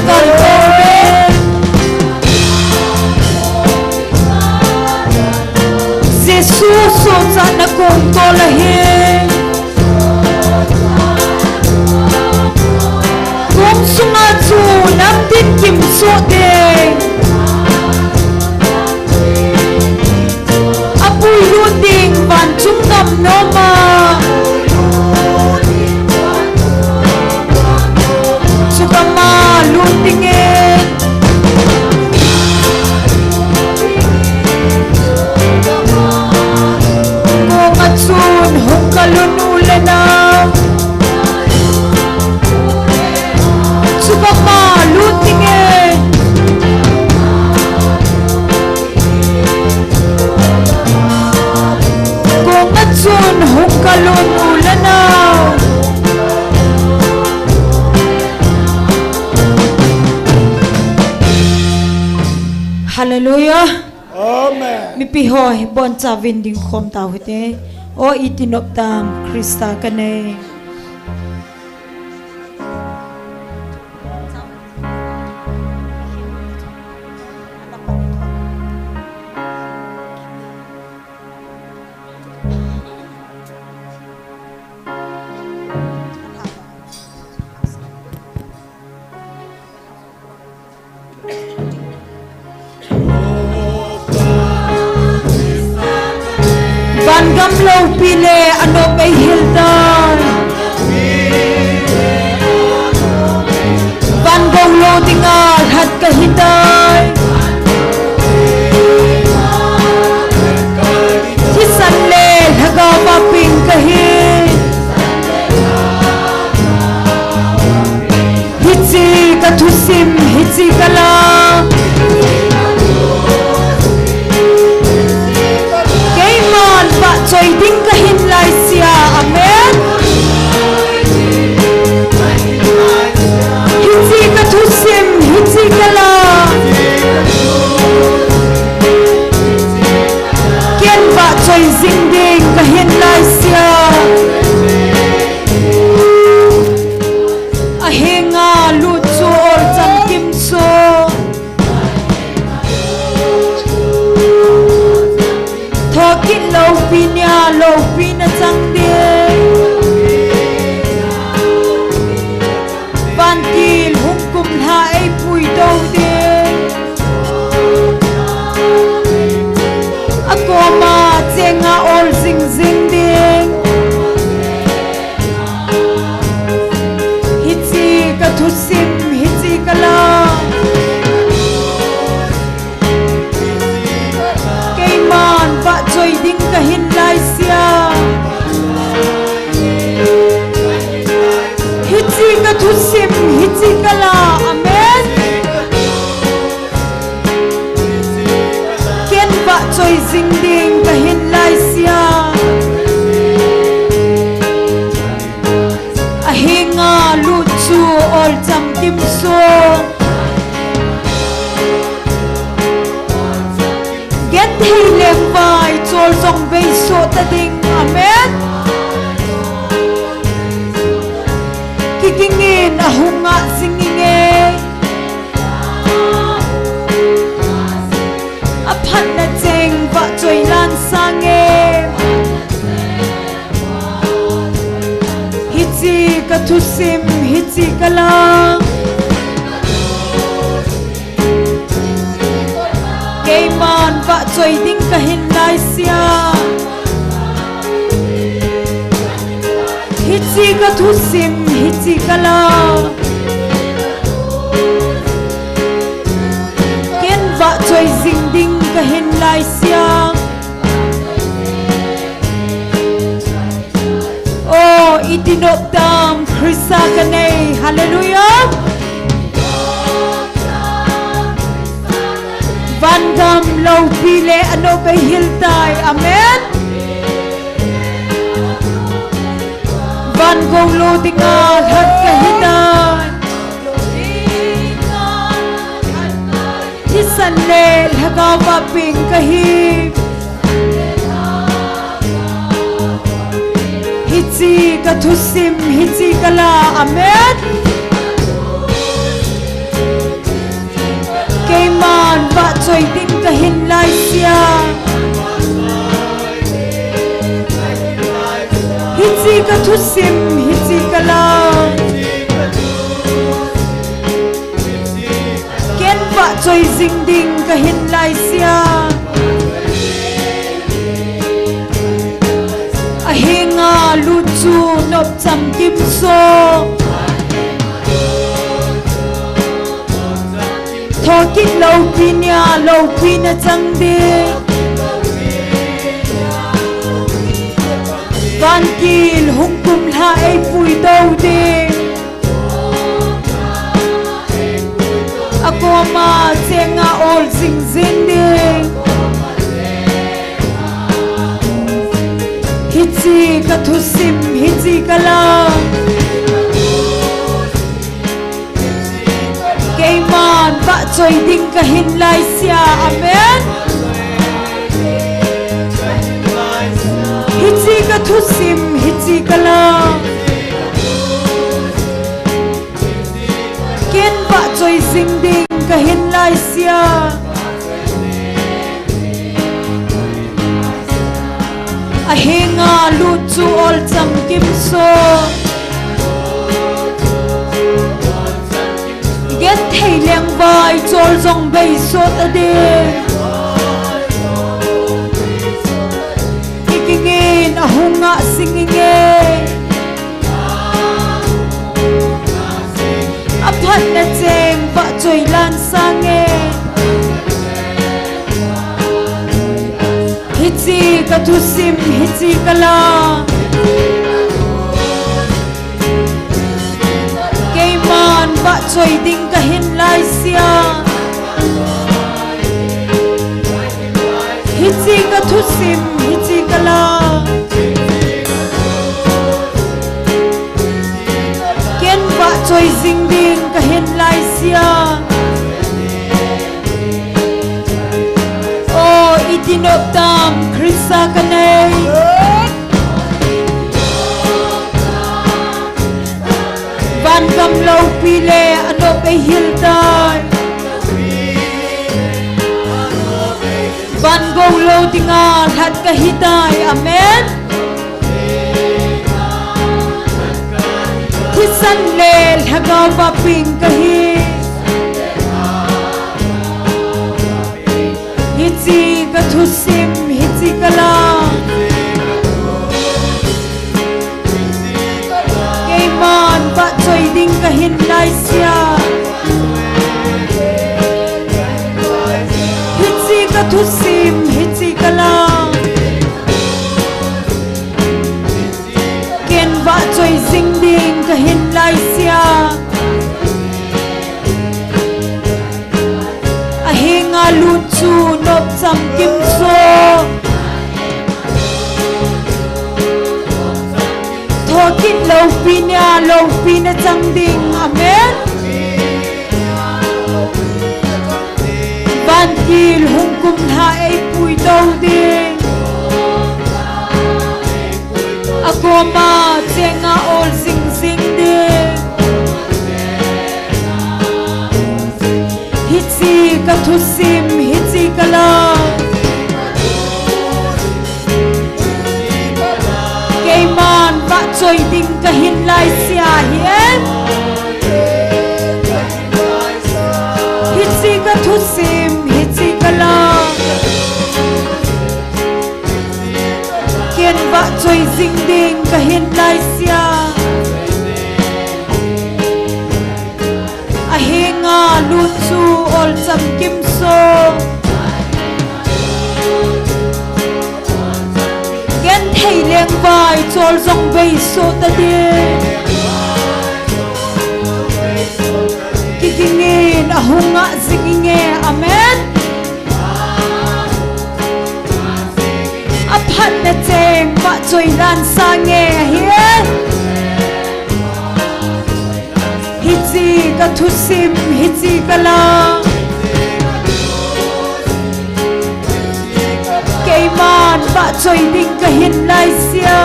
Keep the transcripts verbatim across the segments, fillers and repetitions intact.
Kalkol ve. Jesu sohchatna kong tol ahi. Kong sunga chu namtin kimsoh ding. Apuilut ding vanchung gam noma. Chukama lut dingin. Konga chun hung kalun u le nao. Chukama lut dingin. Konga chun hung kalun u le nao. Hallelujah. Amen. Mipi ho, boncha vin ding khom tau hite. O iti nop tam Krista ka nei. Vangam loupi le anop ei hil tai. Van gou lou dinga lhat ka hi tai. Thisan le lhagao vaping ka hi. Hiche ka thusim, hiche ka la. Keiman vahchoi ding ka hin laisia. Amen. Hiche ka thusim, hiche ka la. Ken vahchoi jing ding ka hin laisia. Ahenga lut chu olcham kimsoh. Thokit loupi nia loupi na chang ding. Vantil hung kumlha ei puitou ding. Akoma chenga ol jingjing ding. Hiche ka thusim, hiche ka la. Keiman vahchoi ding ka hin laisia. Hiche ka thusim, hiche ka la. Amen. Ken vahchoi jing ding ka hin laisia. Ahenga lut chu olcham kimsoh. Genthei lengvai chol jong vei soh ta ding. Amen. Kigingin ahung ngah jing inge. Aphatna cheng vahchoi lan sange. Hiche ka thusim, hiche ka la. Keiman vahchoi ding ka hin laisia. Hiche ka thusim, hiche ka la. Ken vahchoi jing ding ka hin laisia. O, iti nop tam Krista ka nei. Hallelujah. Vangam loupi le anop ei hil tai. Amen. Van gou lou dinga lhat ka hi tai. Thisan le lhagao vaping ka hi. Hiche ka thusim, hiche ka la. Amen. choi ding kahin laisea. Hiche kathusim, hiche kalam. Ken vahchoi jing ding kahin laisea. Ahenga lut chu nop chamkim so. Thokit loupi nia loupi nachang ding. Vankil hung kumlha eipui tou ding. Akoma chenga ol jing jing ding. Hiche kathusim, hiche kalam. Keiman vahchoi ding kahin laisea. Amen. Hiche kathusim, hiche kalam. Ken vahchoi jing ding kahin laisea. Ahenga lut chu ol chamkim so. Genthei lengvai chol jong beisot ading. Kikingin ahunga singing e. Aphatna cheng vahchoi lan sange. Hiche kathusim, hiche kalam. Keiman vahchoi ding kahin laisea. Hiche kathusim, hiche kalam. Ken vahchoi jing ding kahin laisea. O, iti nop tam Christa kanei. Vangam loupi le anop eihil tai. Van gou lou dinga lhat kahi tai. Amen. Thisan le lhagao vaping kahi. Hiche kathusim, hiche kalam. Keiman vahchoi ding kahin laisea. Hiche kathusim, hiche kalam. Ken vahchoi jing ding kahin laisea. Ahenga lut chu nop chamkim so. Thokit loupi nia loupi nachang ding. Amen. Vankil hung kumlha eipui tou ding. Akoma chenga ol jing jing ding. Hiche kathusim, hiche kalam. Keiman vahchoi ding kahin laisea hi e. Hiche kathusim, hiche kalam. Ken vahchoi jing ding kahin laisea. Ahenga lut chu ol chamkim so. Genthei lengvai chol jong beisot ading. Kikingin ahunga jing inge. Amen. Aphatna cheng vahchoi lan sange ahi. Hiche kathusim, hiche kalam. Keiman vahchoi ding kahin laisea.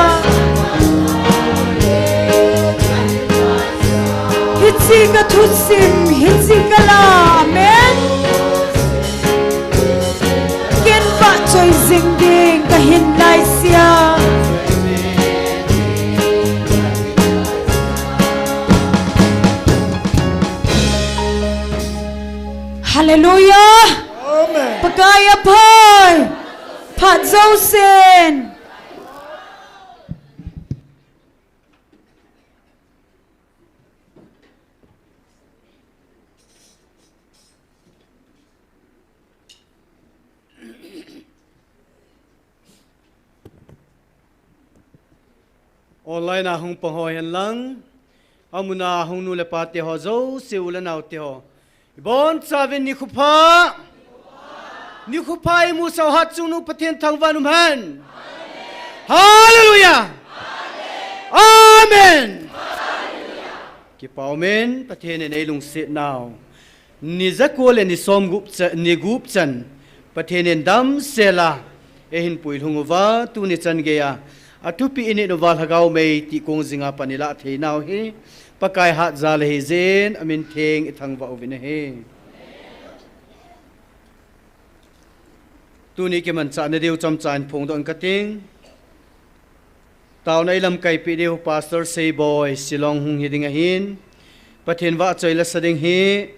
Hiche kathusim, hiche kalam. Amen. Hallelujah. Amen. Pakai aphai. Phat jousen. Online a hung pang ho hen lang, amun a hung nu le pa te ho jouse, u le nao te ho, ibonchauvin nikho pha. Nikho pha, imusah u hatchungnung Pathen thangvah in um hen. Hallelujah. Amen. Kipa umin, Pathen in eilungset nau ni jako le ni somgup cha-, ni gup chan Pathen in damsel a eihin puilhung uva, tuni chan geiya athupeh init uva Lhagao mei tihkong jinga pan ilah thei nau hi Pakai hatjal ahi jeh in amin theng ithangvah uvin ahi. Tuni kimanchah na diu chomcha in phongdoh inge kating. Taona ilamkai peh diu Pastor Seiboi, Shillong hung hi ding ahin. Pathen vahchoi lasa ding hi,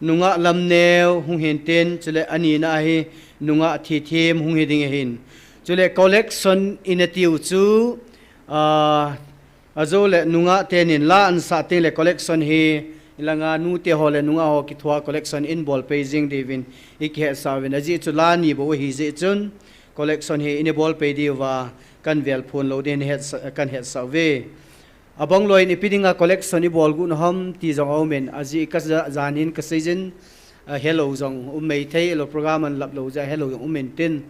nungah Lamneo hung hintin, chule anina ahi, nungah Thithem hung hi ding ahin. Chule collection ina tiu chu, ah, ajou le nungah tenin la ansah teng le collection hi, ilanga nute ho le nungah ho kithua collection in bolpeh jing diuvin, ikihetsah uvin. Ajeh chu la ni bou ahi jeh chun, collection hi ina bolpeh diuva, kan velphun lou ding hetsa-, kan hetsah uve. Abang loi in ipi dinga collection ibol got u ham ti jong aumin, ajeh ka ja-, jan hin kasei jin, a, helou jong um maithei, helou program an lap lou jeh a helou jong um intin.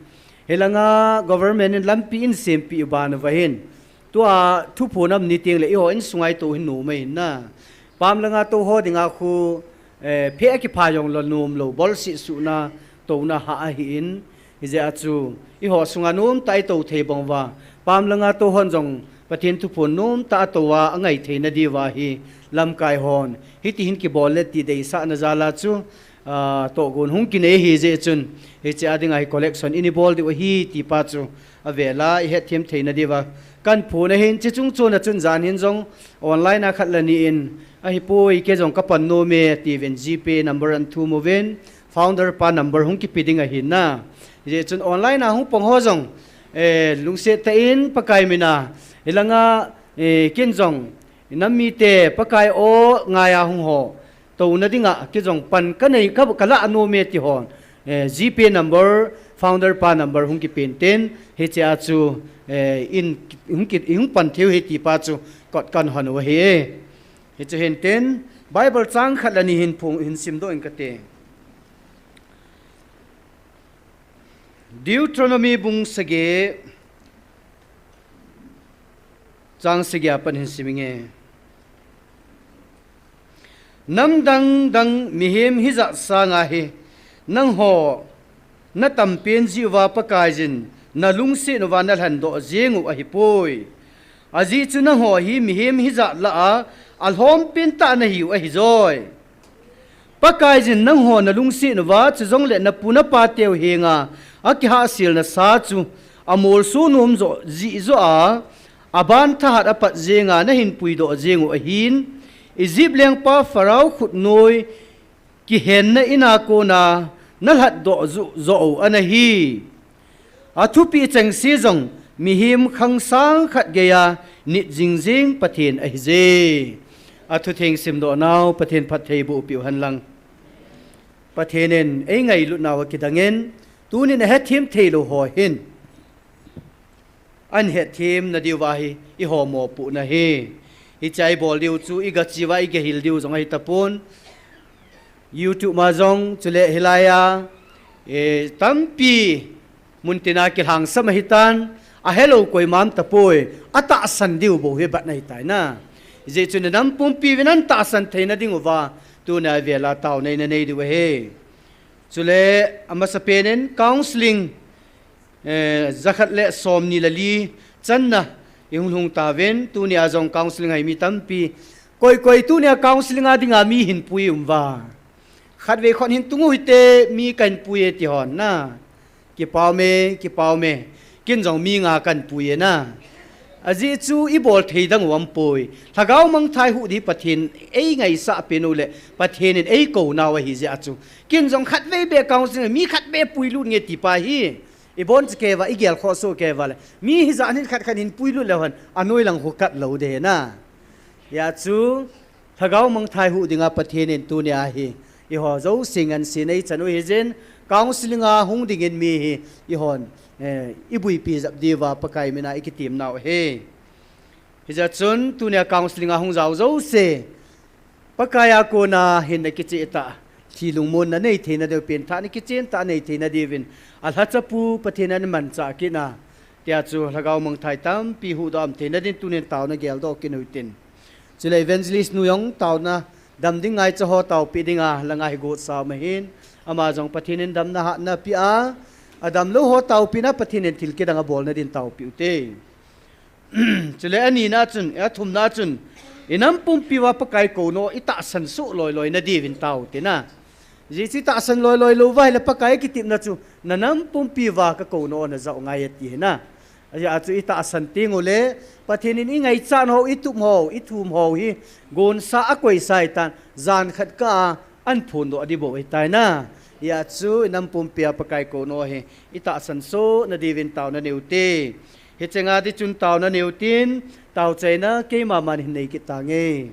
Hilanga government in lampi in sempeh u ban uva hin, tua thuphon um ni teng le eiho insunga itou hin nom ahin na. Pam langa tou ho dinga khu, eh, phe akipha jong lou nom lou, bolseh suhna, touna hah ahin, hijeh a chu, eiho sunga nomtah a itou thei bang uva, pam langa tou hon jong Pathen thuphon nomtah a tou a, angai theina diuva hi, lamkai hon hiti hin kibol le ti deisahna jal a chu, ah, tohgon hung kinei ahi jeh chun, hiche a dinga hi collection ina bol diu ahi ti pa chu, avel a ihetthem theina diuva kan phon ahin, chuche chung chon a chun jan hin jong online a khat le ni in, ahipoi kei jong kapan nom e tiuvin GPay number an thum uvin, founder pa number hung kipe ding ahin na. Hijeh chun online a hung pang ho jong, eh, lungset tah in Pakai min a, hilanga, eh, ken jong, nam mite Pakai o ngai a hung ho, touna dinga kei jong pan kanei, ka, kalah nom e ti hon, eh, GPay number, founder pa number hung kipen tin, hiche a chu, eh, in, hung ki, hung pan thei u ahi ti pa chu kot kan hon u ahi. Hichu hintin, Bible chang khat le ni hin phung, hin simdoh inge kate. Deuteronomy bung sagi, chang sagi a pat hin sim inge. Namdang dang mihem hijat sanga hi nangho natampen jeh uva Pakaiyin nalungset uva nalhendoh jeng u ahipoi. Ajeh chu nangho hi mihem hijat lah a alhompen tah nahiu ahijoi. Pakaiyin nangho nalungset uva, chujongle napu napateu henga akihahselna sa chu amolso nom joh jeh joh a, aban thahat apat jenga nahin puidoh jeng u ahin, Egypt lengpa Pharaoh khutnoi kihenna ina kona nalhatdoh joh, joh u anahi. Athupi chengse jong mihem khang sang khat geiya nit jingjing Pathen ahije. Athutheng simdoh nau Pathen phattheiboh peh u henlang. Pathen in eingailut nau akidang in, tunin ahethem theilou ho hin ahin hethem nadiuva hi eiho mopohna ahi. Hichea ibol diu chu igache uva igahil diu jong ahitapon. YouTube ma jong chule hilaiya, eh, tampi muntina kilhangsam ahitan, ahelou koima umtapoi, atahsan diu bou hi abatna ahitai na. Hijeh chun inam pumpi uvin natahsan theina diuva, tuna vela taona inei diu ahi. Chule amasapen in counseling, eh, jakhat le somni le li channa ihung lhung tauvin, tunia jong counseling a hi mi tampi. Koi koi tunia counseling a dinga mi hinpui um uva. Khatvei khon hin tung u hite, mi kahinpui e ti hon na. Kipa ume, kipa ume. Ken jong mi nga kahinpui e na. Ajeh chu ibol thei dang u aum poi. Lhagao mangthai huh ding Pathen in eingaisah pen u le Pathen in eikou nau ahi jeh a chu. Ken jong khatvei beh counselling, mi khatvei puilut nge ti pa hi. Ibon chu kei uva, igel khoh soh kei uva le. Mi hijat hin khat khat hin puilut leu hen, anoi lang khu kat lou ding ahi na. Hijeh chu, Lhagao mangthai huh dinga Pathen in tunia hi, eiho jouse ngansi neichan u hijin, counselling a hung dingin mi hi, eihon, eh, ibuipi jep diuva Pakai mina ikitem nau ahi. Hijeh chun, tunia counselling a hung jao jouse, Pakai a kona hinna kicheh tah, thi lungmonna nei theina diu, pengthahna kichen tah nei theina diuvin, alhachapu Pathen in amanchah kit na, tia chu lhagao mangthai tampi huhdoh a um theina din tunin taona geldoh kit u hitin. Chule evangelist nu jong taona dam ding ngaicha ho taopeh dinga langa hi gotsa um ahin, ama jong Pathen in damna hatna apeh a, adamlou ho taopeh na Pathen in thil kidang abolna din taopeh u hite. Chule anina chun, athumna chun, inam pumpi uva Pakai kouno itahsan soh loiloi na diuvin tao tina. Ajeh chu itahsan loiloi lou uva ahile Pakai kitepna chu, nanam pumpi uva kakouno najah u ngai ati ahi na. Ajeh chu itahsan teng ule, Pathen in ingaichat nau, itup nau, ithum nau hi, gonsa akoisa ahitan, jan khat kah a, ahin phondoh ding bou ahitai na. Hijeh chu inam pumpi a Pakai kouno hi, itahsan soh na diuvin taona nei u hite. Hiche nga di chun taona nei u hitin, taochaina keima man hin nei kit tange.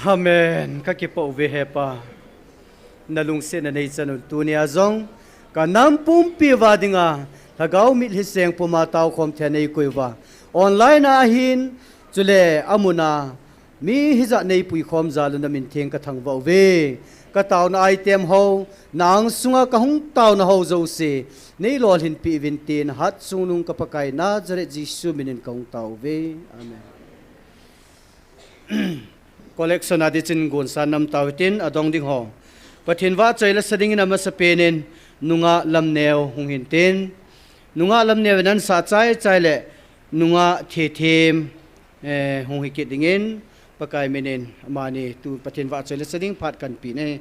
Amen. Ka kipa uve Hepa. Na lungsetna nei chan un tunia jong ka nam pumpi uva dinga Lhagao mitlhi seng puma tao khom thei nei koi uva. Online a ahin, chule amuna mi hijat nei pui khom jal un na min theng ka thangvah uve. Ka taona item ho, na angsunga ka hung taona ho jouse nei lolhinpi uvin tin, hatchungnung ka Pakai Nazareth Jesu minin ka hung tao uve. Amen. Collection a dichin gonsa nam tao hitin adong ding ho. Pathen vahchoi la sa dingin amasapen in nungah Lamneo hung hintin. Nungah Lamneo in ansah chaichai le nungah Thethem, eh, hung hikit dingin Pakai minin amani tu Pathen vahchoi la sa ding phat kanpi ne.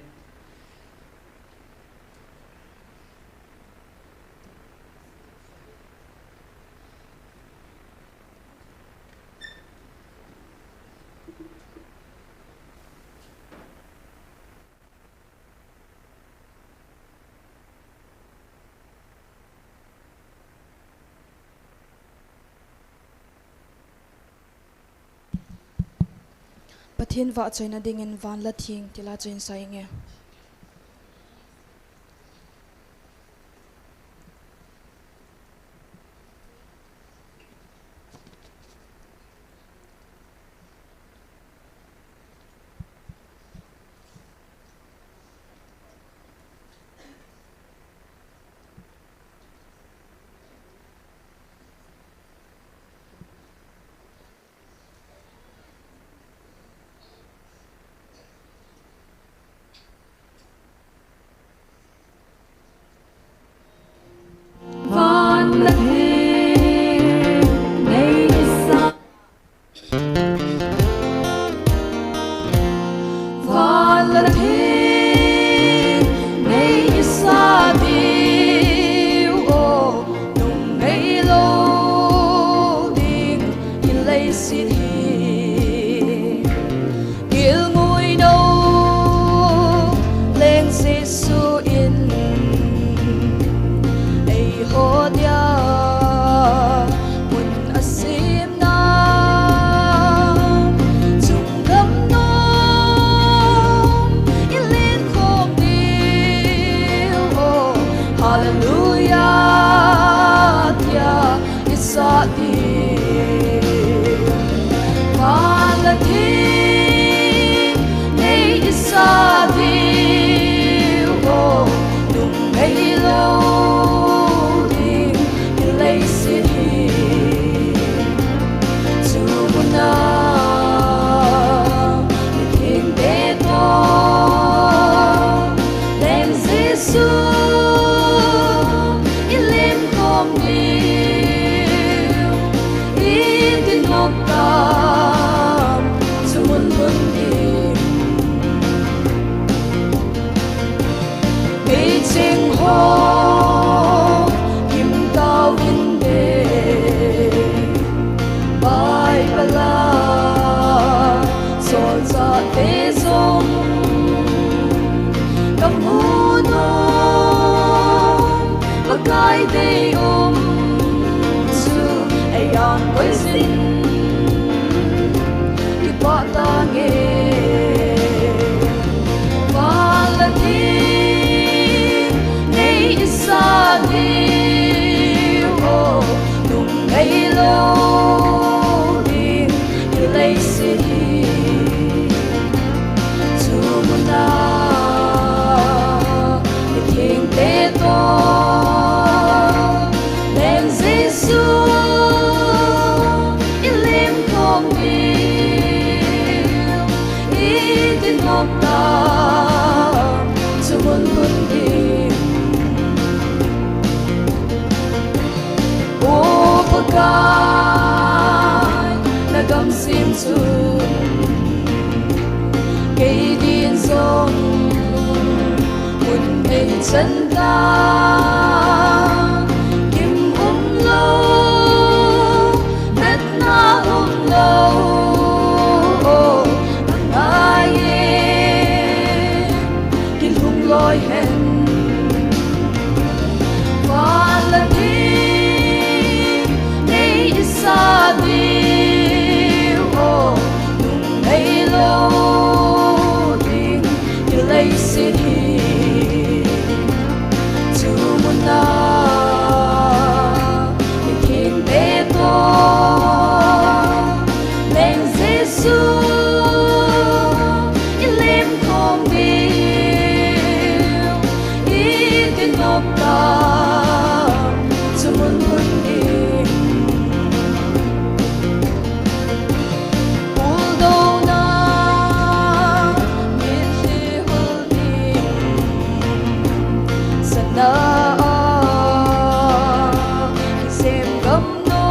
Pathen vahchoina dingin van la theng tila choi in sa inge. Van le thing nei sa diu o, nung nei lou ding i leiset hi. Gilngui nou leng Jesu in eiho dia mun a sem na, chungkam nom i len khom diu o, Hallelujah tia i sa diu. Van le thing nei i sa diu o, nung nei lou ding i leiset hi. Chu muna mithengte toh leng Jesu i lim khom diu, i ti nop tam chu mun hun ding. Meiching ho gim tauvin te, Bible a solchah te jong ka mu nom, Pakai deium chu ei ang koi jin. Kipah tange. Van le thing nei i sa diu o, nung nei lou ding i leiset hi. Chu muna mithengte toh leng Jesu i lim khom diu, i ti nop tam chu mun hun ding. O Pakai, na gamsem chun Santa, kim umlou, natna umlou, oh, angai e, kilhung loi hen. Vala ding, nei isa diu, oh, nung neilou ding, hileiset hi. Chu muna, i thengte toh, Leng Jesu, i lemkhom diu, i ti nop ta, chu mun hun ding. Puldouna, mitlhi hol ding, sana a, kisem gam no,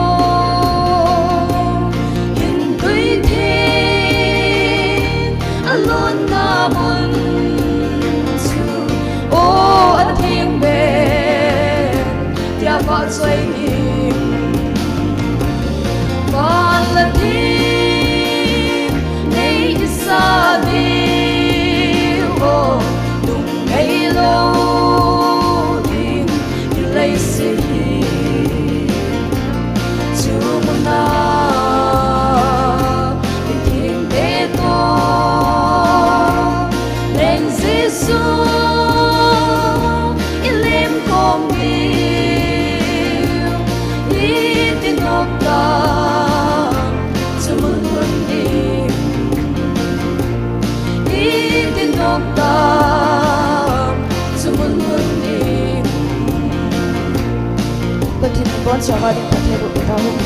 hin tui theng, alonna mun chu, o, atheng ben, tia vahchoi ning. Vala ding, nei isa diu, oh, nung neilou ding, hileiset hi. Chu muna, i thengte toh, Leng Jesu, i lemkhom diu, i ti nop ta, chu mun hun ding, i ti nop ta, chu mun hun ding. Pathen in abonchauva ding phatthei boh tahen.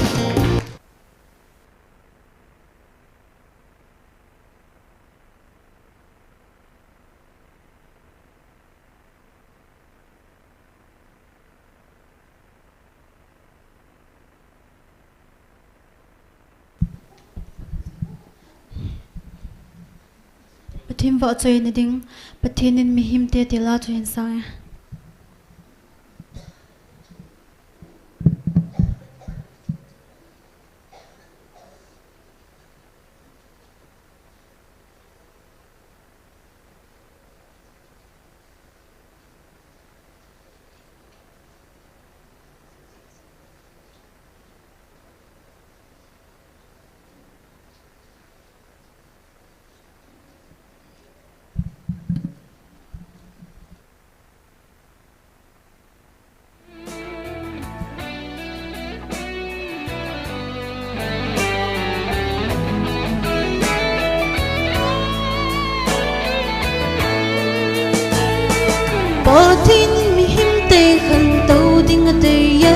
Pathen vahchoina ding, Pathen in mihemte til a chu hin sang e. Pathen in mihemte khantou ding adei e,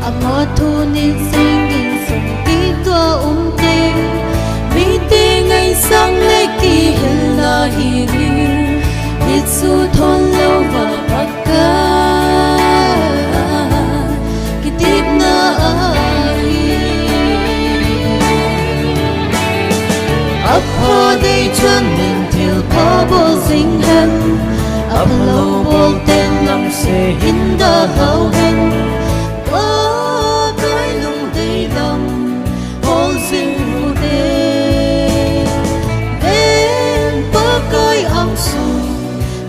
ama thu niching in sung kitoh umte, mite ngaisang le kihilna hi, hichu thon louva Pakai kitepna ahi. Apha dei chun min thilpha bol jing hen, aphalou bol ten lamse hin dalhau hen. Pakai lungdei lam hol jing ute, ven Pakai angsung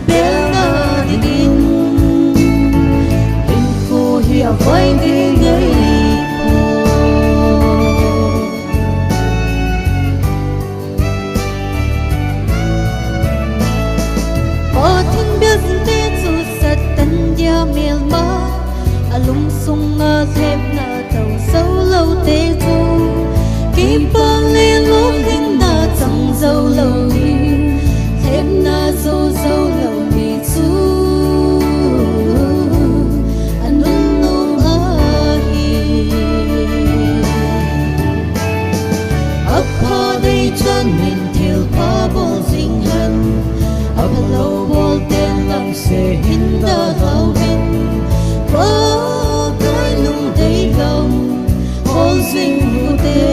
belna dingin, hinkho hi avai ding ahi. Pathen biajingte chu Satan dia melma, alungsunga lhepna tou jou loute chu, kipah le lolhinna chang jou lou hi, lhepna jou jou lou mi chu anunnom ahi. Apha dei chun min thilpha bol jing hen, aphalou bol ten lamse hin dalhau hen. Pakai lungdei lam hol jing ute,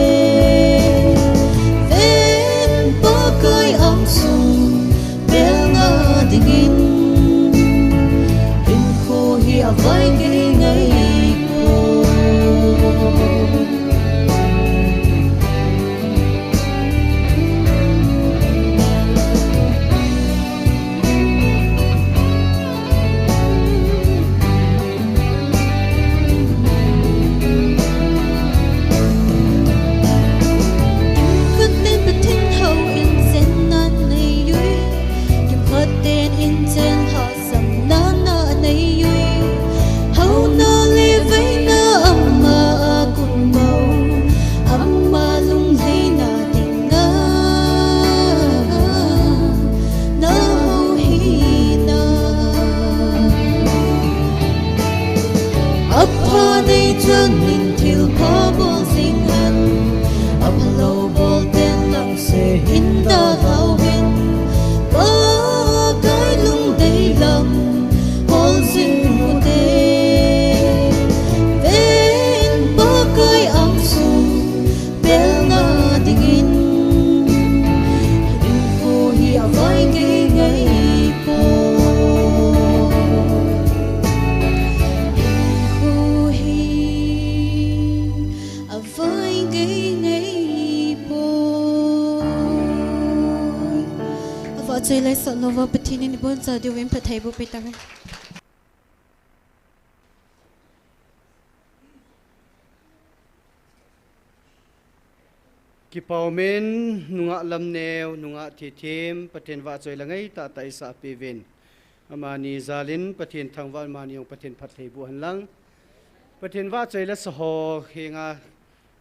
Choi lai sa lova Pathen in ibon cha diuvin phatthei boh peh tauve. Kipa umin, nungah lamneo, nungah thethim, Pathen vahchoi la ngai tahtah eisah peh uvin. Amani jalin Pathen thangvah, amani jong Pathen phatthei boh hen lang. Pathen vahchoi la sa ho henga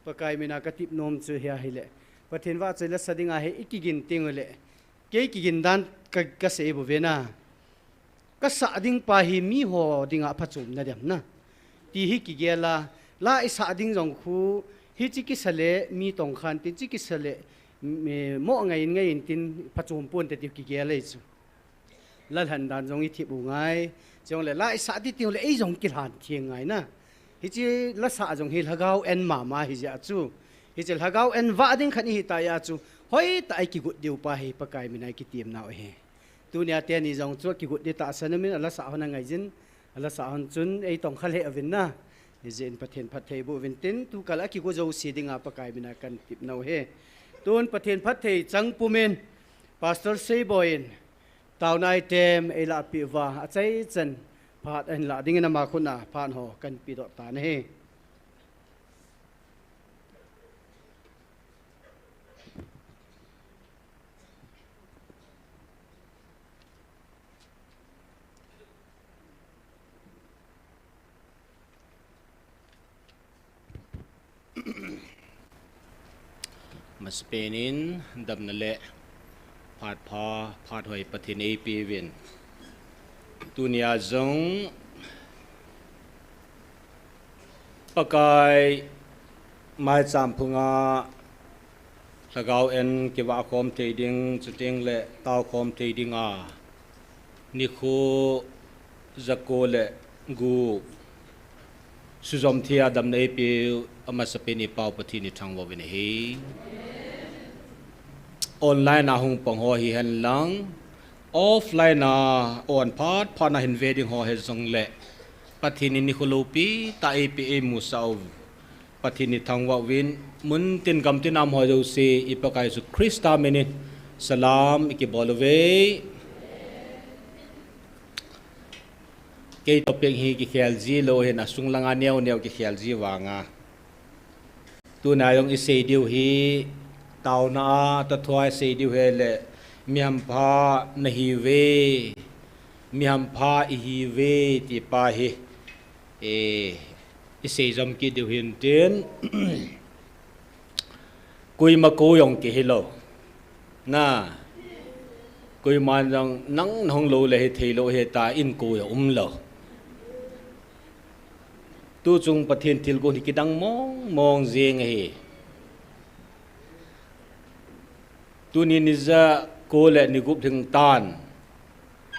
Pakai mina katep nom chu hia ahile, Pathen vahchoi la sa dinga hi ikigin teng uleh, kei kigin dan ka, kasei bou ve na. Kasah ding pa hi miho dinga phachomna dem na, ti hi kigel a, la isah ding jong khu, hiche kisa le mi tongkhan tin, hiche kisa le, mm, eh, mo ngai in ngai in tin phachom ponte ti kigel ahi chu. La lhan dan jong ithip u ngai. Chule la isah ding teng le ei jong kilhan theng ngai na. Hiche la sah jong hi lhagao en mama hi jeh a chu. Hiche lhagao en vah ding khat ihi ta jeh a chu, hoitah a ikigot diu pa hi Pakai mina ikitem nau ahi. Tunia teni jong chu akigot ding tahsan umin, ala sah hon angai jin, ala sah hon chun ei tongkha lheh uvin na. Hijeh in Pathen phatthei boh uvin tin, tukal a kigo jouse dinga Pakai mina kan tep nau ahi. Tun Pathen phatthei chang pumin, Pastor Seiboi in, taona item eilah peh uva, achaichan phat ahin lah dingin ama khut a phat ho kan pedoh tan ahi. Masapen in damna le phat pha, phat hoi Pathen eipeh uvin. Tunia jong Pakai maicham phunga lhagao en kivah khom thei ding, chuteng le tao khom thei dinga nikho jako le gup sujom thei a damna eipeu amasapen i Pau Pathen i thangvah uvin ahi. Online a hung pang ho hihen lang, offline a on phat phat na hin ve ding ho hijongle, Pathen in nikho loupi tah eipeh eimusah u Pathen i thangvah uvin, muntin gamtin a um ho jouse i Pakai Jesu Christa min in salam ikibol uve. Kei topic hi kikhel ji lou hin, asung langa neo neo kikhel ji vanga. Tuna jong isei diu hi, taona a, tathua isei diu hile, mi hampha nahiuve, mi hampha ihiuve, ti pa hi. E, isei jom kit diu hintin, koima kou jong kihilou. Na, koiman jong nang nahung lou le hithei lou hita in kou jong umlou. Tuchung Pathen thilgon hi kidang mong mong jeng ahi. Tuni ni jako le ni gup lhing tan.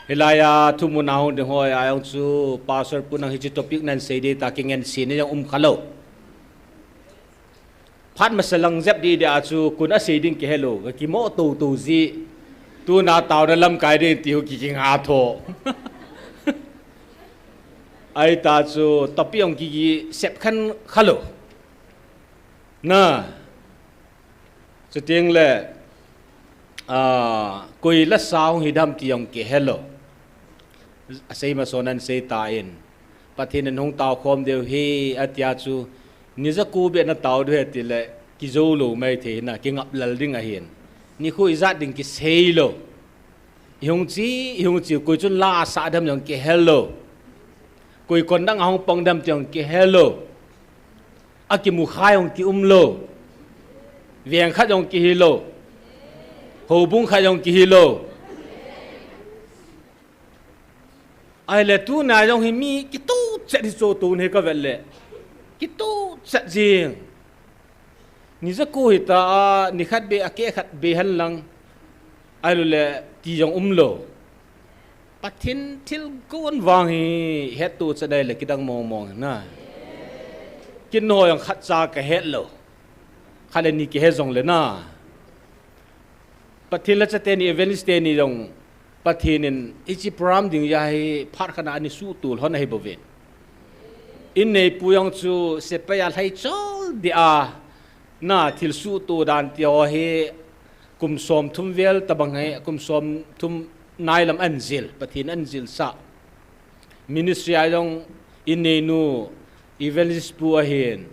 Hilai a thumun a hung ding ho a jong chu Pastor pu nang hiche topic nan sei ding tia kingense na jong um khalou. Phat masa lang jep ding ding a chu koin asei ding kihelou, kakimo tou tou ji. Tuna taona lamkai ding ti ho kikinga tho. Ahita chu topic jong kikisep khen khalou. Na. Chuteng le, a, koi lasa hung hi dem ti jong kihelou. Asei mason an sei tan. Pathen in hung tao khom diu hi, atia chu, ni jako beh na tao diu hi tile, kijou lou mai thei hina, kingap lel ding ahin. Nikho ijat ding kiseilou. Ihung chi, ihung chi, koi chun la asah dem jong kihelou. Koi kon dang ahung pang dem ti jong kihelou. Akimu kha jong kiumlou. Veng khat jong kihilou. Houbung khat jong kihilou. Ahile tuna jong hi mi kitoh chet hi cho tun hi kavet le. Kitoh chet jing. Ni jako hita a, ni khat beh a keh khat beh hen lang. Ahilou le ti jong umlou. Pathen thilgon vang hi hetto cha dai le kidang mong mong na. Kin ho jong khatcha kahet lou. Khat le ni kihe jongle na. Pathen lhacha teni, evangelist teni jong Pathen in hiche program ding a hi phat khat a ana suhtol hon ahi bouvin. Inneipu jong chu sepai a lhaichol dia na thil suhto dan ti ho hi Kum som thum vel tabang hi, kum som thum nai lam an jil, Pathen an jilsah. Ministry a jong i neinu Evangelist pu ahin.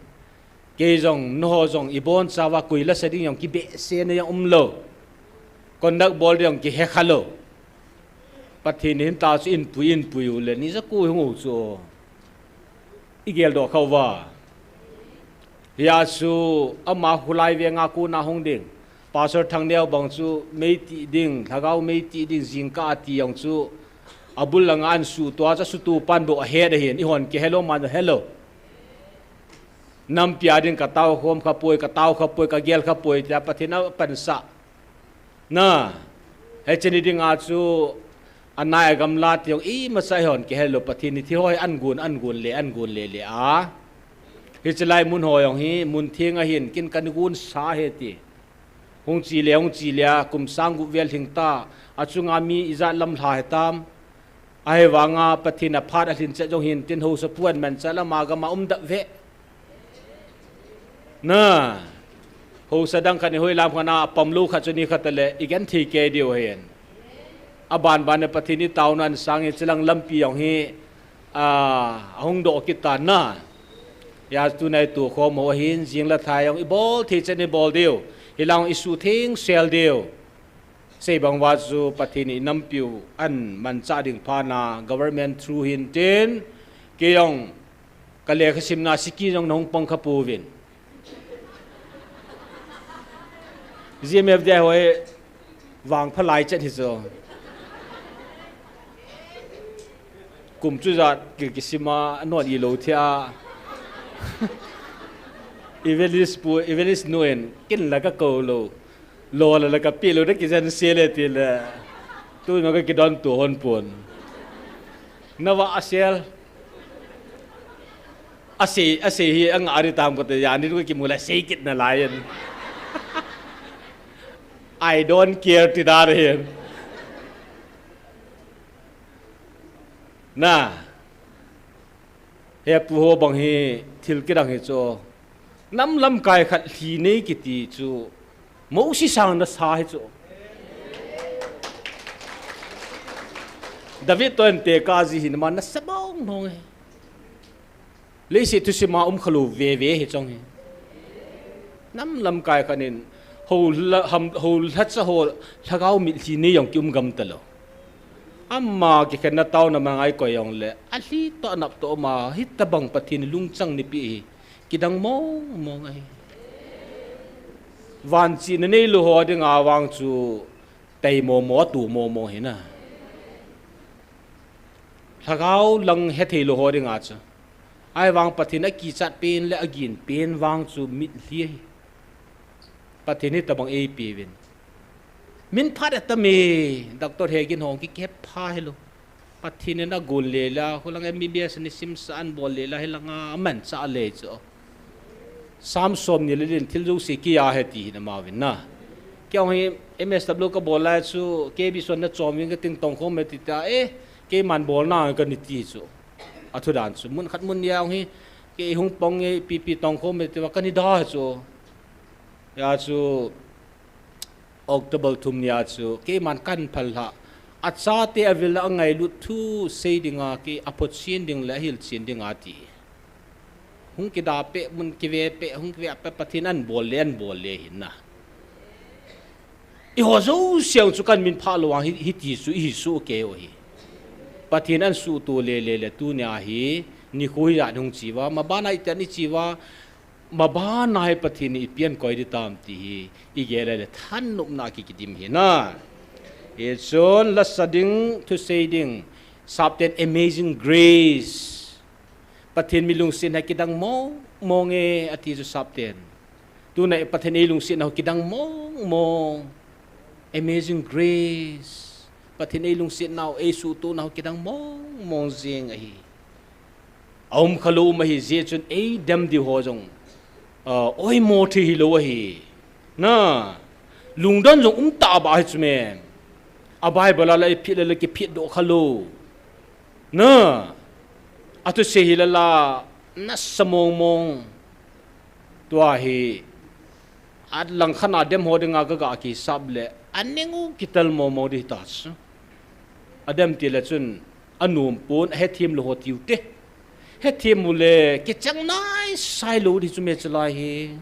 Kei jong, nangho jong, i bonchauva koi lasa ding jong kibehsehna jong umlou. Conduct bol ding jong kihe khalou. Pathen in tah chu eipui, eipui u le, ni ja ko hung u chu. I geldoh khauva. Hia chu ama khulai venga kona hung ding. Pastor Thangneo bang chu mei ti ding, lhagao mei ti ding, jingkah a ti jong chu. Abul langa an suhtoh a chu suhtoh pan bou ahet ahin, eihon kihelou man helou. Nampi a ding ka tao khom khapoi, ka tao khapoi, ka gel khapoi, tia Pathen in apansah. Na, hiche ni dinga chu, anai agamla ti jong imacha eihon kihelou, Pathen in thi ho hi an gon, an gon le, an gon le le a. Hiche lai mun ho jong hi, mun theng ahin, kin kan gonsa ahi ti. Hung chi le, hung chi le a, kum sang gup vel lhing ta, achunga mi ijat lam lha hitam. Ahivanga Pathen in aphat alhin chet jong hintin haosapu an manchah lama gama um dap ve. Na, haosa dang khat in hoilam khat a apom lou khat chu ni khat le, i genthei kei diu ahin. Aban ban a Pathen in taona an sang in, hiche lang lampi jong hi, a, ahung doh kit tan na. Hia chu tunai tukhom ho ahin, jing le thai jong i bol thei chan i bol diu. Hilang i suhtheng sel diu. Sei bang uva chu Pathen in i nampiu an manchah ding phat na government through hintin, kei jong ka lekha simna sikhi jong nahung pang kha pouvin. G M F D I ho vangpha lai chet hi chu. Kum chu jat ki, kisima non i lou thia. Evangelist pu, evangelist nu in kin la ka kou lou. Lou la la ka pi lou da kijen se le ti le. Tu ma ka kidon tu hon pon. Na va a sel. A sei, a sei hi a nga ri tam ko te ya ni ru ki mu la sei kit na lai in. I don't care ti da re. Na. He pu ho bang hi thil kidang hi chu. Nam lamkai khat lhi nei kiti chu. Mosi sang nasa hi chu. David toh ante ka ji hin ma nasa bong nong e. Leiset thusim a um khalou veve hi chong hi. Nam lamkai khat in ho la, ham, ho lhacha ho lhagao mitlhi nei jong ki um gam talou. Ama kikhenna taona ma ngai koi jong le. Alhi toh nap toh ma hitabang Pathen lungchang nipi hi. Kidang mong mong ahi. Vanchina neilou ho dinga vang chu tei momo tu momo hi na. Lhagao lang hethei lou ho dinga chu. Ahivang Pathen akichat pen le agin pen vang chu mitlhi ahi. Pathen hitabang eipeuvin. Min phat atam e, Doctor Hegin hong kikep pha hilou. Pathen in agon le la, hulang M B B S ni simsa an bol le la, hilanga amanchah le chu. Sam som ni le lin thil jouse kia he ti hin amauvin na. Kei jong hi M S W ka bol lai chu, K B son na chom vin ka ting tong khom e ti ta, eh, keiman bolna ka ni ti chu. Athu dan chu, mun khat mun ni a jong hi, kei hung pong e, pipi tong khom e ti va ka ni da chu. Ya chu, October thum ni a chu, keiman kan phal lha. Achate avil a angailut thu sei dinga, kei aphotchen ding le ahilchen dinga ti. Hung kida peh, mun kive peh, hung kive peh, Pathen an bol le, an bol le hin na. Eiho jouse chu kan min pha lou a hi, hiti chu, ihi chu kei u hi. Pathen an suhtoh le, le, le, tunia hi, nikho hi jan hung chi uva, mabana itian i chi uva, mabana hi Pathen in ipi ankoi ding tam ti hi, igel le, le, thanopna ki, kidim hi na. Hichun, lasa ding, thusei ding, Sapten Amazing Grace. Pathen mi lungsetna kidang mong mong e, ati chu Sapten. Tuna Pathen eilungsetna ho kidang mong mong. Amazing grace. Pathen eilungsetna ho, eisuhtohna ho kidang mong mong jeng ahi. Aum khalou um ahi jeh chun eidem diu ho jong, ah, oimo thei hilou ahi. Na, lungdon jong um tah ba ahi chu me. A Bible a la iphit le la kiphit doh khalou. Na, athusei hi la la, nasa mong mong. Tua hi, Alangkhat a dem ho dinga kaga kisap le, aning u kitel momo di ta chu. Adem tile chun, anom pon, ahethem lou ho tiu te. Hethem u le, kichang nai sai lou di chu me chalai hi.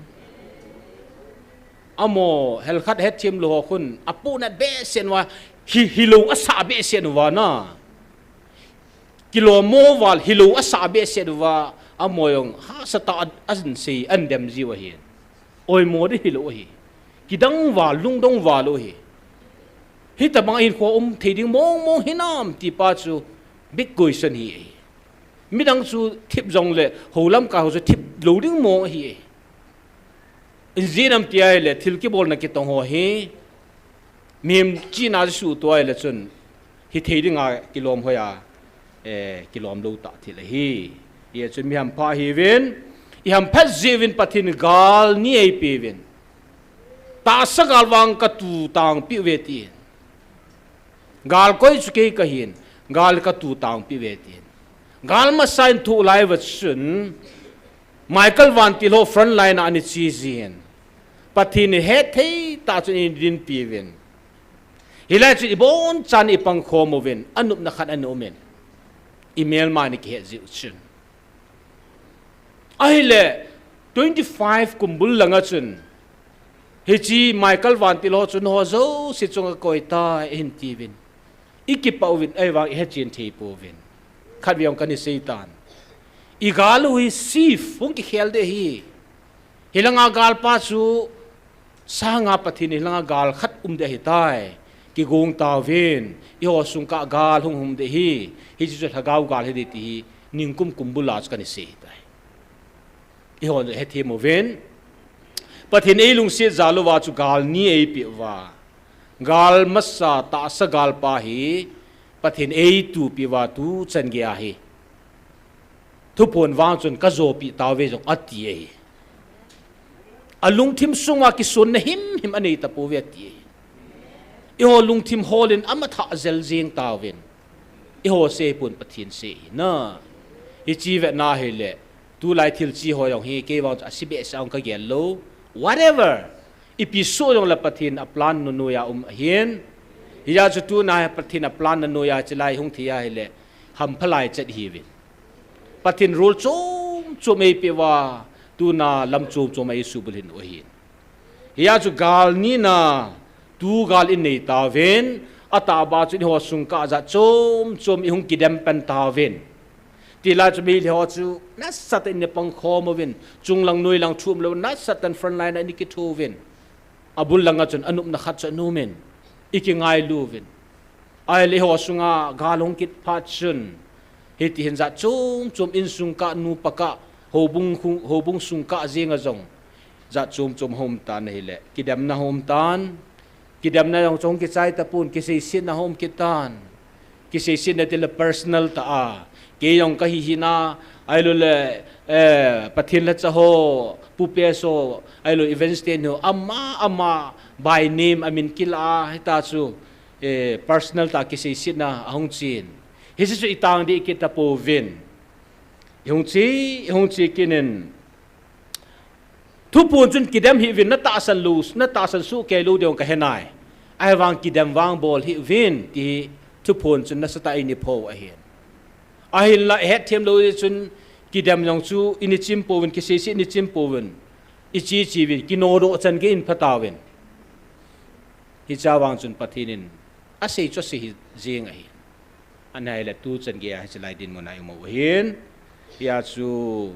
Amaho, helkhat hethem lou ho khun, apohnat behseh uva, hi, hilou asah behseh uva na. Kilom mo val, hilou asah behseh uva, amaho jong, hahsa tah a, ahin sei, ahin dem jiu ahi. Oimo di hilou ahi. Kidang val, lungdong val u ahi. Hitabang hinkho um thei ding mong mong hinam ti pa chu big question hi ahi. Midang chu thip jongle, hou lamkai ho chu thip lou ding mong ahi ahi. Ijeh inem tia ahile, thil kibolna kitong ho hi, mihem chihna chu suhtoh ahile chun, hithei dinga kilom hoiya, eh, kilom lou tah thil ahi. Hijeh chun mi hampha ihiuvin, ihamphat jeh uvin Pathen in gal ni eipeuvin. Tahsa gal vang katu tangpeh uve tin. Gal koi chu kei kahin, gal katu tangpeh uve tin. Gal masa in thoh lai uva chun, Michael vantil ho front line a ana che jin. Pathen in hethei tah chun eina dinpi uvin. Hilai chun ibonchan ipangkhom uvin, anopna khat ana umin. Imelma ana kihet jiu chun. Ahile, twenty-five kum bul langa chun, hiche Michael vantil ho chun ho jouse chunga koi tai, ahin tiuvin. Ikipah uvin, ahivang ihetchen thei pouvin. Khatvei jong kana seitan. Igal u hi thief, hung kikhel ding ahi. Hilanga galpa chu, sanga Pathen in hilanga gal khat um ding ahitai. Kigong tauvin, eiho sung kah gal hung um ding ahi. Hiche chu lhagao gal hiding ti hi, ningkum kum bula chu kana sei tai. Eihon hethem uvin. Pathen eilungset jal uva chu gal ni eipeh uva. Gal masa tahsa galpa hi Pathen eitupi uva tuchan geiya hi. Thuphon vang chun kajopi tauve jong ati ahi. Alungthim sunga kisonna himhim anei tapouve ati ahi. Eiho lungthim holin amathah jel jeng tauvin. Eiho seipon Pathen sei ahi na. Hiche vetna hile, tulai thil che ho jong hi, kei vang chu asei behseh a kagel lou. Whatever. Ipi soh jongle Pathen a plan nanoiya um ahin. Hijeh chun tuna hi Pathen a plan nanoiya chelai hung thei ahile, hampha lai chet ihiuvin. Pathen rule chom chom eipeh uva, tuna lam chom chom a eisubulhit u ahin. Hijeh chun gal nina, tu gal inei tauvin, atahbeh chun eiho sung kah jat chom chom ihung kidem pan tauvin. Tilai chu Meitei ho chu nasatah in eina pangkhom uvin, chunglang noilang thum lou, nasatah in front line a eina kithouvin. Abul langa chun anopna khat chu ana umin, ikingailu uvin. Ahile eiho sunga gal hung kit phat chun, hitihin jat chom chom insung kah, nupa kah, houbung khu-, houbung sung kah jenga jong jat chom chom hung um tan ahile, kidemna hung um tan, kidemna jong chu hung kichai tapon, kiseisetna hung um kit tan. Kiseisetna tile personal tah a. Kei jong kahi hina, ahiloule, eh, Pathen lhacha ho, Pu Peso, ahilou Evans ten ho, ama, ama, by name, amin kilah a, hita chu, eh, personal tah a kiseisetna ahung chen. Hiche chu itang ding kit tapouvin. Ihung che, ihung che kit in. Thuphon chun kidem hih uvin, natahsan lou, natahsan soh kei lou ding kahe nai. Ahivang kidem vang bol hih uvin, ti thuphon chun nasatah in eipho ahin. Ahinla ihetthem lou jeh chun kidem jong chu eina chim pouvin, kiseiset eina chim pouvin. Iche che uvin, kinodoh chan gei in phatauvin. Hiche vang chun Pathen in asei chu asei hi jeng ahi. Ana hile tuchan geiya hiche lai dinmun a i um u ahin. Hia chu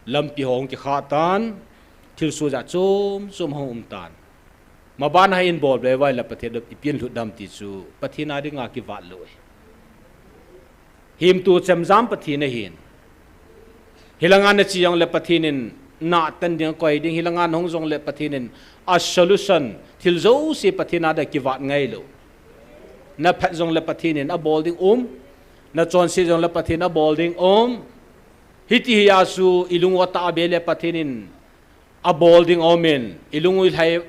lampi ho hung kikhah tan, thilsoh jat chom chom hung um tan. Maban a hin bol ble vai le Pathen ipi in lhut dem ti chu Pathen a dinga kivat lou ahi. Himtu chemjam Pathen ahin. Hilanga nache jongle Pathen in natan ding akoi ding, hilanga nahung jongle Pathen in a solution, thil jouse Pathen a dia kivat ngailou. Naphat jongle Pathen in abol ding um, nachonset jongle Pathen in abol ding um. Hiti hi a chu ilung u atahbeh le Pathen in abol ding aumin, ilung u ilhai,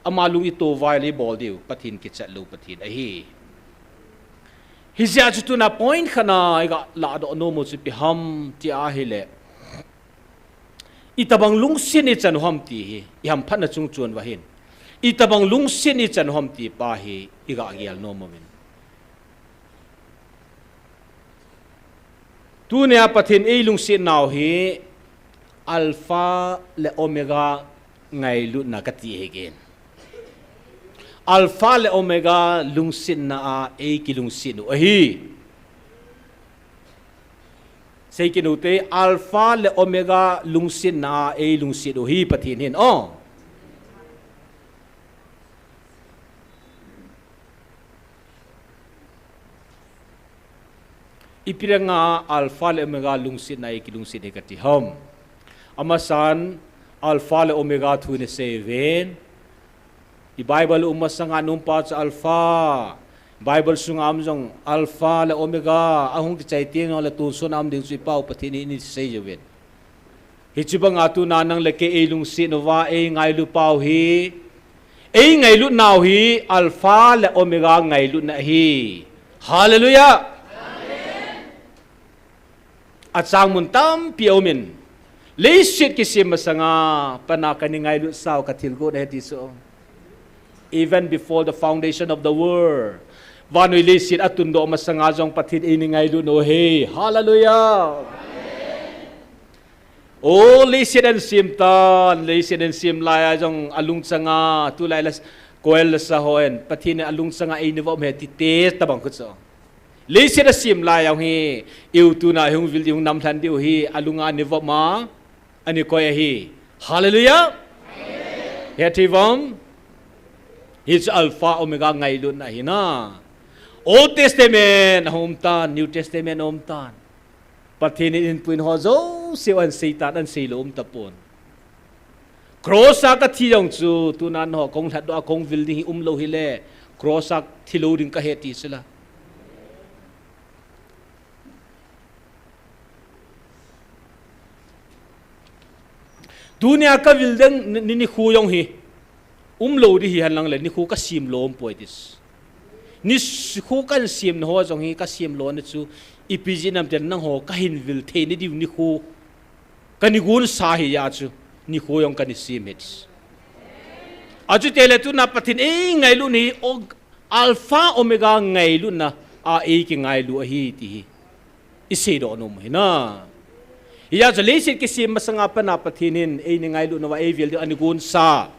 ama lung ito vai le ibol diu, Pathen kichat lou Pathen ahi. Hijeh a chu tuna point khat na iga lahdoh nom u chu ipi ham ti ahile, Itobang lungset ichan u ham ti hi, ihamphatna chungchon uva hin, itobang lungset ichan u ham ti pa hi, iga gel nom uvin. Tunia Pathen eilungset nau hi Alpha le Omega ngailutna kati ahi. Alpha le Omega lungsetna a eikilungset u ahi. Sei kit u hite, Alpha le Omega lungsetna a eilungset u hi Pathen hin. O. Ipi dinga Alpha le Omega lungsetna a eikilungset u hi kati ham? Amasan, Alpha le Omega thu nasei uvin. I Bible um masanga nom pa chu Alpha. Bible sunga um jong Alpha le Omega. Ahung kichai teng le tonsot a um ding chu i Pa u Pathen in eisei uvin. Hiche banga tuna nang le kei eilungset uva eingailu pau hi, eingailut nau hi Alpha le Omega ngailutna ahi. Hallelujah. Achang mun tampi aumin, leiset kisem masanga pat a kana ngailut sau kathilgon ahi ti chu. Even before the foundation of the world, vannoi leiset atundoh masanga jong Pathen in eina ngailut u ahi. Hallelujah. O, leiset ana sem tan, leiset ana sem laiya jong alungchanga, tulai la, koel la sa hon, Pathen in alungchanga eina vom ahi ti test tabang khu chu. Leiset asem laiya hi, eiho tuna hung vil ding, hung namlhan diu hi, alunga eina vom a, eina koi ahi. Hallelujah. Hethei uvem? Hichu Alpha Omega ngailutna ahi na. Old Testament ahung um tan, New Testament aum tan. Pathen in inpuina ho jouse u ahin sei tan, ahin seilou um tapon. Cross a kathi jong chu, tuna nangho kahung lhatdoh a kahung vil ding hi umlou hile, cross a thilou ding kahi ti chu la. Tunia kavil ding ni, ni, nikho jong hi umlou ding hihen lang le, nikho kasem lou um poi ti. Nikho kahin semna ho jong hi kasem louna chu, ipi jeh ham itile nangho kahin vil theina diu nikho, kana gonsa ahi jeh chun, nikho jong kana sem ahi. Achuti le tuna Pathen eingailutna hi, o, Alpha Omega ngailutna a eikingailu ahi ti hi iseidoh nom u ahi na. Hijeh chun leiset kisem masanga pat a Pathen in eina ngailut nauva eivel diu eina gonsa.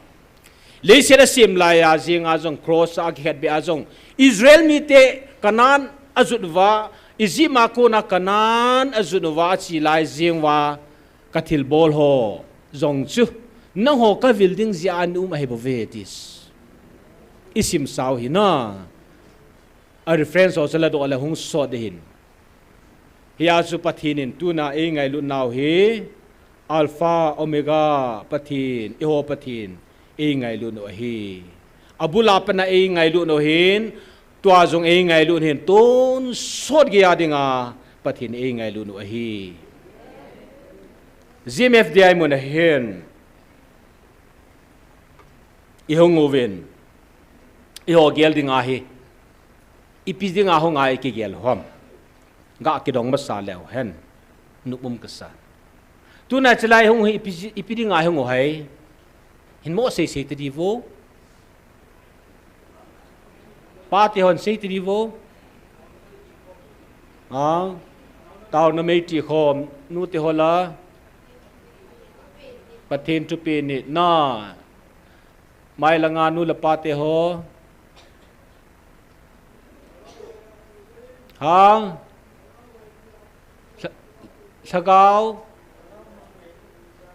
Leiset asem laiya jenga jong cross a akikhetbeh a jong Israel mite Canaan ajot uva, Egypt a kona Canaan ajot uva ache lai jeng uva kathilbol ho jong chu nangho kavil ding jeh a ana um ahi bouve ti isimsa u ahi na. A reference ho chu ladoh le hung sot ding ahin. Hijeh chun Pathen in tuna eingailut nau hi Alpha Omega Pathen, eiho Pathen eingailut u ahi. Abul a pat a eingailut u ahin, tua jong eingailut u ahin, tonsot geiya dinga Pathen eingailut u ahi. G M F D I mun a hin ihung uvin, eiho gel ding ahi. Ipi dinga hung a ikigel u ham? Ga kidong masa leu hen, nopum kasa. Tuna chulai hung hi ipi, ipi dinga hung u ham? Hin mo seisei tadi vo. Pate hon sei tadi vo. A, taona mei ti khom, nute ho la. Pathen thupeh nina. Mai langa nu le pate ho. Hang. Lha-, lhagao.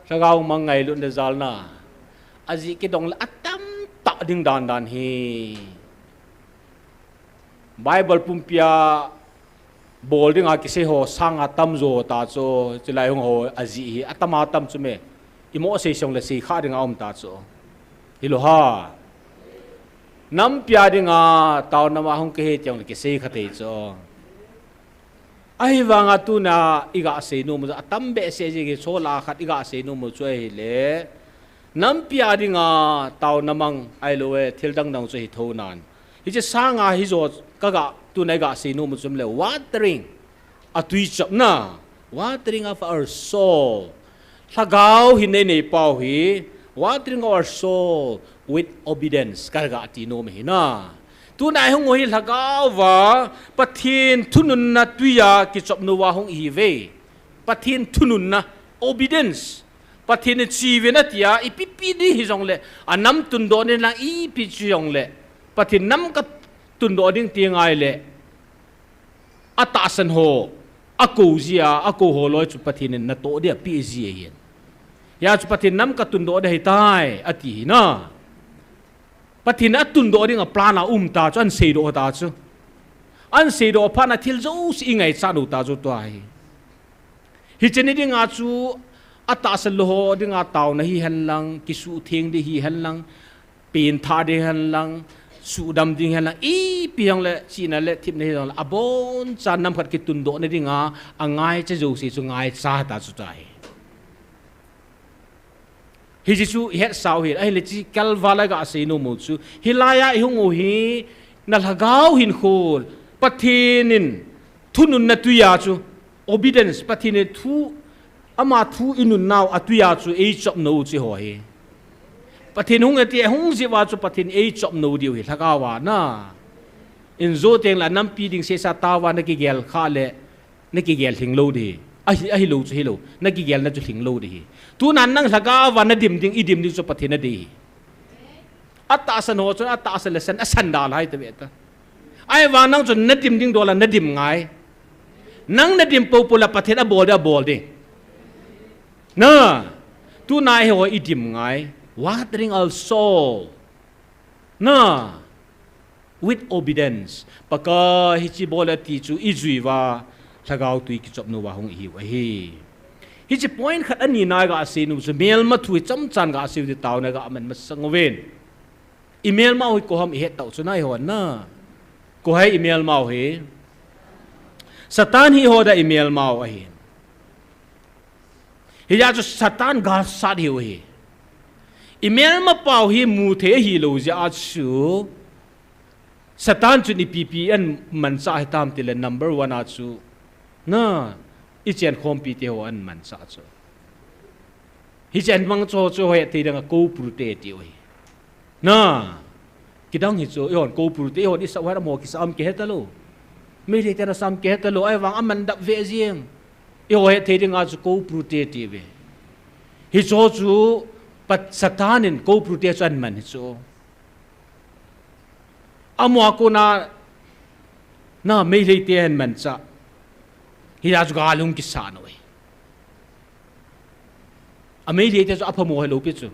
Lhagao mang ngailutna jalna. Ajeh kidong le atamtah ding dandan hi. Bible pumpia bol dinga kisei ho sanga tamjo ta chu, chulai hung ho ajeh hi atama tam chu me. Imo sei song le sei kha dinga um ta chu. Hilou ham? Nampia dinga taona ma hung kihe tiang le kisei kha tei chu. Ahivanga tuna iga sei nom u chu atam behseh jeh hi chola khat iga sei nom u chu ahile. Nampia dinga taona mang ahilou e, thil dangdang chu hi thou nan. Hiche sanga hijo kaga, tuna iga sei nom u chu le watering. Atui chapna. Watering of our soul. Lhagao hin nei nei pau hi, watering our soul with obedience, ka ga ti nom hi na. Tuna hung hi lhagao va, Pathen thununna tuiya kichop nou va hung hi ve. Pathen thununna, obedience. Pathen in chi ve na tia, ipi pi ding hi jong le, a nam tundoh ding lang, ipi chi jong le, Pathen nam ka tundoh ding ti ngai le, a tahsan ho, a kou jia, a kou ho loi chu Pathen in na toh dia pi ji ahin. Hia chu Pathen nam ka tundoh dia hi tai, a ti hi na. Pathen a tundoh ding a plan a um ta chu, an seidoh ta chu. An seidoh phat na thil jouse i ngaichat u ta chu tua hi. Hiche ni ding a chu, a tahsan lou ho ding a tauna hi hen lang, kisuhtheng ding hi hen lang, pengthah ding hen lang, suhdam ding hen lang, ipi hang le, chihna le, thepna hi jong le, a bon cha nam khat kitundoh na ding a, a ngaicha jouse chu ngaicha ta chu ta hi. Hiche chu i hetsau hi, ahile chi kalva lai ga sei nom u chu. Hilai a i hung u hi, na lhagao hin khol, Pathen in thununna tuiya chu, obedience, Pathen in thu, ama thu i nun nau a tuiya chu, ei chop nou chi ho hi. Pathen hung e ti, hung jeh va chu Pathen ei chop nou diu hi, lhagao va na. In jo teng la nampi ding sesa tao va na kigel kha le, na kigel hling lou ding hi. Ahi, ahi lou chu hi lou. Na kigel na chu hling lou ding hi. Tuna nang lhagao va na dim ding, i dim ding chu Pathen a dei hi. A tahsan ho chun, a tahsan le san, a san da lai ta ve ta. Ahivang nang chun na dim ding dol a na dim ngai. Nang na dim popo la Pathen a bol ding, a bol ding. Na, tuna hi ho i dim ngai. Watering our soul. Na, with obedience. Pakai hiche bol e ti chu i jui va, lhagao tui kichop nou va hung i hiu ahi. Hiche point khat ani na ga sei nom u chu melma thu hi chomchan ga sei u ti tauna ga man masang uvin. I melma u hi koi ham i het tau chu na i hon na. Koi ham i melma u hi. Satan hi i ho dia i melma u ahi. Hijeh a chu Satan galsat hi u hi. I melma pau hi mu thei ahi lou jeh a chu. Satan chun ipi pi an manchah hitam ti le number one a chu. Na, i chenkhompi te ho an manchah chu. Hiche an mang chu chu ho hetthei ding a Cobra te ti u hi. Na, kidang hi chu, i hon Cobra te, i hon i sa u ham ho kisa am kihe ta lou. Meitei te na sa am kihe ta lou, ahivang a man dap ve jeng. I ho hetthei ding a chu Cobra te ti ve. Hiche chu, Pat-, Satan in Cobra te chu an man hi chu. Amaho a kona, na Meitei te an manchah. Hijeh a chu gal hung kisa nau e. A Meitei te chu a phamo hi lou pi chu.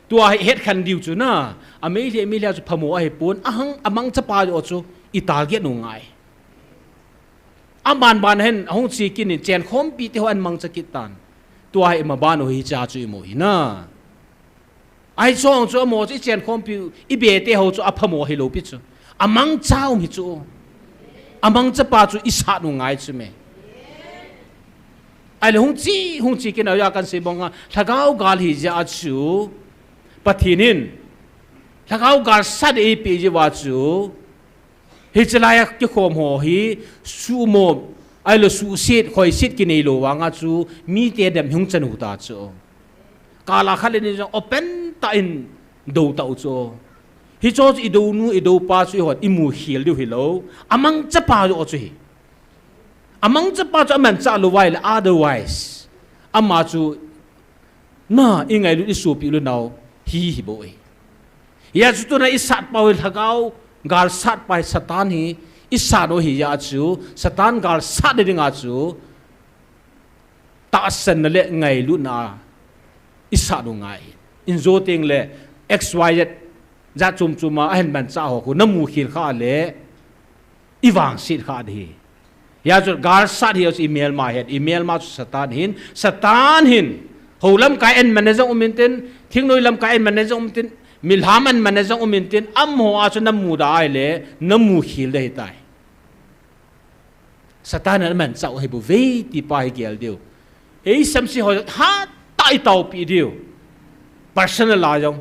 Tua hi het khen diu chu na. A Meitei, Meitei chu phamo ahi pon. Ahang a mangcha pa joh chu i target u ngai. A ban ban hin, a hung chi kit in chenkhompi te ho an mangcha kit tan. Tua hi i maban u hi cha chu i mu hi na. Ahi chong chu amaho chu i chenkhompi u, i be te ho chu a phamo hi lou pi chu. A mangcha um hi chu. A mangcha pa chu i sat u ngai chu me. Ahile hung chi, hung chi kit in a ya kan sei bang a, lhagao gal hi jeh a chu, Pathen in, lhagao galsat ei pe jeh uva chu, hiche lai a kikhom ho hi, suhmom, ahilou suhset, khoiset kinei lou vang a chu, mite dem hung chan u ta chu. Kal a khat le ni jong open tah in dou tau chu. Hiche chu i dou nu, i dou pa chu i hon, i mu khel diu hi lou. A mangcha pa joh chu hi. A mangcha pa chu a manchah lou vai le otherwise. Ama chu na i ngailut i sopi u le nao hi hi bou e. Hijeh a chu tuna i sat pau hi lhagao, galsat pa hi Satan hi, i sat u hi jeh a chu, Satan galsat ding a chu, tahsanna le ngailutna i sat u ngai. In jo teng le X Y Z jat chom chom a ahin manchah ho khu na mu khel kha le i vangset kha ding hi. Hijeh a chu galsat hi chu i melma het, i melma chu Satan hin, Satan hin, hou lamkai an man na jong um intin, thingnoi lamkai an man na jong um intin, milham an man na jong um intin, amaho a chu na mu da ahile, na mu khel ding ahi tai. Satan in amanchah u hi bou ve ti pa hi gel diu. Ei samse ho hatah i taopi diu. Personal a jong.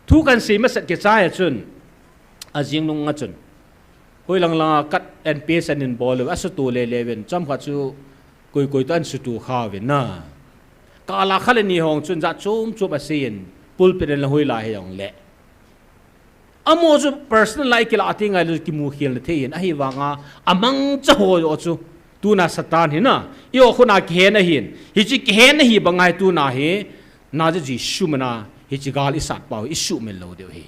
Thu kan sei masat kichai a chun. A jing nung a chun. Hoilang lang a cut and paste an in bol u. A sutu le le ven. Chomkhat chu Koi koi toh ahin sutu kha uvin na. Kala kha le ni hong chun jat chom chom asei in pulpit in la hui la hi jong le. Amaho chu personal lai kila ti ngai lu kimu khel na thei in ahivanga amangcha ho jo chu tuna Satan hi na. Eiho khut a kihen ahin. Hiche kihen ahi bang ngai tuna hi. Na Jisu min a hiche gal i sat pau i sumil lou diu hi.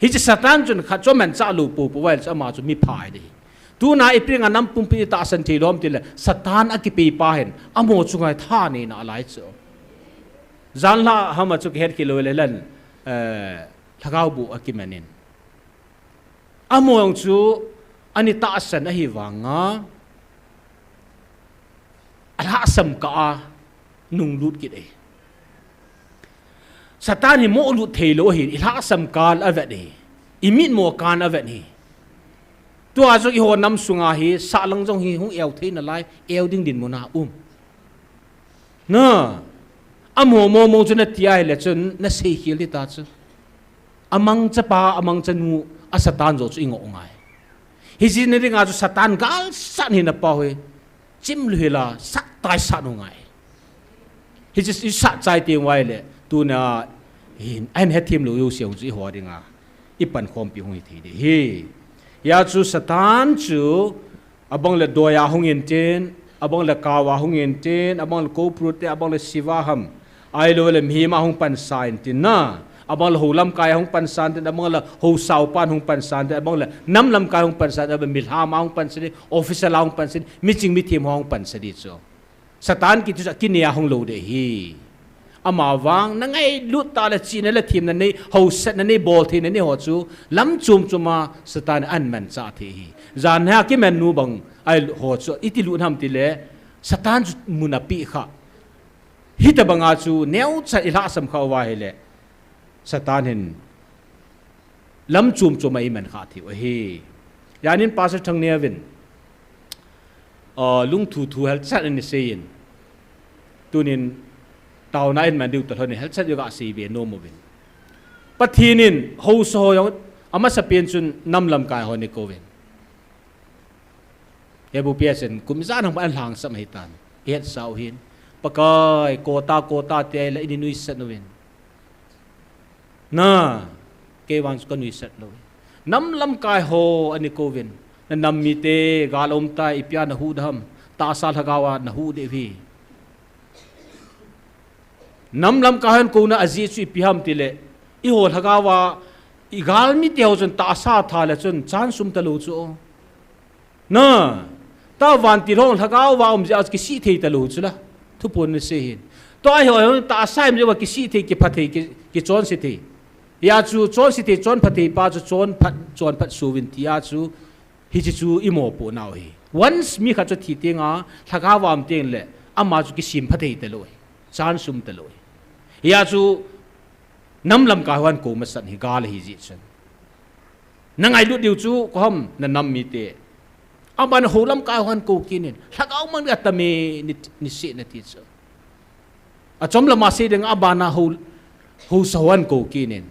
Hiche Satan chun khat chu amanchah lou popo uva ahile chu ama chu mi phai ding ahi. Tuna ipi dinga nam pumpi i tahsan thei lou ham tile Satan a kipei pa hin amaho chunga thanei na lai chu. Janhi a ham a chu kihet khel lou le lan, eh, lhagao boh a kiman in. Amaho jong chu ana tahsan ahivanga alhahsam kah a nunglut kit e. Satan hi moh lut thei lou ahi, i lhahsam kah a vet e, i mitmo kah a vet e. Tua chu eiho nam sunga hi sahlang jong hi hung eu thei nalai, eu ding dinmun a um. Na, amaho momo chu na ti ahile chun na sei khel ding ta chu. Amangcha pa, amangcha nu, a Satan jo chu i ngoh ngai. Hiche na dinga chu Satan galsat hina pa hi. Chim lou hela, sat tai sat u ngai. Hiche i sat chai teng uva ahile, tuna hin, ahin hethem lou jouse chu eiho dinga i pankhompi hung hi thei ding ahi. Hia chu Satan chu abang le doi a hung intin, abang le kau a hung intin, abang le Cobra te, abang le Shiva ham. Ahilou le mihem a hung pansan tin na. Abang le hou lamkai a hung pansan tin, abang le hou saupan hung pansan tin, abang le nam lamkai a hung pansan tin, abang le milham a hung pansan tin, official a hung pansan tin, miching mithem ho hung pansan ding chu. Satan kiti chu kinei a hung lou ding ahi. Ama vang na ngailut tah le chihna le themna nei, hausatna nei, boltheina nei ho chu lam chom chom a Satan in amanchah thei ahi. Janhi a kiman nu bang ahi ho chu iti lut ham tile Satan chu mun apeh kha. Hitabang a chu neocha i lhahsam kha uva ahile Satan hin lam chom chom a i man kha thei u ahi. Janin Pastor Thangneo vin, ah, lungthu thu helchat ana seiyin. Tunin taona in man diu talhon in helchat jong asei ve nom uvin. Pathen in haosa ho jong amasapen chun nam lamkai ho ana kouvin. Hebu piasen kum ijat hung bang lhangsam ahitan. Ihetsau hin. Pakai, kota, kota tia la ini nuisat uvin. Na, kei vang chu ka nuisat lou. Nam lamkai ho ana kouvin. Na nam mite, gal aum tai, ipia na huh dem. Tahsa lhagao a na huh diu ahi. Nam lamkai hon kouna ajeh chu ipi ham tile, eiho lhagao a, i galmite ho chun tahsa tha le chun chance um talou chu. Na, ta vantil ho lhagao a um jeh a kisih thei talou chu la. Thuphon na sei hin. Tua eiho, eiho tahsa um jeh a kisih thei, kipha thei, ki, kichonse thei. Hia chu chonse thei, chonpha thei pa chu chonphat, chonphat souvin tia chu Hiche chu i mopoh nau ahi. Once mi khat chu athi teng a, lhagao a um teng le, ama chu kisempha thei talou ahi. Chance um talou ahi. Hia chu, nam lamkai hon kou masat hi gal ahi jeh chun. Na ngailut diu chu, koi ham na nam mite. Aban hou lamkai hon kou kit in. Lhagao mang ding atam e ni, ni seh na ti chu. Achom lama sei ding a bana hou, haosa hon kou kit in.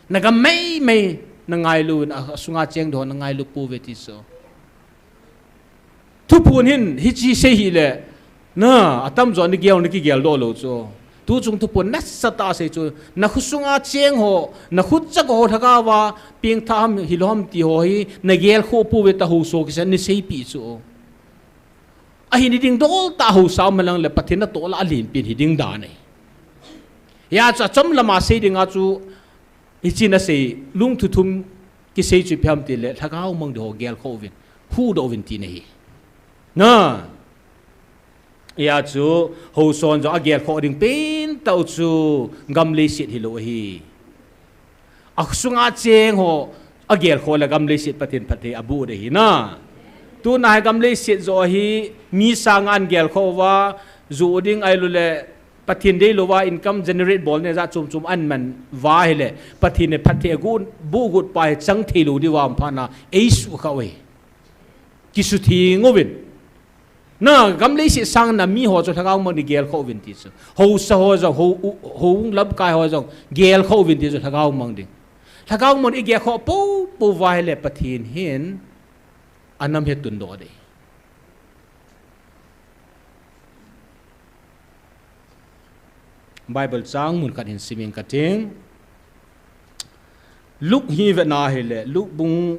Na gam maimai na ngailu in, a, asunga cheng ding ho na ngailu pouve ti chu. Thuphon hin, hiche sei hile, na, atamjo na gel, na kigel doh lou chu. Tuchung thuphon nasatah a sei chu. Na khosunga cheng ho, na khutchak ho lhagao a, pengthah ham, hilou ham ti ho hi, na gelkhoh pouve tia haosa ho kisan na seipeh chu. Ahin hiding dol tah haosa um hen lang le Pathen natoh lah a lenpen hiding dan ahi. Hia chu achom lama sei ding a chu hiche na sei lungthu thum kisei chu ipi ham tile lhagao mang ding ho gelkhoh uvin, huhdoh uvin tina ahi. Na. Hia chu haosa hon jong agelkhoh ding pentah u chu gam leiset hilou ahi. Asunga cheng ho agelkhoh le gam leiset Pathen phatthei aboh ding ahi na. Tuna hi gam leiset joh hi mi sang ahin gelkhoh uva, ju ding ahilou le Pathen deilou va income generate bolna jat chom chom ahin man uva ahile Pathen in phatthei aboh got pa hi chang theilou diu va um phat na eisuh kha uve. Kisutheng uvin. Na, gam leiset sanga mi ho chu lhagao mang ding gelkhoh uvin ti chu. Haosa ho jong, hou, u, hou lamkai ho jong gelkhoh uvin ti chu lhagao mang ding. Lhagao mang ding i gelkhoh poupou uva ahile Pathen hin anam hi atundoh ding. Bible chang mun khat hin sim ing kating. Luke hi vetna hile, Luke bung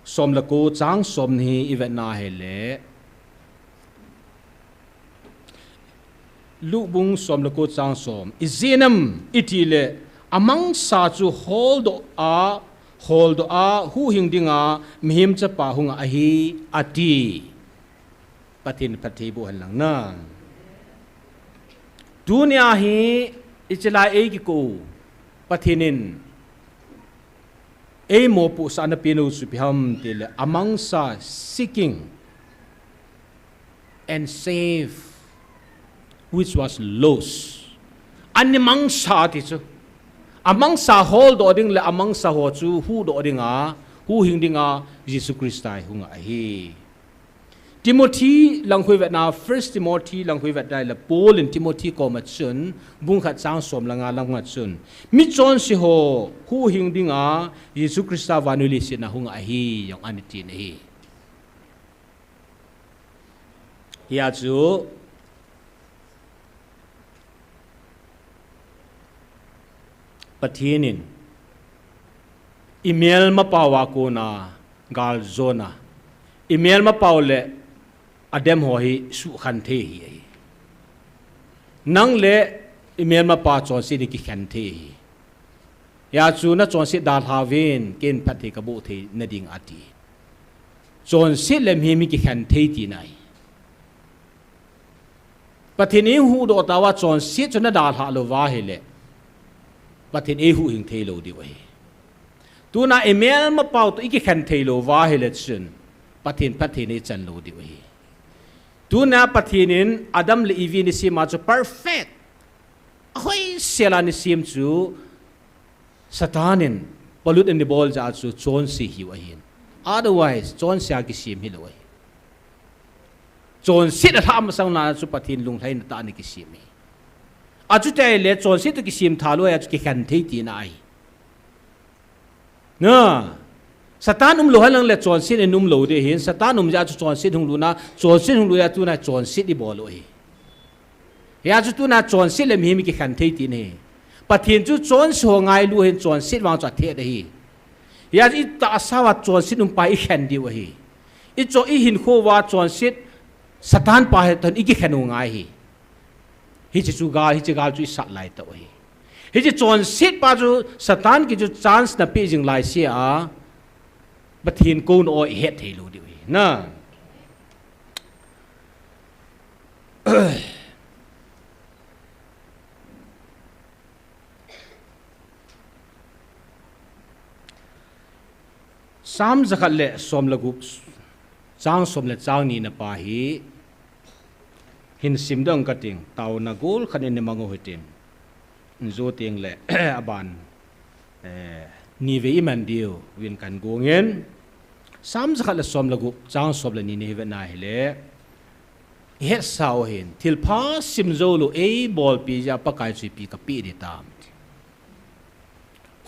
som le ko chang som ni hi i vetna hile, Luke bung som le ko chang som. Ijeh inem itile, amangsa chu holdoh a, holdoh a, huhhing dinga mihem chapa hung ahi, ati. Pathen phatthei boh hen lang na. Tunia hi, ichelai ei kikou, Pathen in ei mopohsahna pen u chu ipi ham tile, amangsa, seeking and save which was lost. Ana mangsa ti chu. Amangsa holdoh ding le amangsa ho chu huhdoh dinga, huhhing dinga, Jesu Christa hi hung ahi. Timothy lang khu i vetna, First Timothy lang khu i vetna le Paul in Timothy koma chun, bung khat chang som le nga lam nga chun, michonse ho huhhing dinga, Jesu Christa vannoi leiset a hung ahi, jong ana tin ahi. Hia chu, Pathen in, imelmapau a kona, galjona, imelmapau le adem ho hi suhkhen thei ahi. Nang le imelmapa chonset hi kikhen thei ahi. Hia chu nachonset dalha uvin, ken phatthei kaboh thei nading ati. Chonset le mihem hi kikhen thei tina ahi. Pathen in eihuhdoh tauva chonset chu nadalhah louva ahile, Pathen eihuhhing thei lou diu ahi. Tuna imelmapau toh ikikhen thei louva ahile chun, Pathen phatthei neichan lou diu ahi. Tuna Pathen in Adam le Evi ana sema chu perfect, ahoisela ana sem chu, Satan in pollute ana bol jeh a chu chonse hiu ahin. Otherwise, chonse a kisem hilou ahi. Chonset alhah masang na chu Pathen lunglhaina tah a ana kisem ahi. Achuti ahile chonset toh kisem tha lou ahi, achu kikhen thei tina ahi. Na, Satan umlou henlang le chonset in umlou ding ahin, Satan um jeh a chu chonset hung lut na, chonset hung lut jeh a tuna chonset ibol u ahi. Hia chu tuna chonset le mihem hi kikhen thei tina ahi. Pathen chu chonse ho ngailu ahin, chonset vang chu athet ahi. Hia chu itahsa uva chonset umpa hi ikhen diu ahi. Ichon, ihinkho uva chonset Satan pa hi toh ikikhen u ngai ahi. Hiche chu gal, hiche gal chu isat lai tauve. Hiche chonset pa chu Satan kiti chu chance napeh jing laisea, Pathen kouna o ihet thei lou diu ahi. Na. Psalm jakhat le som le gup, chang som le chang ni na pa hi, hin sim dong kating, taona gol khat in nei mang u hitin. Jou teng le, aban, eh, nivei iman diu, vin kan gong in. Psalm jakhat le som le gup, chang som le ni na hi vetna hile, ihetsau hin, thilpha sim joulou, eibolpi jeh a Pakai chu ipi kapeh ding tam.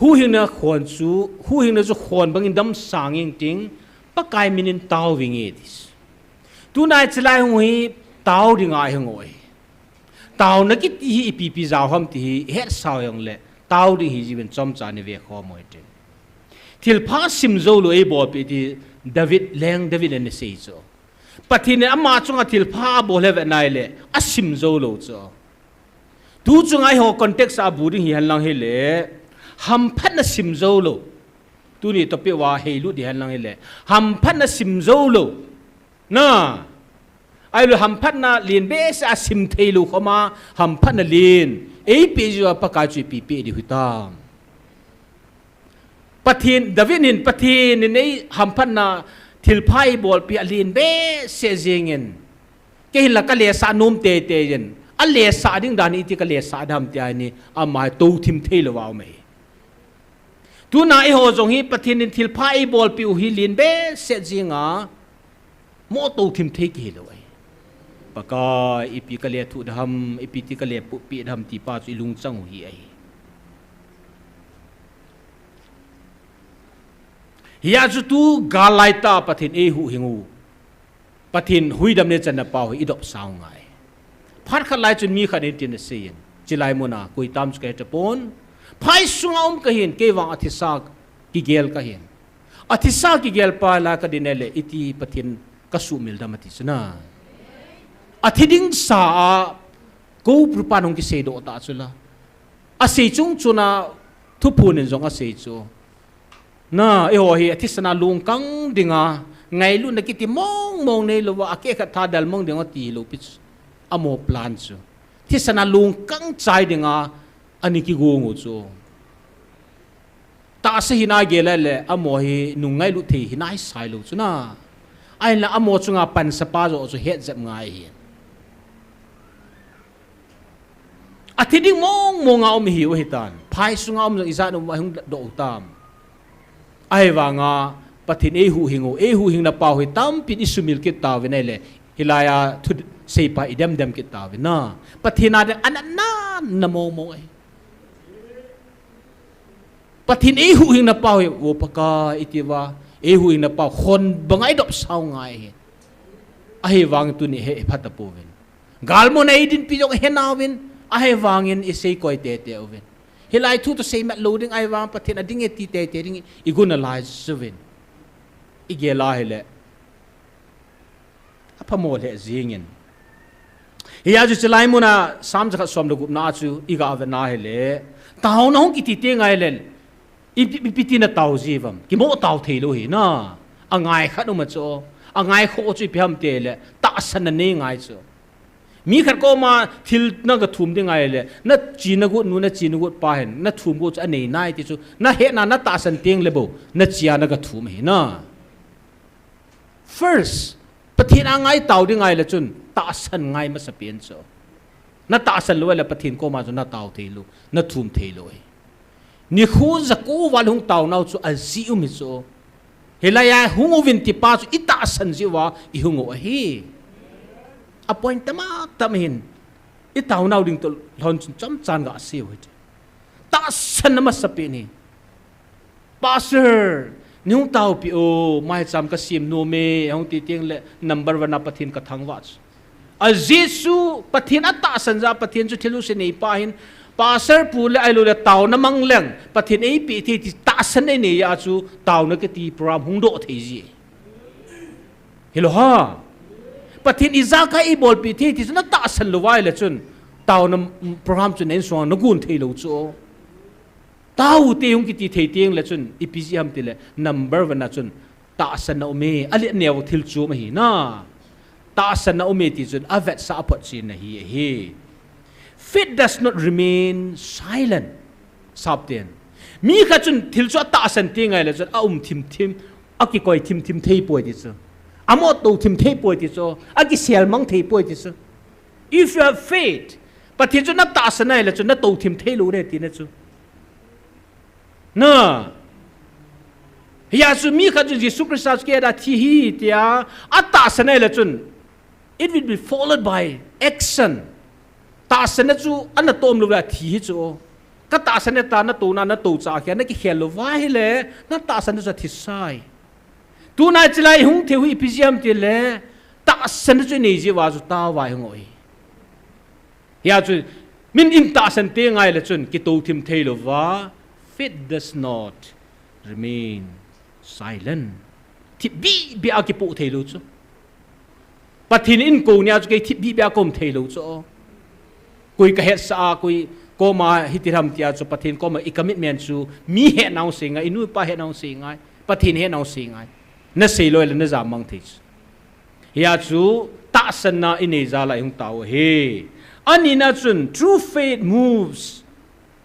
Huhhingna khon chu, huhhingna chu khon bangin damsang inge ting, Pakai min in tao vinge ti. Tuna ichelai hung hi tao ding ahi ngoi. Taona kiti hi ipi ipi jao ham ti hi ihetsau jongle, tao ding ahi jiuvin chomcha nei vekhom u hitin. Thilpha sim joulou eibolpi ti David, leng David in ana sei chu. Pathen in ama chunga thilpha abol le vetna hile, asim joulou chu. Tu chunga eiho context a bu ding hihen lang hile, hamphatna sim joulou. Tuni topic uva heilut ding hihen lang hile, hamphatna sim joulou. Na, ahilou hamphatna len behseh a sim theilou khoma, hamphatna len eipeh jeh uva Pakai chu ipi peh diu hitam. Pathen, David in Pathen in ei hamphatna thilpha eibolpi alen behseh jengin, kei hinla kalesah nom teitei jin, alesah ding dan hi iti kalesah ding ham tia hi ama hi touthim theilou a um ahi. Tuna eiho jong hi Pathen in thilpha eibolpi u hi len behseh jenga, mo touthim thei kihilou ahi. Pakai, ipi kalethuh ding ham, ipi ti kalepuppeh ding ham ti pa chu ilungchang u hi ahi. Hia chu tu gal laitah Pathen eihuhhing u, Pathen huhhingna neichanna pa u hi idopsang u ngai. Phat khat lai chun mi khat in tin asei in, chilai muna koi tam chu kahe tapon. Phai sunga um kahin, kei vang athisa kigel kahin. Athisa kigel pa la kadin le iti Pathen kasumil dam ati chu na. Athi ding sa a, ko prupan hung kisei doh ta chu la. Asei chung chuna thuphun in jong asei chu. Na, eiho hi athisana lungkang dinga, ngailutna kiti mong mong neilouva, akeh khat tha dalmang dinga ti lou pi chu. Amaho plan chu. Thisana lungkang chai dinga, ani kigung u chu. Tahsa hina gel le, amaho hi nung ngailut thei hina hi sai lou chu na. Ahinla amaho chunga pansa pa joh chu het jep ngai hi. Athi ding mong monga um ihiu hitan. Phai sunga um jong ijat um ahung doh u tam. Ahivanga Pathen eihuhhing u, eihuhhingna pau hi tampin isumil kit tauvin ahile. Hilai a thusei pa idem dem kit tauvin na. Pathen a ding anatna mong mong ahi. Pathen eihuhhingna pau hi, o Pakai, iti uva, eihuhhingna pau, khon banga idop sao ngai hi. Ahivang tuni hi, iphat tapouvin. Galmun a idinpi jong ihenauvin, ahivangin isei koi tete uvin. Hilai thu toh seimat lou ding, ahivang Pathen a ding e ti tete ding, igun alai juvin. Igel a hile. Aphamo lheh jingin. Hia chu chilai muna Psalm jakhat som le gupna chu iga vetna hile. Taona hung kiti teng ahile. Ipi, ipi tina tao ji uvam. Kimo tao thei lou hi na. Angai khat um a chu. Angai kho chu ipi ham tile. Tahsanna nei ngai chu. Mi khat koma thil naga thum ding ahile. Nachi nagot nu, nachi nagot pa hin. Nathum got chu anei nai ti chu. Nahetna natahsan teng le bou. Nachi a naga thum hi na. First, Pathen a ngai tao ding ahile chun, tahsan ngai masapen chu. Natahsan lou ahile Pathen koma chu natao thei lou, nathum thei lou hi. Nikho jako val hung taonau chu ajeh um hi chu. Hilai a hung uvin tipa chu itahsan jeh uva ihung u ahi. A point tama tam hin. Itaonau ding toh lhon chun chomchan gasei u hite. Tahsanna masapen hi. Pastor, nei hung taopi o, maicham kasem nom e, hung ti teng le number one a Pathen kathangvah chu. Ajeh chu, Pathen atahsan jeh a Pathen chu thil jouse neipa hin, Pastor pu le ahilou le taona mang leng, Pathen eipeh thei ti tahsan einei a chu, taona kiti program hung doh thei ji. Hilou ham. Pathen ijakai eibolpeh thei ti chu natahsan lou uva ahile chun, taona program chu na insung a nagon thei lou chu. Tao te hung kiti thei teng le chun, ipi jeh ham tile, number one a chun, tahsanna um e, alet neo thil chom ahi na. Tahsanna um e ti chun, avetsah aphotchenna hi ahi. Faith does not remain silent. Sapten. Mi khat chun thil chu atahsan teng ahile chun, aum thim thim, akikoi thim thim thei poi ti chu. Amo tou thim thei poi ti chu. Akisel mang thei poi ti chu. If you have faith, Pathen chu natahsan ahile chun, natou thim thei lou ne tina chu. Na. Hia chu mi khat chu Jesu Christa chu kei a thi hi tia, atahsan ahile chun, it will be followed by action. Tahsanna chu ana tom lou le thi hi chu. Katahsan e ta natouna, natou cha kia, nakikhel lou uva ahile, natahsanna chu athi sai. Tuna chilai hung thei u hi ipi jeh ham tile, tahsanna chu inei jeh uva chu taovai hung u hi. Hia chu, min in tahsan teng ahile chun, kitou thim thei lou uva, faith does not remain silent. Thip bih bih a kipoh thei lou chu. Pathen in kou nia chu kei thip bih bih a kaum thei lou chu. Koi kahetsah a, koi koma hiti ham tia chu Pathen koma i commitment chu mi hetnau sei ngai, i nu i pa hetnau sei ngai, Pathen hetnau sei ngai. Nasei lou le najam mang thei chu. Hia chu tahsanna inei jal a ihung tao u ahi. Anina chun true faith moves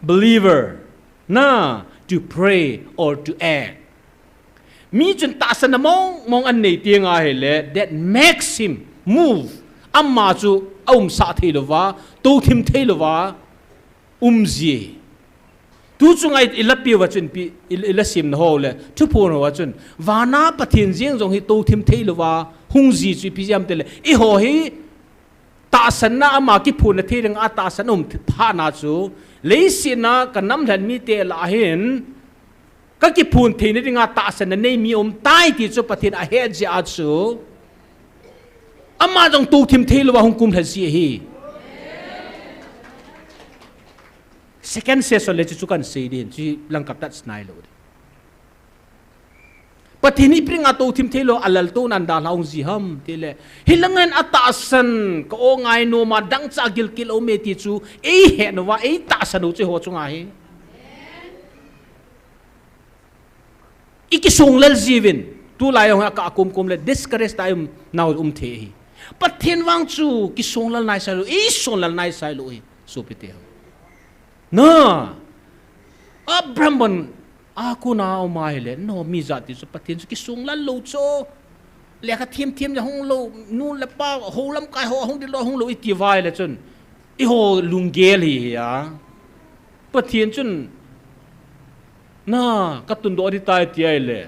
believer na to pray or to act. Mi chun tahsanna mong mong anei teng ahile that makes him move. Ama chu aumsah thei lou uva, tou thim thei lou uva, um ji. Tu chunga i, i lapi uva chun pi, i, i lasemna ho le, thuphon ho a chun, vana Pathen jeng jong hi tou thim thei lou uva, hung ji chu ipi jeh ham tile, eiho hi tahsanna ama kiphonna thei ding a tahsan um phat na chu, leiset a kanam lhen mite lah a hin, kakiphon theina dinga tahsanna nei mi um tai ti chu Pathen ahet jeh a chu, ama jong tou thim thei lou uva hung kumlha ji ahi. Second session le chu chu kan sei din, chu langkap tat snai lo di. Pathen hi ipi dinga tou thim thei lo, alal tou nan dalha hung ji ham, ti le. Hilang in atahsan, ka o ngai nom a dangchah gilkel um e ti chu, ei het uva, ei tahsan u chu eiho chunga hi. I kisonglel jiuvin, tulai jong hi akah kum kum le discourage ta um nau um thei hi. Pathen vang chu kisonglel naisai lou, i songlel naisai lou hi, sopite ho. Na, Abraham bon, a kona um a hile, no, mi jat ti chu Pathen chu kisonglel lou chu. Lekha thiam thiam ja hung lou, nu le pa, ho lamkai ho, hung di lou, hung lou, i ti vai le chun. Eiho lunggel hi hi a. Pathen chun, na, ka tundoh di tai ti a hile.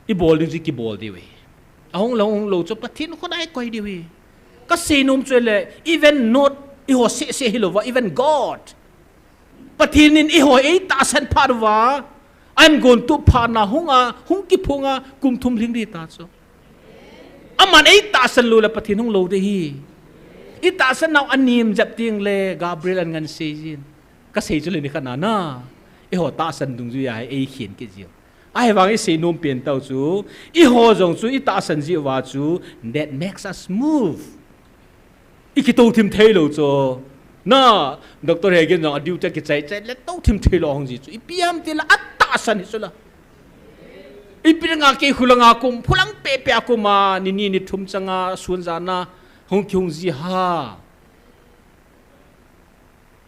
I bol ding chu i kibol diu hi. Ahung lou, hung lou chu Pathen khut a i koi diu hi. Ka sei nom chu le, even not, eiho seh seh hi lou va, even God. Pathen in eiho ei tahsan phat uva, a ingon tup phat na hung a, hung kiphong a, kum thum lhing di ta chu. Aman ei tahsan lou le Pathen hung lou di hi. I tahsan nau anem jep ting le, Gabriel an ngan sei jin. Ka sei chu le ni khat na na. Eiho tahsan dungjui a hi ei khen kit jiu. Ahivang i sei nom pen tau chu, eiho jong chu i tahsan jiu va chu, that makes us move. I kitou thim thei lou chu. Na, Doctor Hegin jong a duty kichai chai le tou thim thei lou hung ji chu. Ipi ham ti le atahsan hi chu la. Ipi dinga kei khulang a kum, khulang pe pe a kum a, ni ni ni thum chang a, sun jan a, hung kihung ji ha.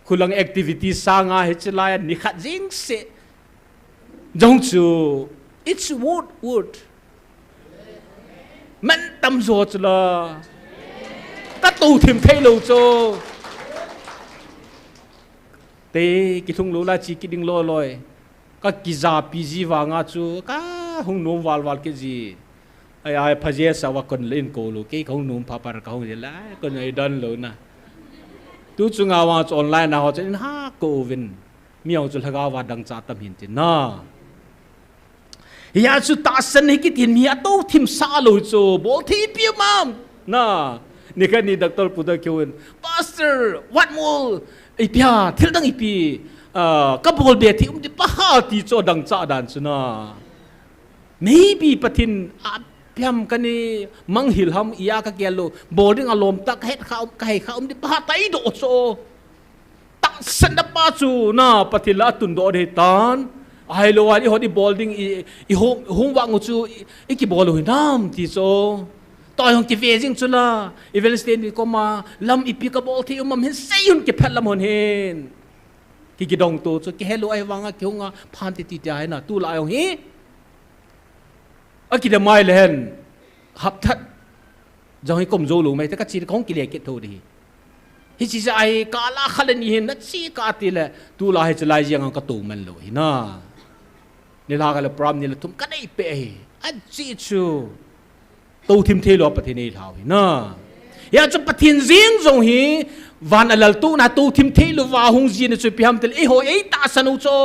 Khulang activity sanga hiche lai a ni khat jing seh. Jong chu, it's worth, worth. Man tam jo chu la. Ka tou thim thei lou chu. Te, kithung lou la chi kiding loi loi. Ka kijapi ji vanga chu, ka hung nom val val kit ji. Ai, ai, phaje sa va kon le in ko lou, kei ka hung nom pha par ka hung ji lai, kon ai don lou na. Tu chunga vang chu online a ho chu in ha ko uvin. Mi hung chu lhagao va dangchah tam hin tin na. Hia chu tahsan hi kiti hin mi a tou thim sa lou chu, bol thei pi mam. Na, ni khat ni Doctor Pu Da keu in, Pastor, what more? Ipi a, thil dang ipi, ah, ka bol be thei um di pa ha ti chu dangchah dan chu na. Maybe Pathen a piam ka ni manghil ham i a ka gel lou, bol ding a lom ta ka het kha um, ka hei kha um di pa ha ta i do chu. Tahsan na pa chu na Pathen la tun do de tan. Ahilou a i hot i bol ding i, i hung, hung vang u chu i, i kibol u hinam ti chu. Toi hung kive jing chu la. Evangelist ni koma lam ipi ka bol thei um am hin sei un kiphet lam hon hin. Ki kidong tu chu kihe lou ahivanga kihung a phan ti ti ti a hi na tu la hung hi. A kidam mai le hen. Hap that. Jong hi kom jou lou mai te ka chi kong kile kit tho di hi. Hiche jeh a hi ka la kha le ni hin na chi ka ti le tu la hiche lai jeng ang ka tou man lou hi na. Ni la ka le pram ni le thum ka nei pe hi. A chi chu. Tou thim thei lou Pathen ei lhau hi na. Hia chu Pathen jeng jong hi van a lal tu na tou thim thei lou va hung ji na chu ipi ham ti le eiho ei tahsan u chu.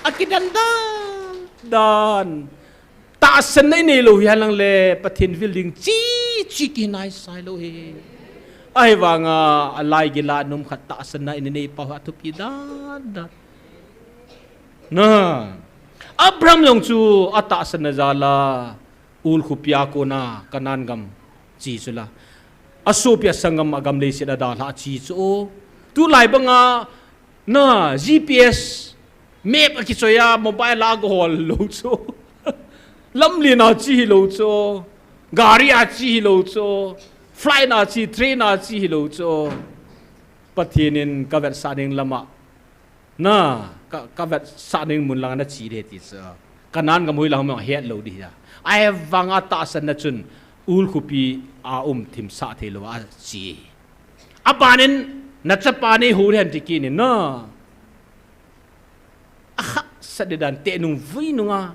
A kidan dan. Dan. Tahsan na i nei lou hi halang le Pathen vil ding chi, chi ki naisai lou hi. Ahivanga a lai gila nom khat tahsan na i nei pau ha thupi dan dan. Na. Abraham jong chu a tahsan na jal a Ur khopi a kona Canaan gam chi chu la. A sopi a sanggam a gam leiset a dalha chi chu. Tu lai banga Na, G P S, map a kichoi a, mobile a gol lou chu. Lamlen a chi hilou chu. Gari a chi hilou chu. Flight a chi, train a chi hilou chu. Pathen in ka vetsah ding lama. Na, ka, ka vetsah ding mun langa na chi de ti chu. Canaan gam hoi lang ma het lou di a. Ahivanga tahsan na chun, Ur khopi a um thim sah thei lou a chi. Abanin, na chapa nei hou hen ti kinin na. A khahsat di dan te nung vui nunga.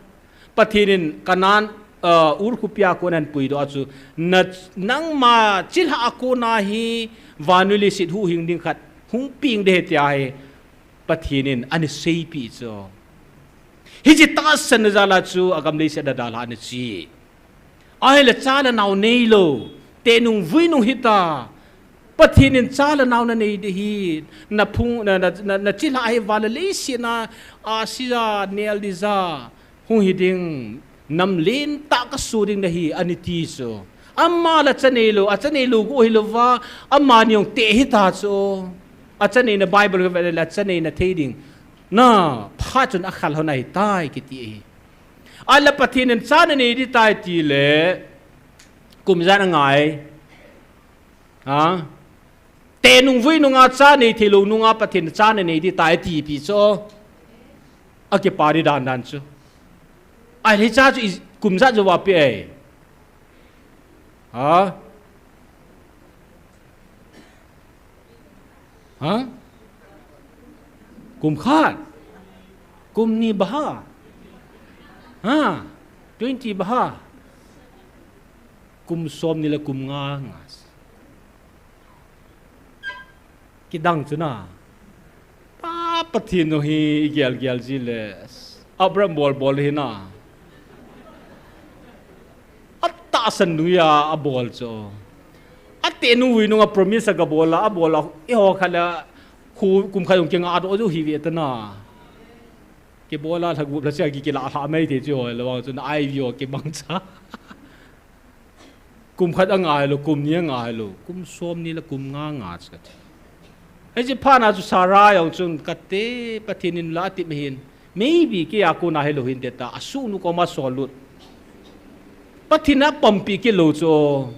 Pathen in Canaan, uh, Ur khopi a kona ahin puidoh a chu. Na, nangma chilhah a kona hi vannoi leiset huhhing ding khat hung peng de ti ahi. Pathen in ana seipeh chu. Hiche tahsan na jal a chu a gam leiset a dalha ana chi. Ahile cha le nao neilou, te nung vui nung hita. Pathen in cha le nao nanei ding ahi, naphung, na, na, na, nachilhah hi van le leiset a, Asia, nel ding ja, hung hi ding, nam lentah kasoh ding nahi, anati chu. Ama la cha neilou, acha neilou gu hilouva, amani jong te hita chu. Acha neina Bible ka ve le acha neina thei ding. Na, phat chun akhal hon ahitai kiti ahi. Ahile Pathen in cha nanei ding tai tile, kum ijat angai. Ha? Te nung vui nunga cha nei theilou nunga Pathen cha nanei ding tai tipi chu. Akipah ding dan dan chu. Ahile cha chu i, kum ijat jou a pe ai. Ha? Ha? Kum khat. Kum ni baha. Ha? Twenty baha. Kum som ni le kum nga nga. Kidang chu na. Pa Pathen u hi i gel gel ji le. Abraham bol bol hi na. Atahsan noiya abol chu. Ate nung vui nunga promise aga bol a, abol a, eiho khat le khu kum khat jong kinga doh jou hi ve ta na. Kibol a lhagup lha sia ki kila lha mai te chu hoi le vang chu na ai vi o kibang cha. Kum khat angai lou, kum ni angai lou, kum som ni le kum nga nga chu kati. Hiche phat na chu Sarah jong chun kati Pathen in la ati mai hin. Maybe kei a kona hilou hinte ta, asuhnu koma sol lut. Pathen in apompi kit lou chu,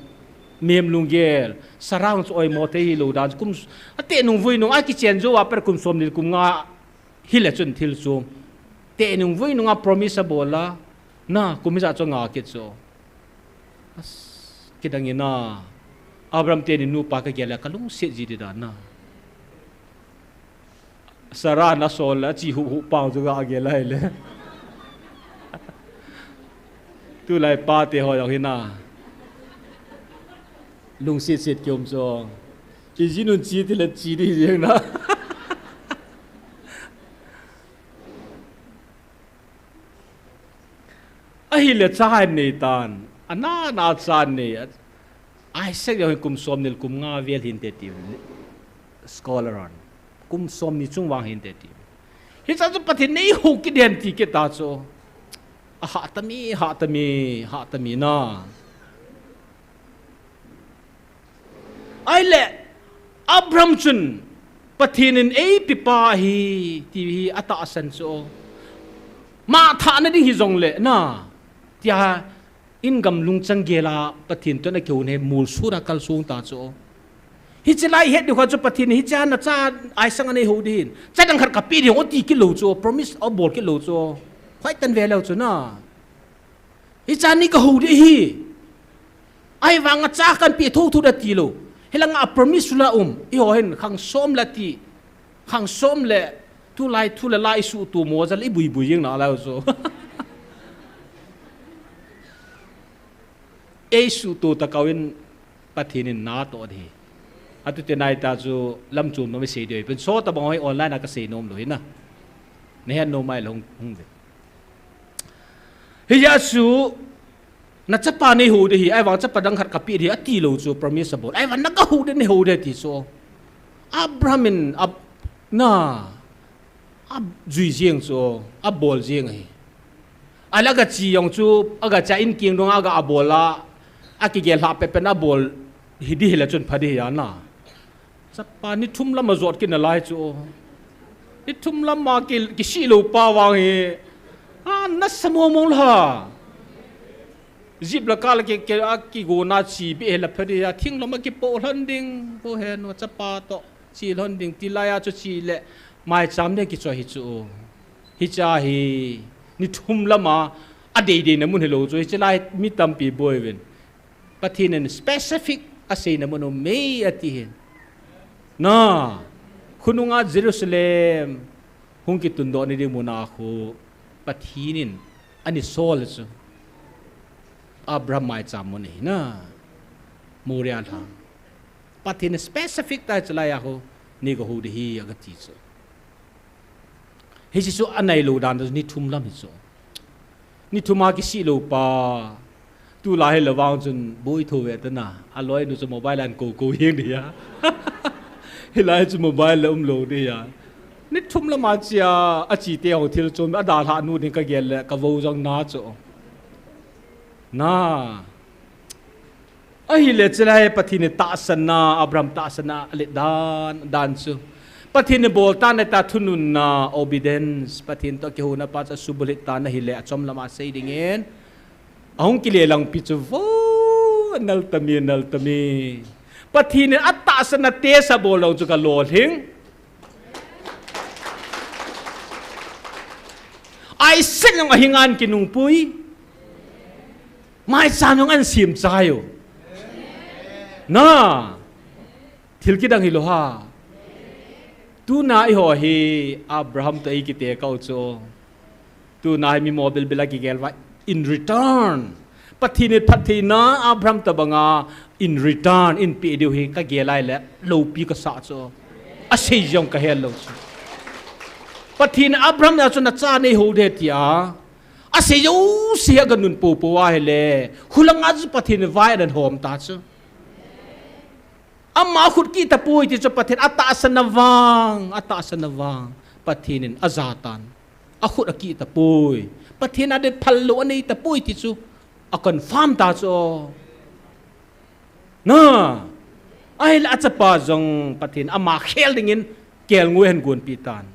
mihem lunggel, Sarah jong chu oimo thei hilou dan chu kum, ate nung vui nung a kichen jou a pat kum som ni le kum nga hile chun thil chu. Te nung vui nunga promise abol a, na, kum ijat chu nga kit chu. As, kidang in a, Abraham teni nupa ka gel a ka lungset ji ding dan na. Sarah na sol a chi hu hu pang chu ga gel a hile. Tulai pa te ho jong hi na. Lungset set kium chu. Ijinun chi ti le chi ding jeng na. Ahile cha hin nei tan. Ana na cha nei. Isaac jong hi kum som ni le kum nga vel hinte ti. Scholar hon. Kum som ni chung vang hinte ti. Hicha chu Pathen in eihou kit den ti kit ta chu. Ahah ta mi, hah ta mi, hah ta mi na. Ahile, Abraham chun, Pathen in eipepa ahi, ti hi atahsan chu. Ama thahna ding hijongle, na, tia, in gam lungchang gel a, Pathen toh ana kihou hi, molso a kalsong ta chu. Hiche lai het ding kha chu Pathen in, hiche a nacha Isaac anei hou ding hin. Cha dang khat kapeh ding, ati kit lou chu, promise abol kit lou chu. Hoitah in ve leu chu na. Hicha ni kahou ding ahi. Ahivanga cha kahin pe thotho ding ati lou. Hilanga promise la um. Eiho hin khang som la ti. Khang som le. Tulai thu le la isuhto mo jal ibui bui jing na leu chu. Eisuhto ta kau in Pathen in natoh ding ahi. Atute nai ta chu lamchom nom isei ding ahi. Pen so tabang hoi online a kasei nom lou hi na. Nahet nom mai lou hung, hung ve. Hijeh a chu, nachapa neihou ding ahi, ahivang chapa dang khat kapeh ding ahi, ati lou chu, promise abol. Ahivang nagahou ding neihou ding ati chu. Abraham in, Ab-, na, ajui jeng chu, abol jeng ahi. Ahile agache jong chu, agache a in keng dunga aga abol a, akigel lhah pehpeh in abol, hi ding hile chun pha ding ahi a na. Chapa ni thum lam a jot kit nalai chu. Ni thum lam a ki, kisih lou pa vang hi. A, nasa mong mong lha. Jeep la kal a ki, ki, a kigona che beh hile pha ding a, thinglom a kipoh lhon ding, ko he nu chapa toh che lhon ding, tilai a chu che le, maicham ding kichoi hi chu. Hicha hi, ni thum lam a, adei dei na mun hilou chu, hiche lai mi tampi boi uvin. Pathen in specific aseina mun um e ati hin. Na, khonunga Jerusalem hung kitundoh na ding mun a khu Pathen in ana sol chu. Abraham maicham mun ahi na. Moriah lha. Pathen in specific tah hiche lai a khu neigahou ding ahi agati chu. Hiche chu anai lou dan chu ni thum lam hi chu. Ni thum a kisih lou pa. Tulai hi le vang chun boi tho ve tana. Aloi nu chu mobile an ko ko hing dia. Hilai chu mobile le um lo dia. Ni thum lama chia, a chi te hong thil chom, a dalha nu ding ka gel le, ka vo jong na chu. Na. Ahile chilai Pathen in tahsanna, Abraham tahsanna, a let dan, dan chu. Pathen in bol tan ta thununna, obedience, Pathen to kihouna pa chu subulhit tan ahile, a chom lama sei dingin. Ahung kile lang pi chu vo, nal tami, nal tami. Pathen in a tahsanna te sa bol lo chu ka lolhing. Isaac jong ahi ngan kinungpui. Maicham jong an sim chai u. Na. Thil kidang hi lo ha. Tuna i ho hi Abraham to i kite kau chu. Tuna hi mi mobil bila kigel va in return. Pathen in phattheina Abraham to banga in return in pe diu hi ka gel ai le lopi ka sa chu. A sei jong ka hel lo chu. Pathen Abraham na chu na cha nei ho de tia. A sei jouse hi a ganun popo a hile. Hulanga chu Pathen in vai an hom ta chu. Ama khut kit tapoi ti chu Pathen a tahsanna vang, a tahsanna vang. Pathen in a ja tan. A khut a kit tapoi. Pathen a de phal lo a nei tapoi ti chu a confirm ta chu. Na. Ahile a chapa jong Pathen ama khel dingin kelngoi ahin gonpi tan.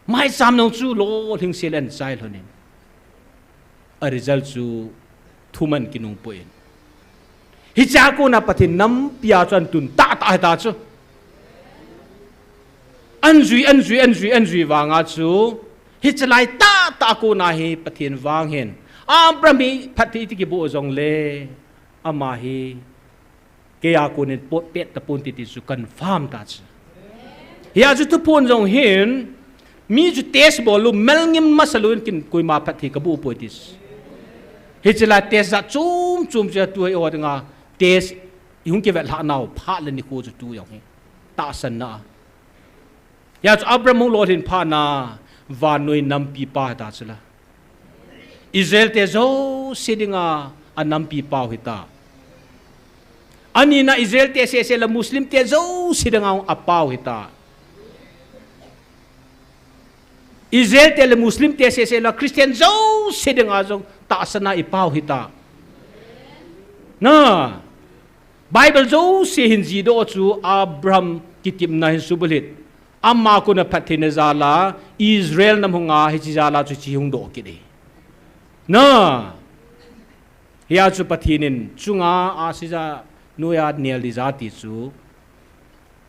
Maicham nung chu lolhing sel an chai lhonin. A result chu thuman kinungpui in. Hichea kona Pathen nampi a chu an tun tahtah hita chu. An jui, an jui, an jui, an jui vanga chu. Hichelai tahtah kona hi Pathen vang hin. Abraham hi phatthei ti kibu jongle. Ama hi. Kei a konin pot pet tapon ti ti chu confirm ta chu. Hia chu thuphon jong hin, mi chu test bol lou, melngim masa lou in kin koima phatthei ka bu poi ti chu. Hichila test jat chom chom chu tu hi ho dinga test i hung kivet lha nau phat le nikho chu tu jong hi. Tahsanna. Hia chu Abraham hung lolhin phat na vannoi nampi pa hita chula. Israel te jouse dinga a nampi pau hita. Anina Israel te sese le Muslim te jouse dinga a pau hita. Israel te le Muslim te sese le Christian jouse dinga jong tahsanna i pau hita. Na Bible jouse hin jidoh chu Abraham kitepna hin subulhit. Ama kona phattheina jala, Israel nam hunga hiche jala chu hiche hung doh kit e. Na. Hia chu Pathen in chunga a sija noija nel ding jati chu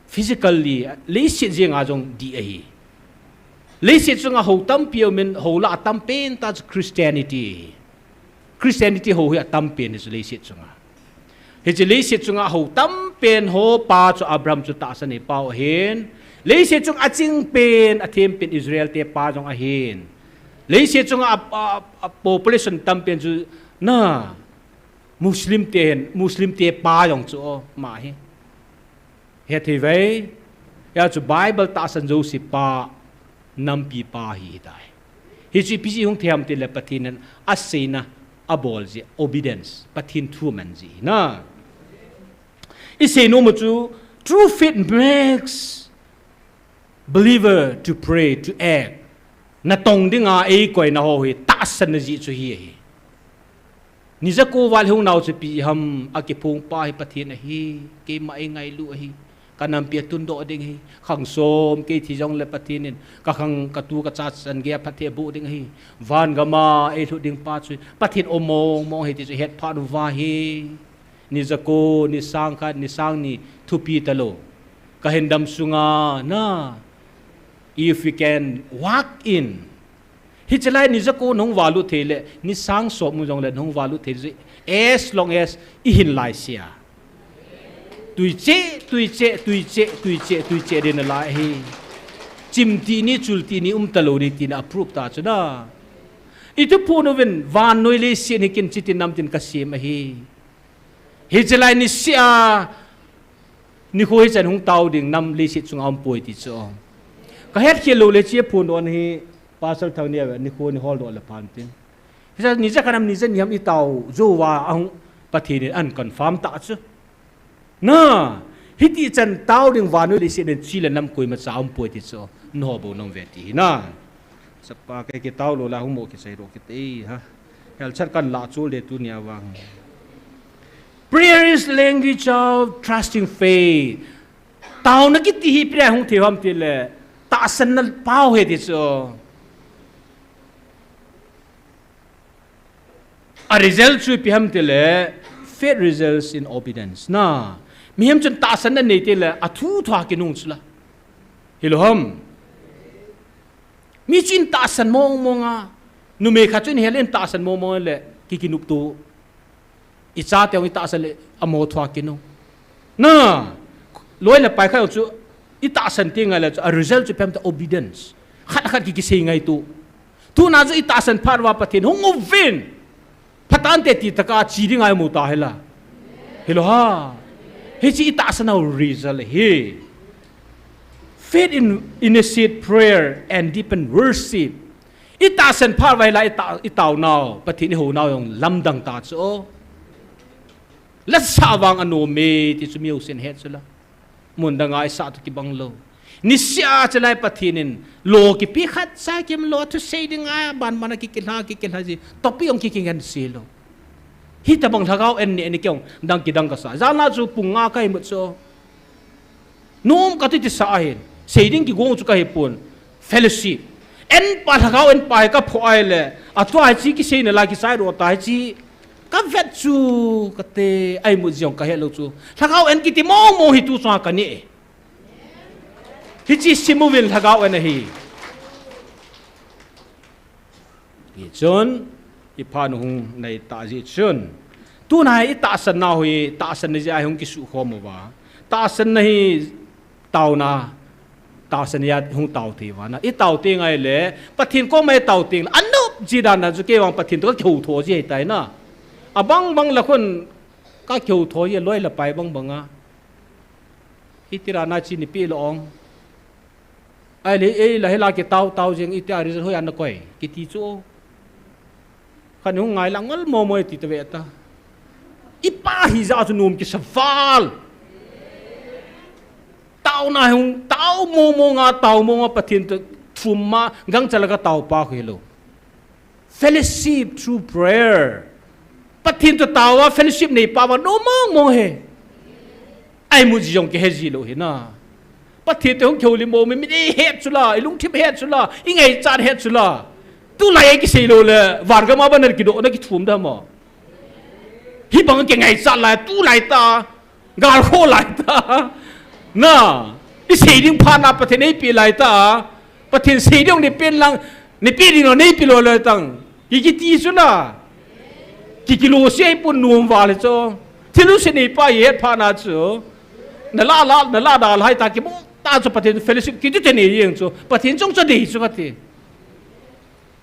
physically, leiset jenga jong dih ahi. Leiset chunga hou tampi umin, hou lah a tampen ta chu Christianity. Christianity hou hi atampen hi chu leiset chunga. Hiche leiset chunga hou tampen ho pa chu Abraham chu tahsan nei pau ahin. Leiset chunga achingpen, athempen Israel te pa jong ahin. Leiset chunga a, a, a population tampen chu na Muslim te hin, Muslim te pa jong chu o ma hi. Hethei vei, hia chu Bible tahsan jouse pa, nampi pa hi hitai. Hichu ipi jeh hung thei ham tile Pathen in aseina abol jeh, obedience, Pathen thu man jeh na. I seinom u chu, true faith makes believer to pray, to act. Natong dinga eikoina ho hi tahsanna jeh chu hi ahi. Ni jako val hung nau chu ipi ham, akiphong pa hi Pathen ahi, keima eingailu ahi, ka nampi atundoh ding ahi, khang som kei thi jongle Pathen in, ka khang ka tu ka cha chan gei a phatthei aboh ding ahi, van gama eilhut ding pa chu Pathen um mong mong ahi ti chu hetphat uva hi. Ni jako, ni sang khat, ni sang ni thupi talou. Ka hindam sunga, na, if we can walk in. Hichelai ni jako nahung valut thei le, ni sang som mu jongle nahung valut thei le, as long as i hin lai sia. Tui che, tui che, tui che, tui che, tui che ding nalai hi. Chim ti ni, chul ti ni, um talou ni ti na approve ta chu na. I thuphon uvin, vannoi leiset hi kin chitin namtin ka sem ahi. Hichelai niseh a, nikho hichan hung tao ding nam leiset chunga um poi ti chu. Ka hetkhel lou le hiche phondohna hi Pastor Thangnia ve nikho ni holdoh le phan tin. Hisa ni jakhat ham ni jani ham itao jouva ahung Pathen in aconfirm ta chu. Na, hiti chan tao ding vannoi leiset a chule nam koimacha aumpoi ti chu. Nahobou nong ve ti hi na. Sapa kei kitao lou la hung mo kisei lou kiti ha. Hel chat kan la chul de tunia vang. Prayer is language of trusting faith. Taona kiti hi prayer hung thei ham tile, tahsanna pao ahi ti chu. A result chu ipi ham tile, faith results in obedience. Na, mihem chun tahsanna nei tile, athu thua kinung chu la. Hilou ham. Mi chun tahsan mong mong a, numei khat chun hel in tahsan mong mong le, kikinupto. Ichate hung itahsan le, amo thua kinung. Na, loi le pai khat chu, itahsan teng le chu, a result chu ipi ham tile obedience. Khat khat ki kisei ngaito. Tuna chu itahsan phat uva Pathen hung uvin. Phatah inte ti tah a che ding ahi mu ta hi la. Hilou ham. Hiche itahsan a result ahi. Faith in initiate prayer and deepen worship. Itahsan phat uva la ita, itaonau, Pathen ihounau jong lamdang ta chu. Lasah vang anom e, ti chu mi jousen het chu la. Mun dang a isah toh kibang lou. Niseh a chalai Pathen in, lo kipe khat cha kim lou, thusei ding a, ban ban a kikilha, kikilha ji. Topi jong kikingen se lou. Hitabang lhagao en ni, en ni kei jong, dang kidang kasa. Jan a chu pung nga kahi mut chu. Nom kati ti sa ahin. Sei ding kigong chu kahi pon. Fellowship. En pa lhagao en pa hi kaphoh a ahile. Atua hiche kiseina la kisai ro ta hiche. Kavet chu kate ahi mu jong kahe lou chu. Lhagao en kiti mong mong hi tu chunga kani. Hiche simuvin lhagao en ahi. Hichun, iphat u hung nai ta jeh chun. Tuna hi itahsan nau hi, tahsan na jeh a hung kisukhom uva. Tahsan na hi taona, tahsan na jeh a hung tao thei uva na. Itao teng le, Pathen koma itao teng le, anop ji dan a chu kei vang Pathen toh kakihou tho ji ahi tai na. Abang bang la khun kakihou tho ji loi le pai bang bang a. Iti ra na chi ni pi lo ong. Ahile, ei la hila kitao tao jeng iti a result hoi a nakoi. Kiti chu. Khan hung ngai la ngol mo mo ti ta ve ta. Ipa hi ja chu nom kisa val. Taona hung tao mo mo nga tao mo nga Pathen toh thum ma gangcha la katao pa khu hilou. Fellowship through prayer. Pathen toh taova fellowship nei pa va nom mong mong ahi. Ahi mu ji jong kihe ji lou ahi na. Pathen toh hung kihoulim mo mi, mi ihet chu la, ilungthim het chu la, ingaichat het chu la. Tulai a kisei lou le, van gam a ban na kidoh na kithum da mo. Hibang kingaichat lai, tulai ta. Gal kho lai ta. Na. Isei ding phat na Pathen eipeh lai ta. Pathen sei ding ni pen lang. Ni pe ding lo nei pe lo le tang. Ki kiti chu na. Ki kilo sei pun nom val chu. Thil u se nei pa ihet phat na chu. Na la la, na la da lai ta kimu ta chu Pathen fellowship kiti te nei jeng chu. Pathen chong chu dei chu kati.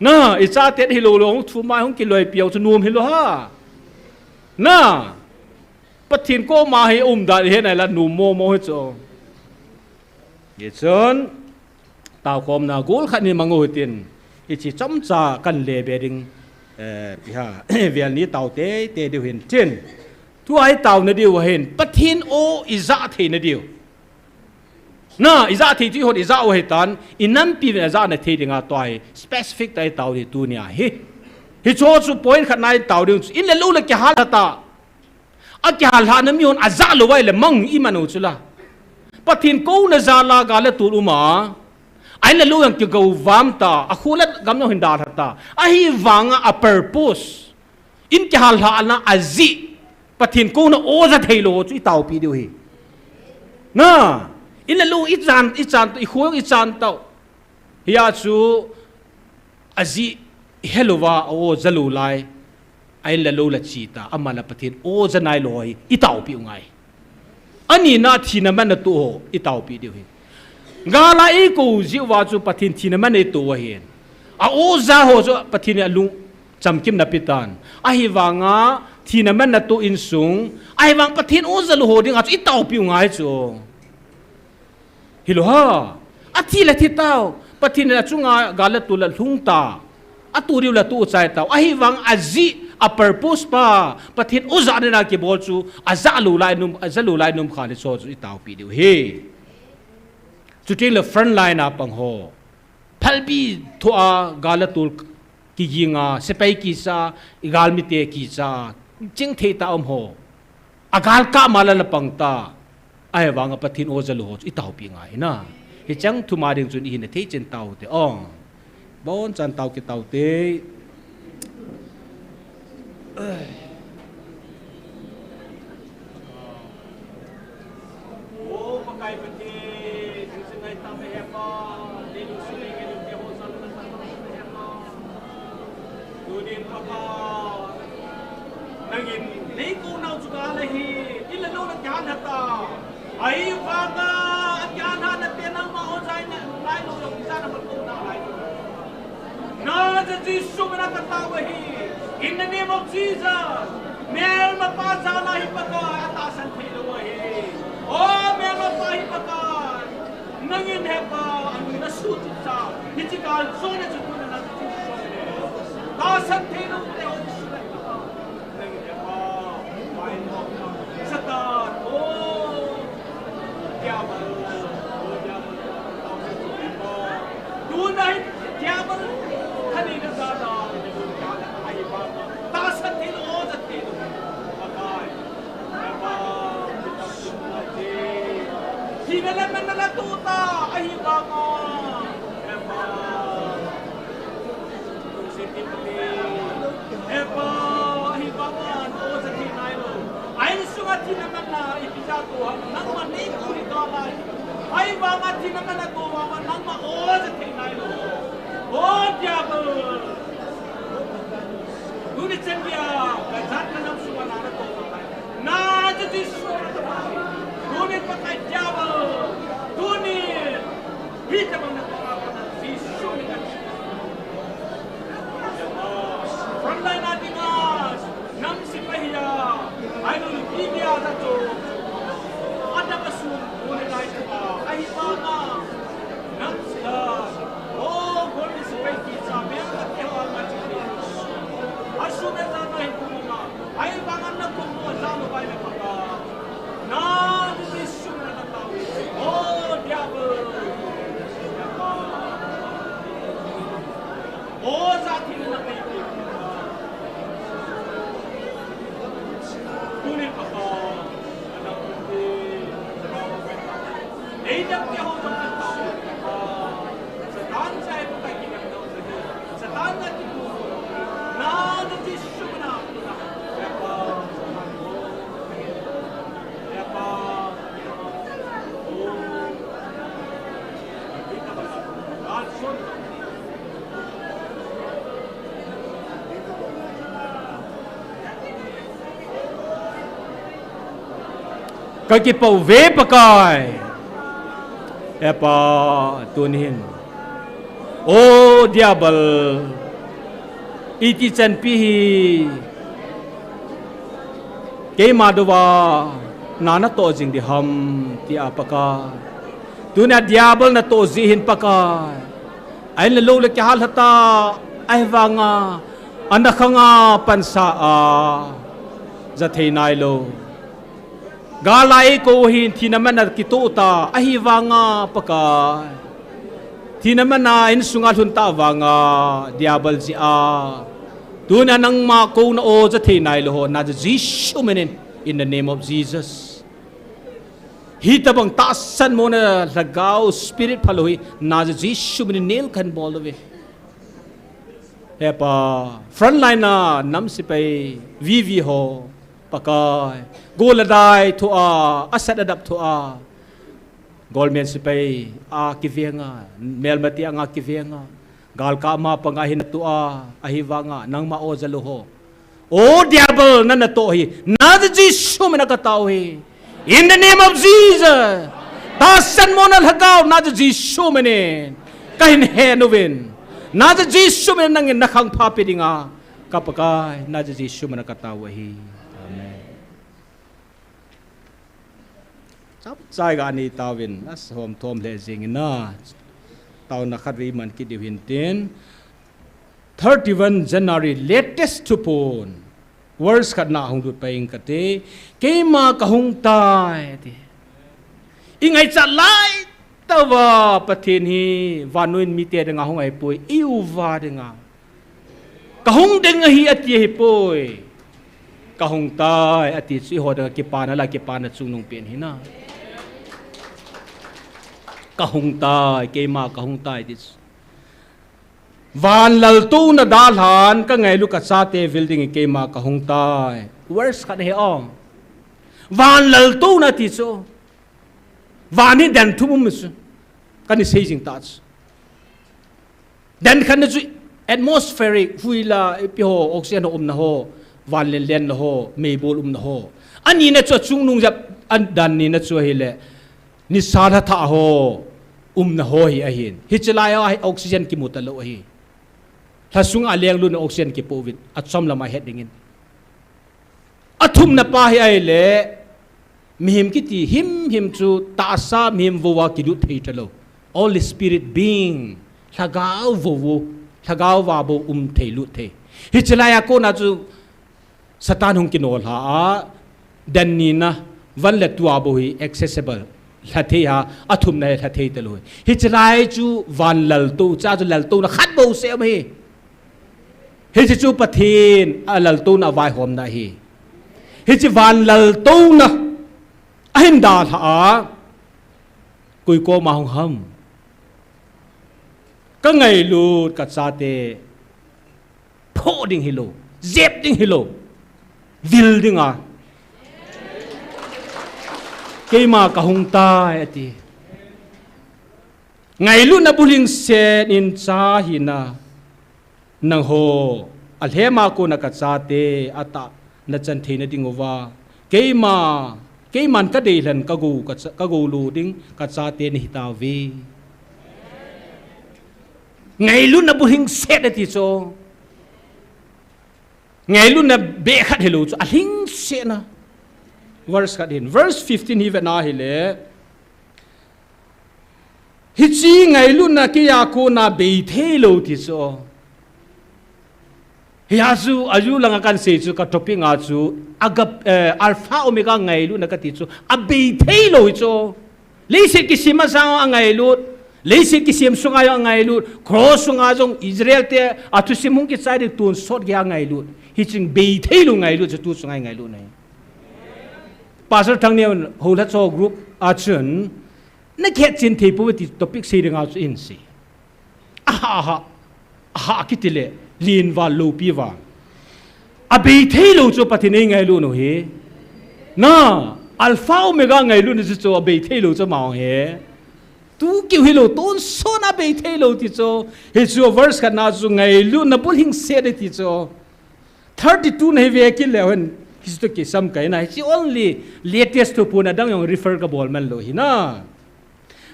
Na, ichate hilou lou hung thum mai hung kiloi piau chu nom hilou ha. Na. Pathen koma hi umdan ihet nai la nom mo mo hi chu. Hichun, taokhomna gol khat ni mang u hitin, hiche chomcha kan le be ding, eh, iha, vel ni tao teitei diu hin tin. Tua itao na diu hin, Pathen o ija thei na diu. Na, ija thei chu ihon ija u ahi tan, inampi ven ija na thei dinga tua hi, specific tah a itao ding tunia hi. Hicho chu point khat na itao ding chu, in le lou le kihal ta. Akihal lhahna mihon aja lou vai le mang iman u chu la. Pathen kouna jal a gal le tol um a. A in le lou jong kigou vam ta, akhu le gam jong hin dalha ta. Ahivanga a purpose. In kihal lhahna ajeh. Pathen kouna o ja thei lou chu itaopi diu ahi. Na, in le lou ichan, ichan, ikhu jong ichan tau. Hia chu ajeh ihelouva a o ja lou lai. A in le lou la chi ta, ama la Pathen o ja nai lou hi, itaopi u ngai. Ani na thina manna toh ho, itaopi diu ahi. Gal a eikou jeh uva chu Pathen thina manna ito u ahi. A o ja ho chu Pathen in alung chamkim na pe tan. Ahivanga thina manna toh insung, ahivang Pathen o ja lou ho dinga chu itaopi u ngai chu. Hilou ha. Athi le thi tau. Pathen in achunga gal le tol a lhung ta. Atu diu le atu chai tau. Ahivang ajeh, a purpose pa, Pathen o jahna a kibol chu, ajah lou lai nom, ajah lou lai nom kha le chu chu i taopi diu ahi. Chuteng le front line a pang ho. Phalbi thua gal a tul kiginga, sepai kicha, i galmite kicha, chingthei tah a um ho. A galkah ma la la pang ta. Ahivanga Pathen o jah lou ho chu i taopi ngai na. Hicheng thum a ding chun i hin a thei chen tao te. Ong. Bon chan tao kit tao te. O Pakai Pathen, Jesu ngai ta me hepa, le lu su le ngai lu ke ho sa lu sa ta me hepa. Tunin Pakai, nangin nei kou nau chu ka la hi, i la lo la kya na ta. Ahivanga, kya na na te nangma o jai na, nai lo lo kya na ma kou na lai. Nazaret Jesu mina ka tao ahi. In the name of Jesus. Melmapa jana hi Pakai, atahsan thei lou ahi. O melmapa hi Pakai. Nangin hepa, anu na su ti sa. Hichi kal so na chu na na ti so. Tahsan thei lou te o Jesu mina ka tao. Satan, o diabol, o diabol, tuna hi diabol, kani na sa da, tahsan thei lou, o jat thei lou, Pakai, Pakai, thina le mana la tu ta, ahivanga, Pakai. Hepa, ahivanga, o jat thei nai lou. A insunga thina mana ipi ja tou ham, nangma nei kou hi ka lai. Ahivanga thina mana tou vanga, nangma o jat thei nai lou. O diabol. Tuni chen geiya, ka jat ka nam sunga na na tou vanga. Nazaret Jesu na ka tao. Tuni Pakai diabol. Tuni. Hitobang na tou vanga, Jesu mina. Frontline a dinga, nam sepai a, ailou le P D R a jat chu, adang a sun, ule lai chu a, ahivanga, nam se-, a, o, Golden sepai kicha, mel a te ho a ma chu ni. Asun a jana hi kum a, ahivanga na kum a jana vai le Pakai. Nazaret Jesu mina ka tao. O diabol. O jat thei na kai. Tuni Pakai. Ei dam ke ho jong ka tao. Satan sai Pakai ki dam dau sai. Satan na ki tu. Nazaret Jesu mina. Ka kipah uve Pakai. Hepa, tuni hin. O diabol, iti chanpi hi keima dou va na na toh jing ding ham tia Pakai. Tunia diabol na toh jeh hin Pakai. A in le lou le kihal lha ta, ahivanga, ana khanga pansa a, ja thei nai lou. Gal a eikou hin thina mana kitoh ta, ahivanga Pakai. Thina mana insunga lhun ta vanga, diabol jeh a. Tuna nangma kouna o ja thei nai lou ho, Nazareth Jesu minin, in the name of Jesus. Hitobang tahsan mona lhagao spirit phalou hi, Nazareth Jesu minin nail kahin bol uve. Hepa, frontline a nam sepai, V V ho, Pakai, gol a dai thua, a sat a dap thua, government sepai a kivenga, melmati anga kivenga, galkah ma panga hin tua, ahivanga, nangma o ja lou ho. O diabol, nana toh hi, Nazareth Jesu mina ka tao hi. In the name of Jesus. Tahsan mona lhagao, Nazareth Jesu minin. Kahin hen uvin. Nazareth Jesu minin nangin na khang pha pe dinga. Ka Pakai, Nazareth Jesu mina ka tao ahi. Amen. Chapchai ga ni taovin, a hom thom le jing ina. Taona khat vei man kit diu hin tin. thirty-one January latest thupon. Verse khatna hung lut pai ing kate. Keima kahung tai ati. I ngaichat lai tauva Pathen hi vannoi mite dinga hung ahipoi, i uva dinga. Kahung ding ahi ati ahipoi. Kahung tai ati chu eiho dinga kipana la kipana chungnung pen hina. Kahung tai, keima kahung tai ati chu. Van laltouna dalhan, ka ngailu ka chate vil dingin keima kahung tai. Verse khat hi o. Van laltouna ti chu. Van hi den thum um chu. Kani sei jing ta chu. Den khatna chu atmospheric, huila, ipi ho, oxygen ho umna ho, van lenlenna ho, meibol umna ho. Anina chu chungnung jep, adan nina chu ahile. Nisa lha thah ho, umna ho hi ahin. Hiche lai a hi oxygen kimu talou ahi. Lha sunga lenglutna oxygen kipoh uvin, achom lama het dingin. Athumna pa hi ahile, mihem kiti himhim chu tahsa mihem vouva kilut thei talou. All spirit being, lhagao vou, lhagao va bou um thei lut thei. Hiche lai a kona chu Satan hung kinolha a, den nina, van le tua bou hi accessible. Lha thei a, athumna hi lha thei talou. Hiche lai chu van laltou, cha chu laltouna khat bou seh um ahi. Hiche chu Pathen a laltouna vaihomna ahi. Hiche van laltouna ahin dalha a, koi koma hung ham. Ka ngailut ka chate phoh ding hilou, jep ding hilou, vil dinga. Keima kahung tai ati. Ngailutna bulhingset in cha hina. Nangho, alhema kona ka chate, atah nachan theina diuva. Keima, keiman ka deilhen ka gou, ka cha, ka gou lou ding, ka chate nahitauve. Ngailutna bulhingset ati chu. Ngailutna beh khat hilou chu, alhingsetna. Verse khat hin. Verse fifteen hi vena hile. Hiche ngailutna keiya kona bei theilou ti chu. Hia chu, ayu langa kan sei chu, ka topic nga chu, agap, eh, Alpha Omega ngailutna kati chu, abei theilou hi chu. Leiset kisem masanga angailut, leiset kisem sunga jong angailut, cross sunga jong Israel te, athusim hung kichai ding tonsot geiya angailut. Hiche bei theilou ngailut chu tu chunga ngailutna ahi. Pastor Thangneo'n houlhacha group a chun, na kihetchen thei pouve ti topic sei dinga chu ahin sei. Aha, aha, aha kiti le, lien val loupi val. Abei theilou chu Pathen in eingailut u hi. Na, Alpha Omega ngailutna chu chu abei theilou chu ama hi. Tu keu hilou, tonsot a bei theilou ti chu. Hichu verse khatna chu ngailutna bulhingset ati chu. Thirty-two na hi ve kit leu hen, hichu toh kisam kahi na, hichu only latest thupon, adang jong refer ka bol man lou hi na.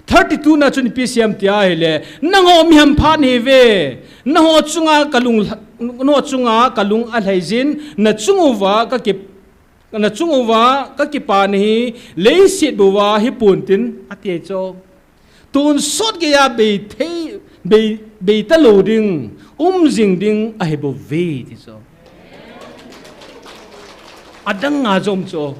Thirty-two na chun ipi asei em tia ahile, nangho mi hampha nahiuve, nangho chunga ka lung, nangho chunga ka lung alhai jin, na chung uva ka ki, na chung uva ka kipa nahi, leiset bou va hi pon tin, ati chu. Tonsot geiya bei thei, bei, bei talou ding, um jing ding ahi bouve ti chu. Adang a jong chu.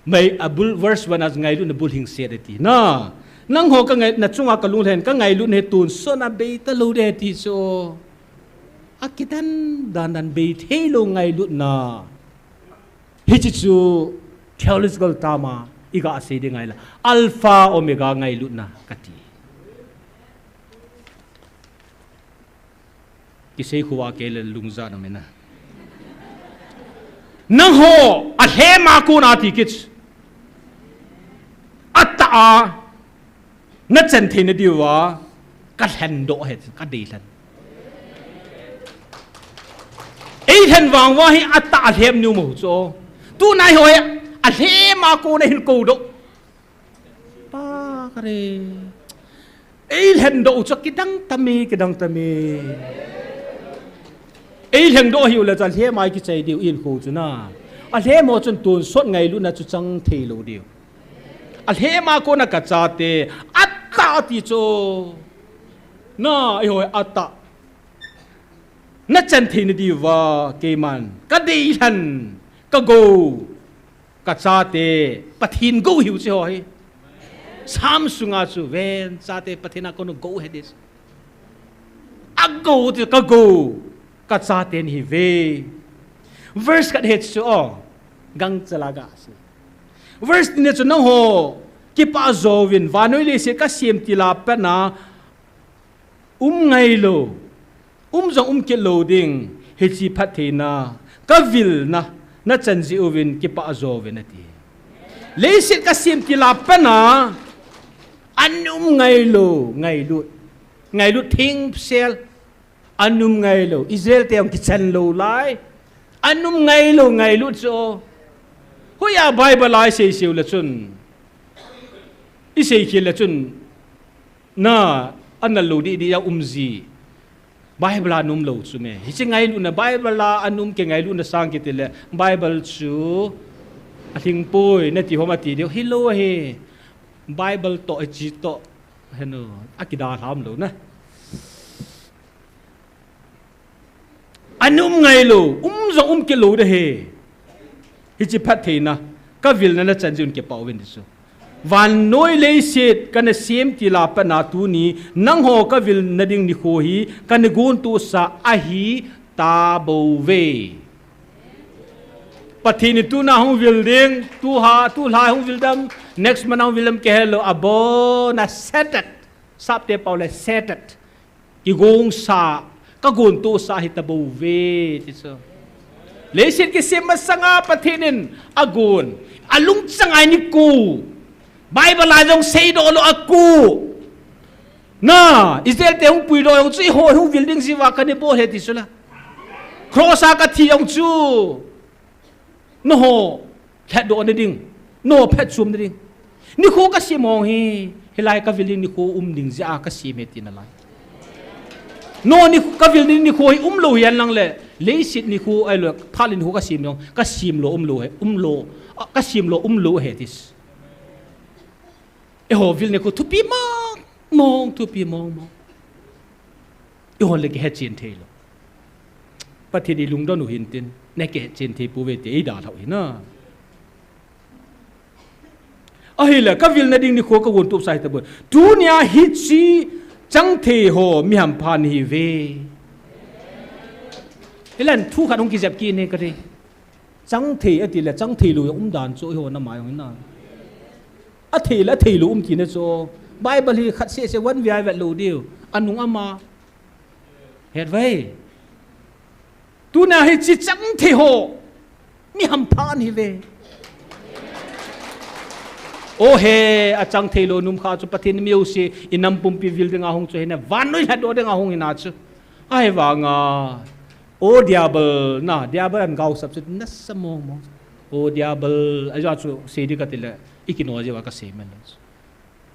Mai a bul, verse one a ngailutna bulhingset ati. Na, nangho ka ngai, na chunga ka lunglhai in ka ngailutna hi tonsot a bei talou ding ti chu. Akidan dan dan bei theilou ngailutna. Hiche chu theological term a iga sei ding ahile, Alpha Omega ngailutna kati. Kisei khuva kei le lungja na mena. Nangho alhema kona ti kit. Atah a nachan theina diuva, ka lhendoh ahi, ka deilhen. Eilhen vang uva hi atah a lhem niu mo chu. Tuna eiho hi alhema kona hin kou doh. Pa kare. Eilhendoh chu kidang tame, kidang tame. Eilhendoh hiu le chu alhema kichai diu in kou chu na. Alhemo chun tonsot ngailutna chu chang theilou diu. Alhema kona ka chate, atah ti chu. Na, eiho atah. Na chan theina diuva keiman ka deilhen, ka gou, ka chate Pathen gou hiu chi ho hi. Psalm sunga chu ven chate Pathen a kona gou he dis. A gou ti ka gou, ka chate nahi ve. Verse khat he chu o, gangchela ga si. Verse ni chu nangho kipah jouvin vannoi leiset ka sem tila pat na um ngailou, um jong um kit lou ding, hiche phattheina ka vilna na chan jeh uvin kipah jouvin ati. Leiset ka sem tila pat na an um ngailou, ngailut, ngailut thing sel, an um ngailou, Israel te jong kichan lou lai, an um ngailou, ngailut chu. Hoiya Bible a i sei seiu le chun, i sei khel le chun, na, an nal lou didi a um ji. Bible a an um lou chu me. Hiche ngailutna Bible a an um kei ngailutna sang kiti le Bible chu alhing poi nati hom ati diu hilou ahi. Bible toh hiche toh henu akida lham lou na. An um ngailou, um jong um kit lou ding ahi. Hiche phattheina ka vilna na chan jeh un kipah uvin ti chu. Vannoi leiset kana sem tila pat na tuni nangho ka vilna ding nikho hi kana gontohsa ahi tabouve. Pathen in tuna hung vil ding, tu ha, tulha hung vil dem, next month hung vil dem kihe lou, abona set it. Sapte pao le set it. Kigongsa, ka gontohsa ahi tabouve ti chu. Leiset kisem masanga Pathen in agon, alungchang a nikho. Bible a jong seidoh lou akho. Na, Israel te hung puidoh jong chu eiho hung vil ding jeh uva kana bol ahi ti chu la. Cross a kathi jong chu nangho lhatdoh na ding, nangho phatchom na ding. Nikho ka sem mong hi, hilai ka vil ding nikho um ding jeh a ka sem ahi tina lai. Nangho ni ka vil ding nikho hi um lou hi hen lang le, leiset nikho ahilou, phat le nikho ka sem jong, ka sem lou um lou ahi, um lou, a, ka sem lou um lou ahi tis. Eiho vil nikho thupi mong mong, thupi mong mong. Eiho le kihe chen thei lou. Pathen i lungdon u hin tin, na kihe chen thei pouve ti ei dalhau hi na. Ahile, ka vilna ding nikho ka gontohsa ahi tabou. Tunia hiche chang thei ho mi hampha nahi ve. Hilan thu khat hung kijep kit ne ka dei. Chang thei ati le, chang thei lou jong um dan chu eiho na mai jong hin na. A thei le, a thei lou um tina chu. Bible hi khat seh seh van via vet lou diu. Anung ama. Het vai. Tuna hiche chang thei ho mi hampha nahi ve. O he, a chang thei lou num kha chu Pathen mi jouse, i nam pumpi vil ding a hung chu hi na, vannoi lhatdoh ding a hung hi na chu. Ahivanga, o diabol, na, diabol an gaosap chu nasa mong mong. O diabol, ajeh chu sei ding ka ti le, i kino jeh uva ka sei men le chu.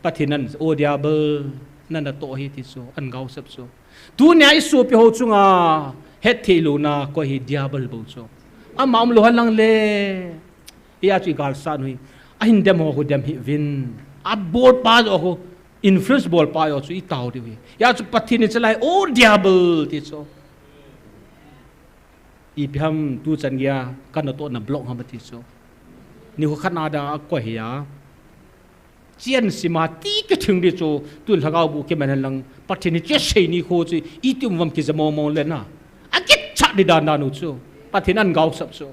Pathen in, o diabol, nana toh ahi ti chu, an gaosap chu. Tunia i sopi ho chunga, hetthei louna koi hi diabol bou chu. Ama um lou hen lang le, hia chu i galsat u hi, ahin dem ho khu dem hih uvin. Abol pa joh khu, influence bol pa joh chu i tao diu hi. Hia chu Pathen in chalai, o diabol ti chu. Ipi ham tu chan geiya, kana toh na block ham ati chu. Nikho khat na dia akoi hia. Chian sima ti kithing di chu, tu lhagao bu kiman hen lang, Pathen in che sei nikho chu, iti um vam kija mong mong le na. Akichat di dan dan u chu. Pathen an gaosap chu.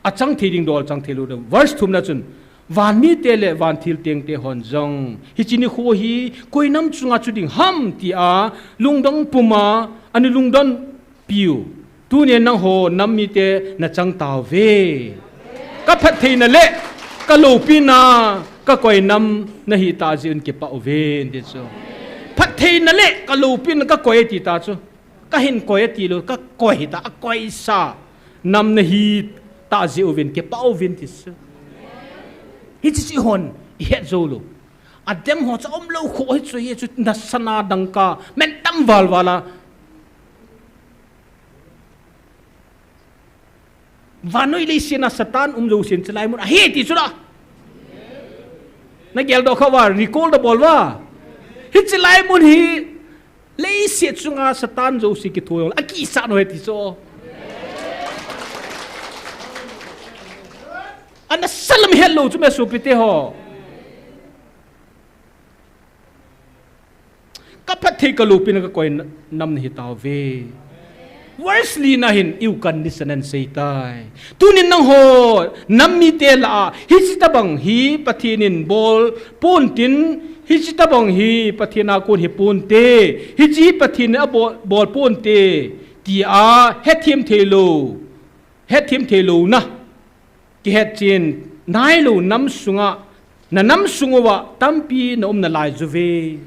Achang thei ding dol chang thei lou ding. Verse thumna chun, van mite le van thil tengte hon jong, hiche nikho hi koi nam chunga chu ding ham tia, lungdong puma, ana lungdon piu. Tunia nangho nam mite na chang tauve. Ka phattheina le, ka loupina, ka koi nam nahi tah jeh un kipah uve, ti chu. Phattheina le, ka loupina, ka koi ti tah chu. Ka hin koi ati lou, ka koi hita, akoi sa. Nam nahi tah jeh uvin, kipah uvin ti chu. Hiche chu eihon, ihet jou lou. Adam ho chu aum lou khu hi chu, hi chu nasana dangka, men tam val val a. Vannoi leiset a Satan um jousen chulai mun ahi ti chu la. Na geldoh kha uva, recall da bol uva. Hiche lai mun hi, Leiset chunga Satan jouse kitho jong, akisah nau ahi ti chu. Ana salam het lou chu me sopite ho. Ka phatthei ka lopina ka koi na-, nam nahi tauve. Verse li na hin, i u condition ahin sei tai. Tunin nangho, nam mite lah a, hiche tabang hi Pathen in bol pontin, hiche tabang hi Pathen a kon hi ponte, hiche hi Pathen in abol, bol ponte, tia hethem thei lou, hethem thei louna. Kihetchen nailou nam sunga, na nam sung uva tampi na um nalai uve.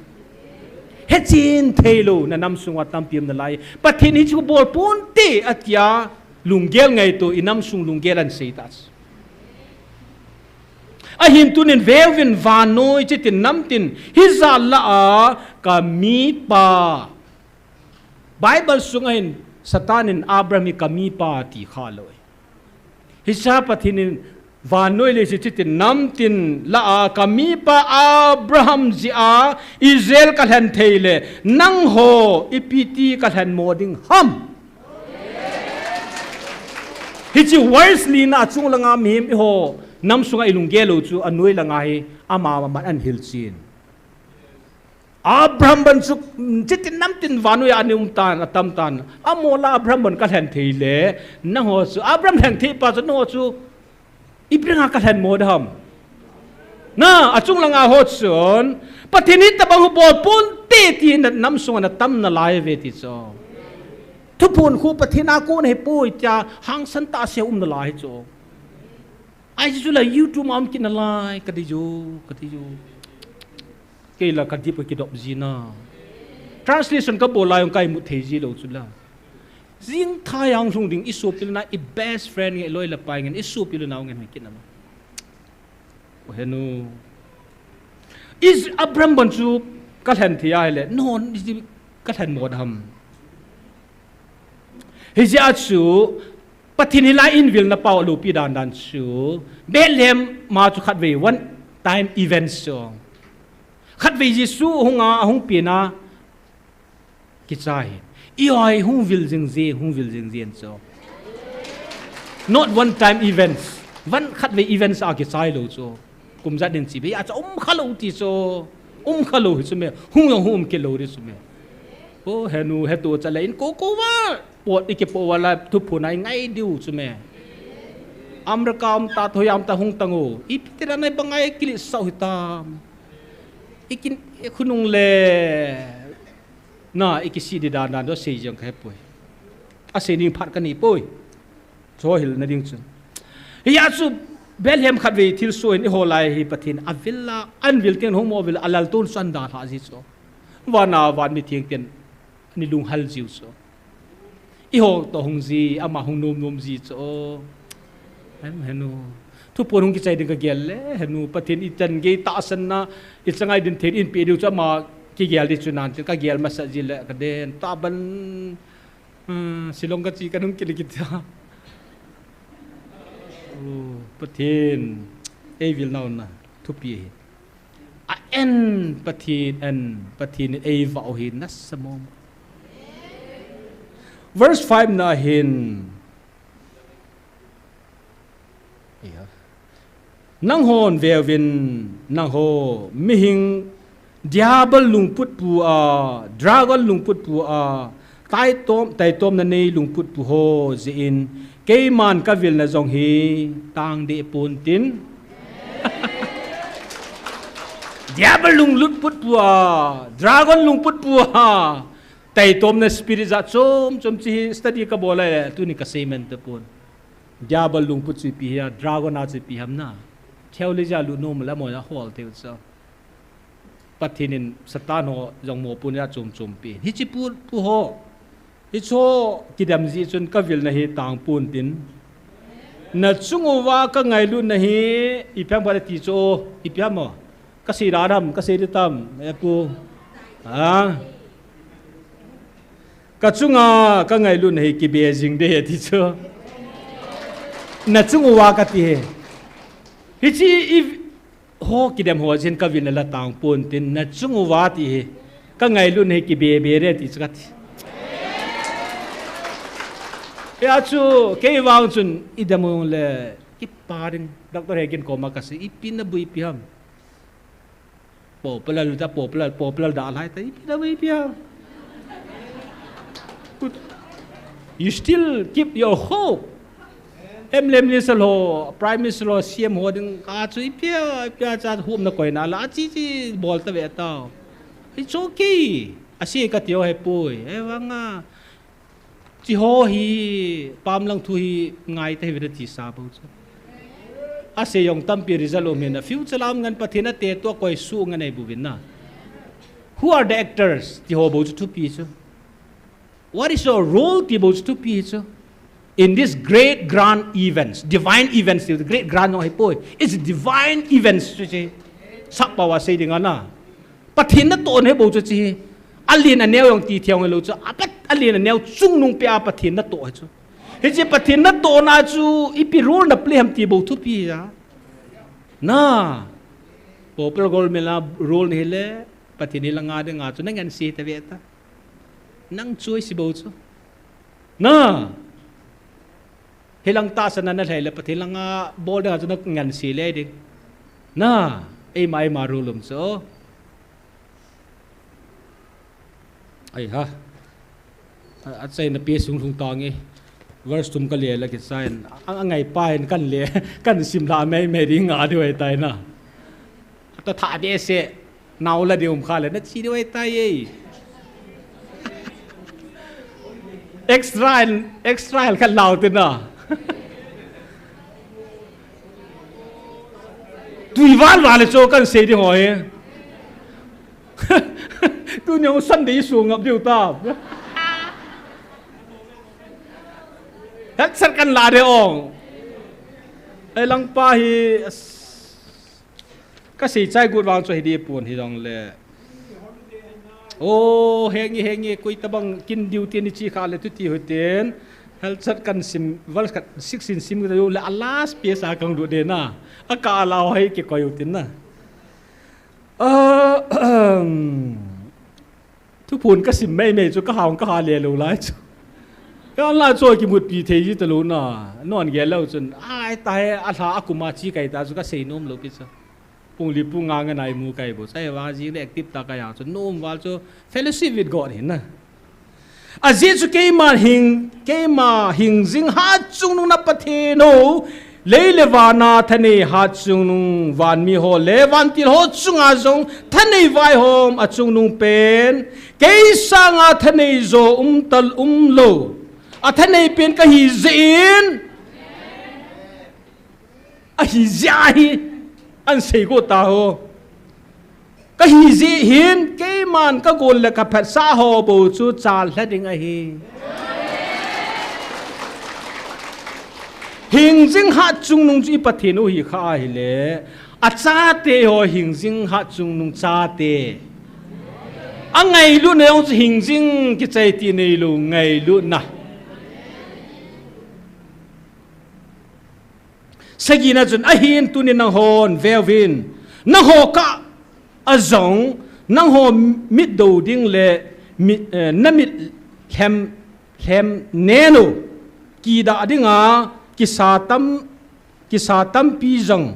Hetchen thei lou, na nam sung uva tampi um nalai. Pathen hichu bol ponte atia lunggel ngaito, i nam sung lunggel ahin sei tai. Ahin tunin veuvin vannoi chitin namtin hijat lah a ka mipa. Bible sunga hin Satan in Abraham hi ka mipa ti kha lou. Hiche a Pathen in vannoi leiset chitin namtin lah a ka mipa Abraham jeh a Israel ka lhen thei le nangho ipi ti ka lhen mo ding ham. Hiche verse li na a chung langa mihem eiho nam sunga i lunggel lou chu anoi langa hi ama mama ahin hilchen. Abraham bang chu, mm, chitin namtin vannoi a ana um tan, atam tan. Amaho lah a Abraham bang ka lhen thei le, nangho chu, Abraham lhen thei pa chu, nangho chu, ipi dinga ka lhen mo ding ham. Na, achung langa ho chun, Pathen in hitabang hi bol ponte ti na nam sunga na tam nalai uve ti chu. Thuphon khu Pathen a kon ahi poi tia, hangsan tah seh a um nalai chu. Ahi chu la YouTube a um kit nalai, ka dei jo, ka dei jo. Kei la ka dip ka kidop ji na. Translation ka bol lai jong ka imut thei ji lou chu la. Jing thai a hung lhung ding i sopi le nao, i best friend nge, loi le pai nge, i sopi le nao nge hung kit na ma. O henu. Is Abraham bang chu ka lhen thei ahile, non, is ka lhen mo ding ham. Hijeh a chu, Pathen hilai in vilna pao alopi dan dan chu, Bethlehem ma chu khatvei one time events chu. Khatvei Jesu hung a, ahung pen a, kichai. I oi hung vil jing jing, hung vil jing jing chu. Not one time events. Van khatvei events a kichai lou chu. Kum jat din chi be a chu um kha lou ti chu. Um kha lou hi chu me. Hung jong hung um kit lou di chu me. O, henu, hetu cha le in ko ko va. Pot i kipo uva la thuphon a i ngai diu chu me. America um ta, thoi um ta hung tang u. Ipi ti dan a i bang a i kilisau hitam. I kin, i khonung le. Na, i kisih di dan dan chu sei jong ka he poi. A sei ning phat ka nei poi. Chu hilna ding chun. Hijeh a chu Bethlehem khatvei thilsoh in eiho lai hi Pathen a vil a, ahin vil teng hung mo vil a, a laltoh chu ahin dalha ji chu. Van a van mi theng ten ana lunghal jiu chu. Eiho toh hung ji, ama hung nom nom ji chu. Em, henu. Thuphon hung kichai ding ka gel le, henu. Pathen i chan gei tahsan na, i changai din thei in pe diu chu ama kigel di chu nan, ka gel masa ji le ka den. Taban, hmm, Shillong ka chi ka nung kile kita. O, Pathen, ei vil nau na, thupi hi. A en Pathen, en Pathen in ei vah u hi nasa mong. Verse five na hin. Iya. Nanghon veuvin, nangho, mihing, Diabol lungputpu a, Dragon lungputpu a, taitom, taitomna nei lungputpu ho jeh in, keiman ka vilna jong hi tang deh pon tin. Diabol lungputpu a, Dragon lungputpu a, taitomna spirit jat chom chom chi hi study ka bol a, tuni ka sei man ta pon. Diabol lungput chu ipi hi a, Dragon a chu ipi ham na. Theology a lut nom le mo a hol thei u chu. Pathen in Satan ho jong mo pon a chom chom pi. Hichi pu, pu ho. Hicho kidem ji chun ka vilna hi tang pon tin. Na chung uva ka ngailutna hi ipi ham ka ti chu, ipi ham mo. Ka sei da dam, ka sei di tam, e pu. Ha? Ka chunga ka ngailutna hi kibe jing de ti chu. Na chung uva ka ti hi. Hichi i ho kidem ho jin ka vilna la tang pon tin na chung uva ti hi. Ka ngailutna hi kibe be re ti chu kati. Hia chu kei vang chun i dam u le kipa ding, Doctor Hegin koma kasei, ipi na buipi ham. Popular ta, popular, popular da lai ta, ipi na buipi ham. You still keep your hope. M L A minister ho, Prime Minister ho, C M ho ding ka chu ipi a, ipi a cha hum na koi na la chi chi bol ta ve ta. It's okay. Asei kati ho hi poi. Ahivanga chi ho hi pamlang thu hi ngai ta hi ve ti sa bou chu. Asei jong tampi result um hin a future lam ngan Pathen a te tua koi su ngan ei bu vin na. Who are the actors? Ti ho bou chu thupi chu. What is your role? Ti bou chu thupi chu. In this great grand events, divine events, ti great grand no hi poi. It's divine events chu chi. Sap pau a sei ding a na. Pathen natoh na hi bou chu chi. Alen aneo jong ti thei jong lou chu. Apat alen aneo chungnung pe a Pathen natoh hi chu. Hiche Pathen natoh na chu ipi role na play ham ti bou thupi a. Na. Popular government la role na hi le Pathen hi la nga de nga chu na ngan sei ta ve ta. Nang choice bou chu. Na. Hilang tahsan na na lhai le Pathen langa bol ding a chu na ngan sei le ding. Na. Eima, eima role um chu. Ai ha. A, achaina pi sung lhung ta nge. Verse thum ka le la kichai. A, angai pa hin kan le, kan sim la mei mei ding a diu ahi tai na. Ta tha behseh. Nau la ding um kha le, na chi diu ahi tai e. Extra, extra hel khat lau te na. Tui val val le chu kan sei ding ho hi. Tuni jong Sunday sung ngap diu ta. Hetsat kan la de ong. Ei lang pa hi, ka sei chai gut vang chu hi di pon hi jong le. O, henge, henge, koi tabang kin diu tin ni chi kha le tu ti hu tin. Hetsat kan sim, verse khat sixteen sim ka diu le a last piece a kang du de na. A ka la ho hi kikoi u tin na. Ah, thuphon ka sim mei mei chu ka hang ka ha le lou lai chu. Ka la chu kimut pi thei ji ta lou na. Non gel lou chun. Ai ta he a lha a kuma chi kai ta chu ka sei nom lou pi chu. Pung li pung nga nga nai mu kai bo. Sai va jing le active ta ka ya chu. Nom val chu fellowship with God hin na. Ajeh chu keima hing, keima hing jing hat chungnung na Pathen o, lei le van a thanei hat chungnung, van mi ho le van til ho chunga jong thanei vaihom a chungnung pen, kei sanga thanei jo um tal um lou. A thanei pen ka hi jeh in, Ahi jeh hi, an sei go ta ho. Ka hi jeh hin, keiman ka gol le ka phatsah ho bou chu chal lha ding ahi. Hing jing hat chungnung chu i Pathen u hi kha ahi le, a chate ho hing jing hat chungnung chate. A ngailutna jong chu hing jing kichai ti nei lou ngailutna. Sagina chun ahin tunin nangho veu vin, nangho kah a jong, nangho mit do ding le mit, eh, na mit lhem, lhem nen u, kidah dinga, kisa tam, kisa tampi jong,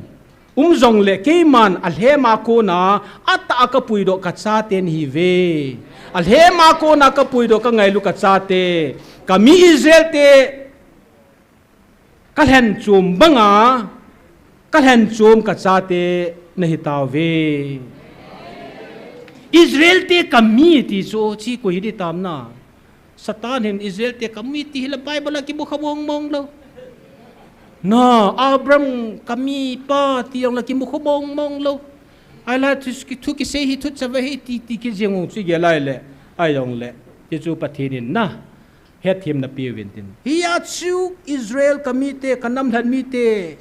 um jong le keiman a lhem a kona, atah a ka puidoh ka chaten hi ve. A lhem a kona ka puidoh ka ngailu ka chate, ka mi Israel te, Ka lhen chom banga, ka lhen chom ka chate na hi tauve. Israel te ka mi ti chu chi koi hi di tam na. Satan hin Israel te ka mi ti hi la Bible a kimu kha mong mong lou. Na, Abraham ka mi pa ti jong la kimu kha mong mong lou. Ai la thu, thu kisei hi thu chave hi ti, ti ki jeng u chi ge lai le. Ai jong le. Ti chu Pathen in na. Hetthemna peuvin tin. Hia chu Israel ka mite, ka namlhat mite.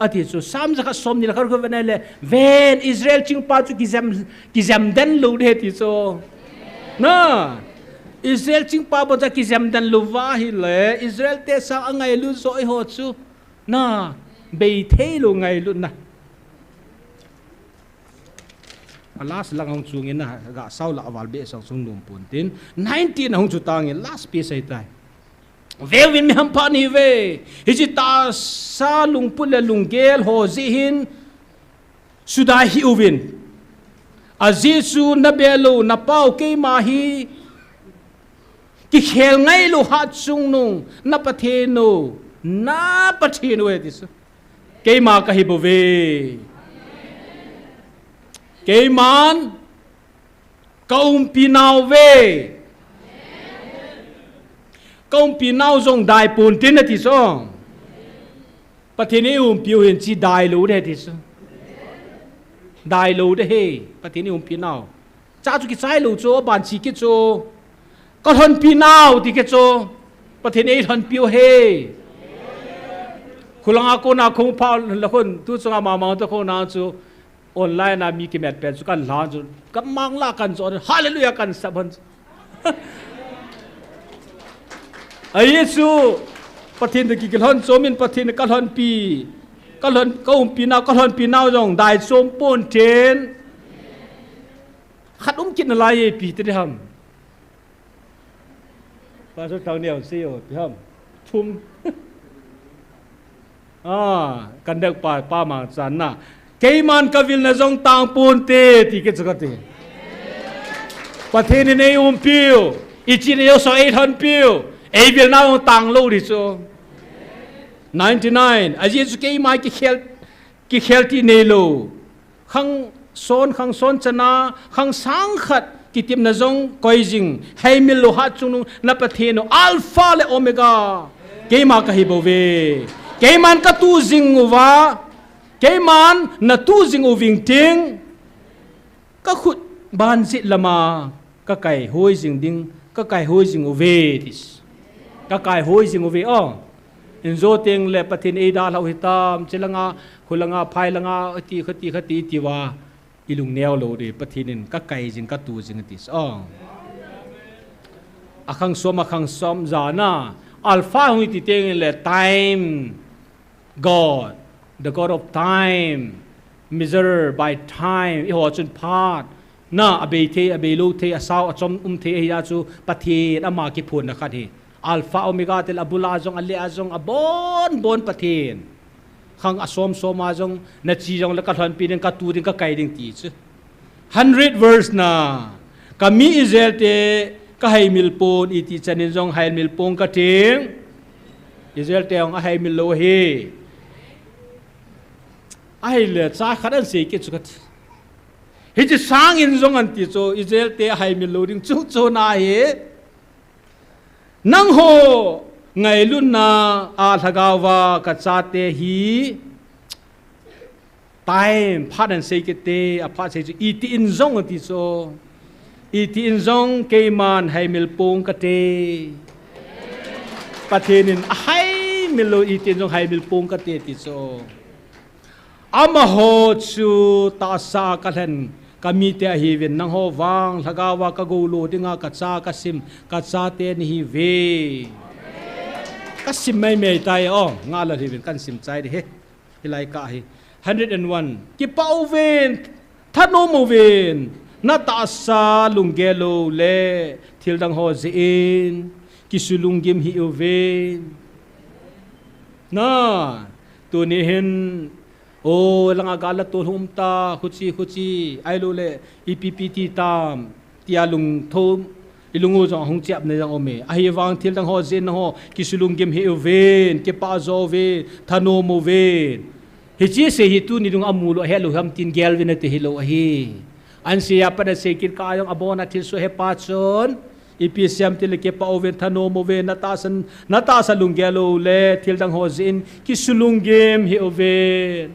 Ati chu, Sam jakhat somni le khat khu ve nai le, ven Israel chingpa chu kijem, kijem den lou de ti chu. Na, Israel chingpa bou cha kijem den lou va hi le, Israel te sang a ngailut jo i ho chu. Na, bei thei lou ngailut na. A last lang hung chungin na ga sau la aval be sang sung nom pon tin. Nineteen hung chu tangin last piece ai tai. Veuvin mi hampha nahiuve. Hiche tahsa lungput le lunggel ho jeh hin sudai hih uvin. Ajeh chu na be lou, na pau keima hi kikhel ngai lou hatchungnung, na Pathen u, na Pathen u ahi ti chu. Keima kahi bouve. Keiman ka umpi nauve. Ka umpi nau jong dai pon tin ati chu. Pathen in eiumpiu hin chi dai lou ding ahi ti chu. Dai lou ding ahi, Pathen in eiumpi nau. Cha chu kichai lou chu, aban chi kit chu. Ka lhonpi nau ti kit chu. Pathen in eilhonpiu ahi. Khulanga kona khong pha la khon, tu chunga mama ta khona chu. Online a mi kimat pen chu kan lhan chu, kan mang la kan chu, hallelujah kan sap hon chu. Ahi chu, Pathen toh kikilhon chomin Pathen ka lhonpi, ka lhon, ka umpi nau, ka lhonpi nau jong dai chom pon tin. Khat um kit nalai e, ipi ti ding ham. Pastor Thang Neo sei o, ipi ham. Thum. Ah, kan dek pa, pa mang chan na. Keiman ka vilna jong tang pon te, ti kit chu kati. Pathen in eiumpiu, ichihna jouse eilhonpiu, eivilna jong tang lou ding chu. Ninety-nine, ajeh chu keima kikhel, kikhel ti neilou. Khang son, khang son chana, khang sang khat kitimna jong koi jing, haimil lou hatchungnung na Pathen u, Alpha le Omega. Keima kahi bouve. Keiman ka tu jing uva, keiman na tu jing uving ting, ka khut ban jet lama ka kai hoi jing ding, ka kai hoi jing uve, ti chu. Ka kai hoi jing uve, o. Injo teng le Pathen eidalhau hitam, chilanga, khulanga, phailanga, ati, khati, khati, tiuva. Ilung neo lou ding, Pathen in ka kai jing, ka tu jing, ati chu. O. Akhang som, akhang som jana. Alpha hung iti teng le time. God, the God of time, measure by time, eiho chun phat, na abei thei, abei lou thei, asao, achom um thei, ahi a chu Pathen ama kiphonna khat ahi. Alpha Omega ti le abula jong, ale a jong, abon bon Pathen. Khang asom som a jong, na chi jong le ka lhonpi ding, ka tu ding, ka kai ding ti chu. Hundred verse na, ka mi Israel te ka haimil pon iti chan in jong haimil pon ka ting. Israel te jong ahaimil lou ahi. Ahile cha khat an sei kit chu kati. Hiche sangin jong an ti chu, Israel te ahaimil lou ding chu chu na hi. Nangho ngailutna a lhagao va ka chate hi time phat an sei kit te, aphat sei chu, iti in jong ati chu. Iti in jong keiman haimil pon ka te. Pathen in ahaimil lou, iti in jong haimil pon ka te ti chu. Amaho chu tahsa a ka lhen ka mite ahiuvin, nangho vang lhagao va ka gou lo dinga ka cha ka sim, ka chate nahiuve. Ka sim mai mai tai o, nga la hiuvin kan sim chai ding ahi. Hilai kah hi. Hundred and one. Kipah uvin, thanom uvin, na tahsa lunggel lou le thil dang ho jeh in kisulunggim hih uvin. Na, tuni hin, o, langa gal la tol hung um ta, khuchi, khuchi, ahilou le, ipi pi ti tam, tia lungthim, i lung u jong ahung chep na jong um e. Ahivang thil dang ho jeh in nangho kisulunggim hih uvin, kipah jo uvin, thanom uvin. Hiche sei hi tuni dung amu lou, ahet lou ham tin gel uvin ati hilou ahi. An sei a pat a sei kit kah a jong abon a thilsoh he pa chun, ipi seiyem tile kipah uvin, thanom uvin, na tahsa, na tahsa lunggel lou le thil dang ho jeh in kisulunggim hih uvin.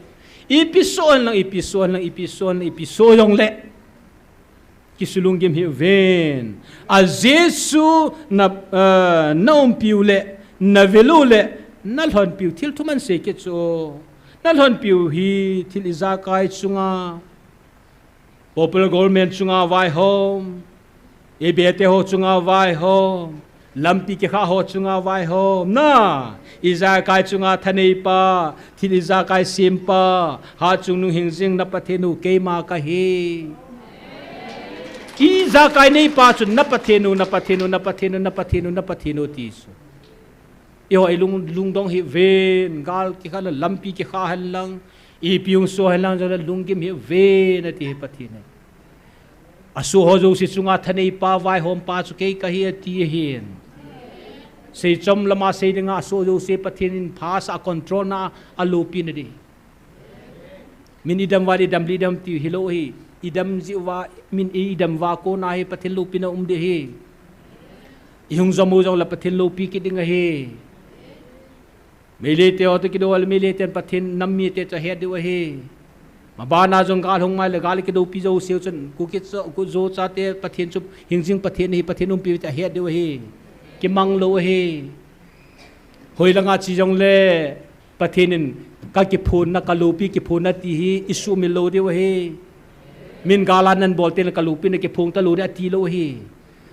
Ipi soh hen lang, ipi soh hen lang, ipi soh hen lang, ipi soh jong le kisulunggim hih uvin. A Jesu na, eh, na umpiu le, na vil u le, na lhonpiu thil thum an sei kit chu. Na lhonpiu hi thil ijakai chunga, popular government chunga vaihom, i bete ho chunga vaihom, lampi kikha ho chunga vaihom, na, ijakai chunga thanei pa, thil ijakai sem pa, hatchungnung hingjing na Pathen u keima kahi. Ijakai neipa chu na Pathen u, na Pathen u, na Pathen u, na Pathen u, na Pathen u ti chu. Eiho i lung, lungdong hih uvin, gal kikha lang, lampi kikha hen lang, ipi hung soh hen lang, jongle lunggim hih uvin ati hi Pathen ahi. Asoh ho jouse chunga thaneipa, vaihompa chu kei kahi ati ahin. Seichom lama sei dinga asoh jouse Pathen in phasah a control na a loupina ding. Min idam uva le idam le idam ti hilou ahi. Idam jeh uva, min idam uva kona hi Pathen loupina um ding ahi. Ihung jom u jongle Pathen loupi kit ding ahi. Meitei te ho toh kidou le Meitei ten Pathen nam mite chu ahet diu ahi. Mabana jong gal hung mai le gal kidoupi jouseu chun Kuki cho, Kuki jo chate Pathen chu hingjing Pathen ahi, Pathen umpi te ahet diu ahi. Kimang lou ahi. Hoilanga che jongle Pathen in ka kiphonna, ka loupi kiphonna ti hi isumil lou diu ahi. Min gal a nabol tengle ka loupina kiphong talou ding ati lou ahi.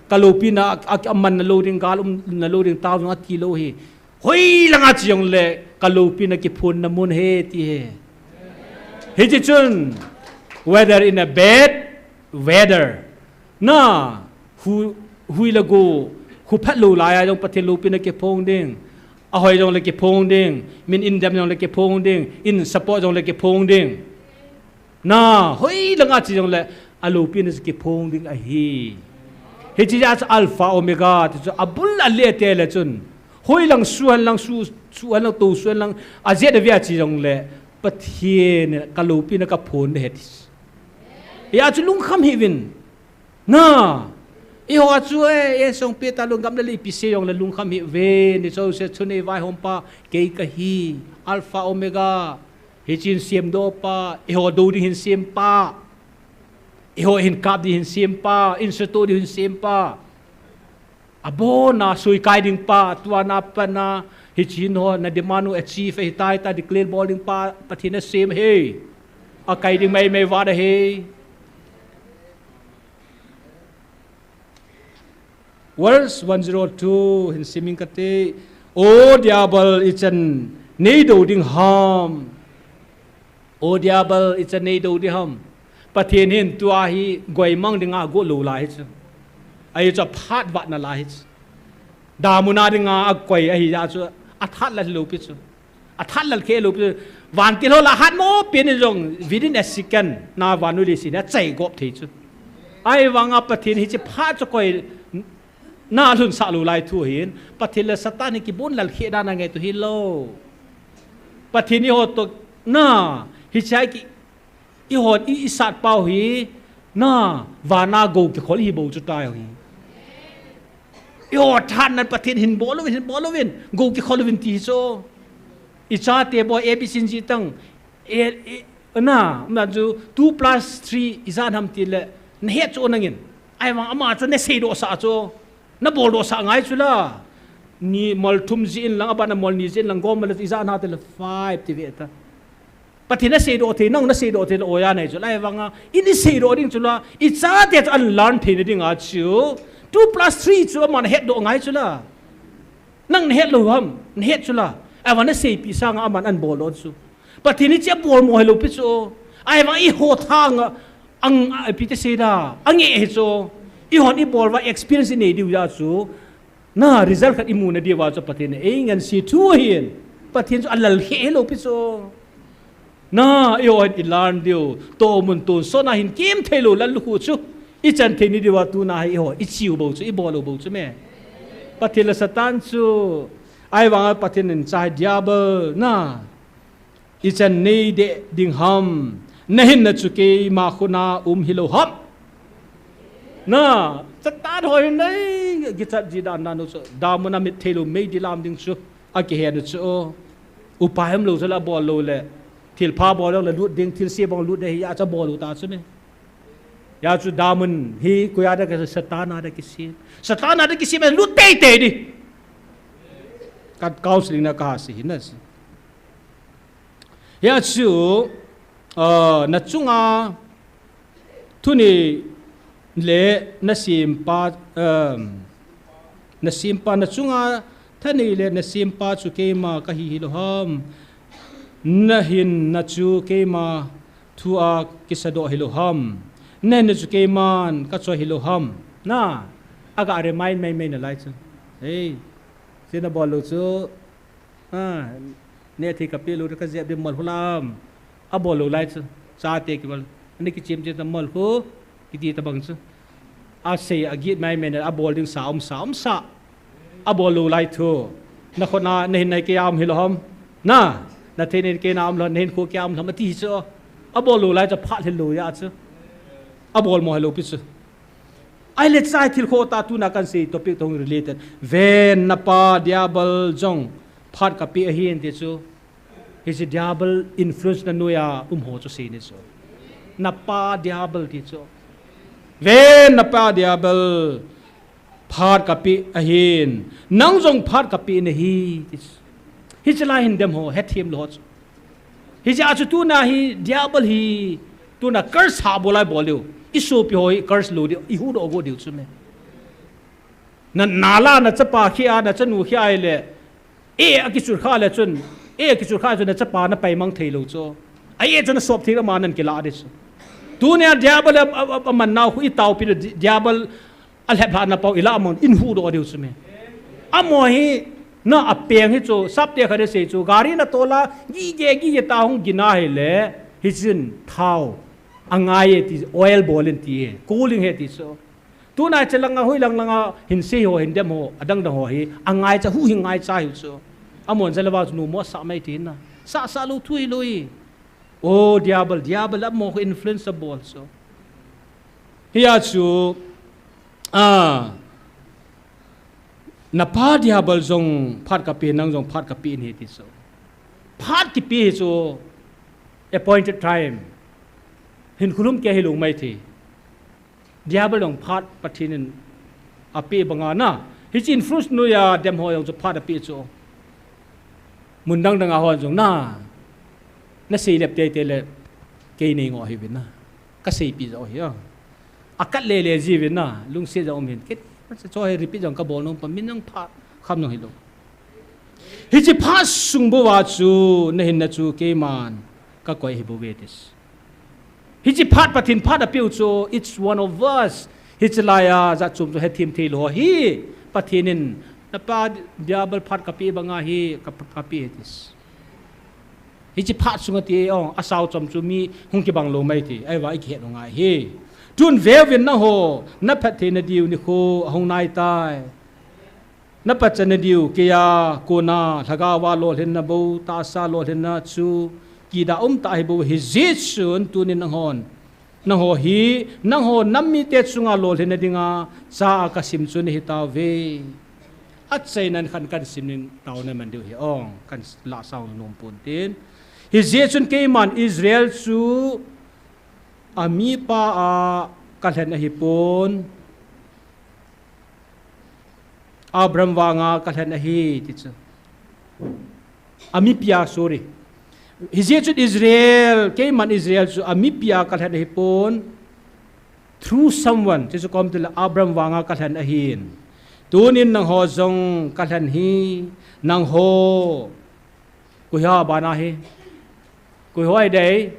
Ka loupina a, a, aman na lou ding, gal um na lou ding tao jong ati lou ahi. Hoilanga che jongle ka loupina kiphonna mun ahi ti ahi. Hiche chun, whether in a bad weather, na, hu, hui le go, hu phat lou laiya jong Pathen loupina kiphong ding. Ahoi jongle kiphong ding, min idam jongle kiphong ding, in support jongle kiphong ding. Na, hoilanga che jongle, aloupina chu kiphong ding ahi. Hiche jeh a chu Alpha Omega, ti chu abul ale tele chun. Hoilang suh hen lang, suh, suh hen lang, tou suh hen lang, ajeh a vea che jongle, Pathen in ka loupina kaphonna ahi ti. Hia chu lungkham hih uvin. Na, eiho a chu e, e song pe talou gam le ipi sei jongle lungkham hih uvin, ni jouse chun ei vaihompa, kei kahi, Alpha Omega. Hiche hin semdohpa, eiho dou ding hin sempa, eiho hin kap ding hin sempa, in sutoh ding hin sempa. Abonna soikai dingpa, tua na pat na, hiche hin ho, na demand u achieve ahitai tia declare bol dingpa, Pathen in asem ahi. Akai ding maimai vat ahi. Verse one zero two, hin sim ing kate, O Diabol, ichan nei dou ding ham. O Diabol, ichan nei dou ding ham. Pathen hin tua hi goimang dinga agot lou lai hi chu. Ahi chu aphat vatna lai hi chu. Damuna dinga akoi ahi jeh chu athat lal lou pi chu. Athat lal khe lou pi chu. Vantil ho la hat mo pi ni jong within a second na vannoi leiset hi achai gop thei chu. Ahivanga Pathen hiche phat chu koi na alhunsah lou lai thu ahin, Pathen le Satan hi kibon lal khe dan angai tu hilou. Pathen eiho toh na, hiche a ki, eihon i, isat pau hi, na, vana gou kikhol hi bou chu tai hi. Eiho thahatna Pathen hin bol uvin, hin bol uvin, gou kikhol uvin ti hi chu. Ichate bou A B C ji tang, e, e, na, na chu two plus three ijat ham tile, nahet chu nangin. Ahivang ama chu naseidoh sah chu. Nabol doh sah ngai chu la. Ni mol thum jin lang, aban a mol ni jin lang, gom le ijat ham tile five ti ve ta. Pathen naseidoh thei, nang naseidoh thei le oja nei chu la, ahivanga, in iseidoh ding chu la, ichate chu an learn theina dinga chu. Two plus three chu aman ahetdoh ngai chu la. Nang nahet lou ham, nahet chu la. Ahivang naseipi sanga aman ahin bol doh chu. Pathen in hiche bol mo hilou pi chu. Ahivang eiho thanga, ang, a, ipi ti sei da, angeh hi chu. Eihon ibol uva experience inei diu jeh chu. Na, result khat imu na diuva chu Pathen in eingansei thu ahin. Pathen chu alal khe hilou pi chu. Na, eihon ilan diu, tomun tonsot na hin kimthei lou lallukhuh chu. Ichan thei ni diuva tuna hi eiho, ichiu bou chu, ibol u bou chu me. Pathen le Satan chu, ahivanga Pathen in cha hi Diabol, na. Ichan nei deh ding ham, nahinna chu keima khut a um hilou ham. Na, Satan ho hin nei, kichat ji dan dan u chu, damuna mit thei lou, mei dilam ding chu, akihen u chu. Upai umlou chu la bol lou le, thilpha bol lou le lut ding, thilse bang lut ding hia chu bol u ta chu me. Hia chu damun hi, koia dia kisem, Satan a dia kisem. Satan a dia kisem, lut teitei di. Ka counseling na kasei hi na si. Hia chu, uh, na chunga thunei le nasempa, um, nasempa na chunga thanei le nasempa chu keima kahi hilou ham. Nahinna chu keima thu a kisadoh hilou ham. Nene chu keiman kachoi hilou ham. Na, aga remind mai mai nalai chu. Ei, sina bol lou chu. Ah, nethei kapeh lou, kajep ding mol khu lam. Abol lou lai chu. Chate kibol. Ani kichim chim ta mol khu. Kiti tabang chu. Asei agit mai mai na abol ding sa um sa um sa. Abol lou lai thu. Nakhut na, nahin nai kei a um hilou ham. Na, nathei nei kei na um lou, nahinkho kei a um lou ham ati chu. Abol lou lai chu phat hilou ya chu. Abol mo hilou pi chu. Ahile chai thil khoh tah tuna kansei topic toh related. Ven napa diabol jong phat kapeh ahin ti chu. Hiche diabol influence na noiya um ho chu seina chu. Napa diabol ti chu. Ven napa diabol phat kapeh ahin. Nang jong phat kapeh nahi ti chu. Hiche lai hin dem ho, hethem lou ho chu. Hiche a chu tuna hi diabol hi tuna curse ha bol lai bol diu. Isopi ho hi curse lou diu, ihuhdoh go diu chu me. Na, nala nachapa khia, nachanu khia ahile. E, akichul kha le chun. E, akichul kha chun nachapa napaimang thei lou chu. A e chun nasop thei lama nan kila di chu. Tunia diabol a, a, a, aman nau khu itaopi di-, diabol alhep lhah na pau ila amang in huhdoh diu chu me. Amaho hi na apeng hi chu, sapte khat in asei chu, gari natol a, gige, gige ta hung gin ahile, hichun thao. Angai e ti, oil bol in ti e, cooling he ti chu. Tuna chelanga, hoilang langa, hinsei ho, hindem ho, adang dang ho hi, angaicha, huhhing ngaicha hiu chu. Amahon jale vang chu nomo asah mai ti na. Sah, sah lou thu hilou hi. O, diabol, diabol, amaho khu influence abol chu. Hia chu, a, napa diabol jong phat kapeh, nang jong phat kapeh nahi ti chu. Phat kipeh hi chu, appointed time. Hinkho lum kei hilou mai thei. Diabol jong phat Pathen in apeh banga na. Hiche influence noiya dem ho jong chu phat apeh chu. Mun dang dang a hon jong na. Nasei lep teitei le kei nei ngoh hiuvin na. Kaseipi jo hi a. Akat lele jiuvin na. Lungset jong um hin. Kei, cho hi repeat jong kabol nom pa min jong phat kham jong hilou. Hiche phat sung bou a chu, nahinna chu keiman kakoi hi bou ve ti chu. Hiche phat Pathen phat apeu chu, each one of us. Hiche laiya jat chom chu hethem thei lou hi. Pathen in, napa diabol phat kapeh banga hi, ka, kapeh ti chu. Hiche phat sunga ti ong, asao chom chu mi hung kibang lou mai ti. Ahivang ikihet u ngai hi. Tun veuvin nangho, naphatthei nadiu nikho ahung nai tai. Napatchan nadiu, keiya kona lhagao a lolhinna bou, tahsa lolhinna chu, kida um tah hi bou, hijeh chun tunin nanghon. Nangho hi, nangho nam mite chunga lolhinna dinga, cha a kasim chu nahi tauve. Achainan khan kasim ning taona man diu hi ong, kan la sang nom pon tin. Hijeh chun keiman Israel chu, amipa a kalhen ahipon. Abraham vanga kalhen ahi, ti chu. Amipia, sorry. Hijeh chun Israel, keiman Israel chu amipia kalhen ahipon. Through someone, ti chu kom tile Abraham vanga kalhen ahin. Tunin nangho jong kalhen hi, nangho. Koi ho bana hi. Koi ho ahi dei.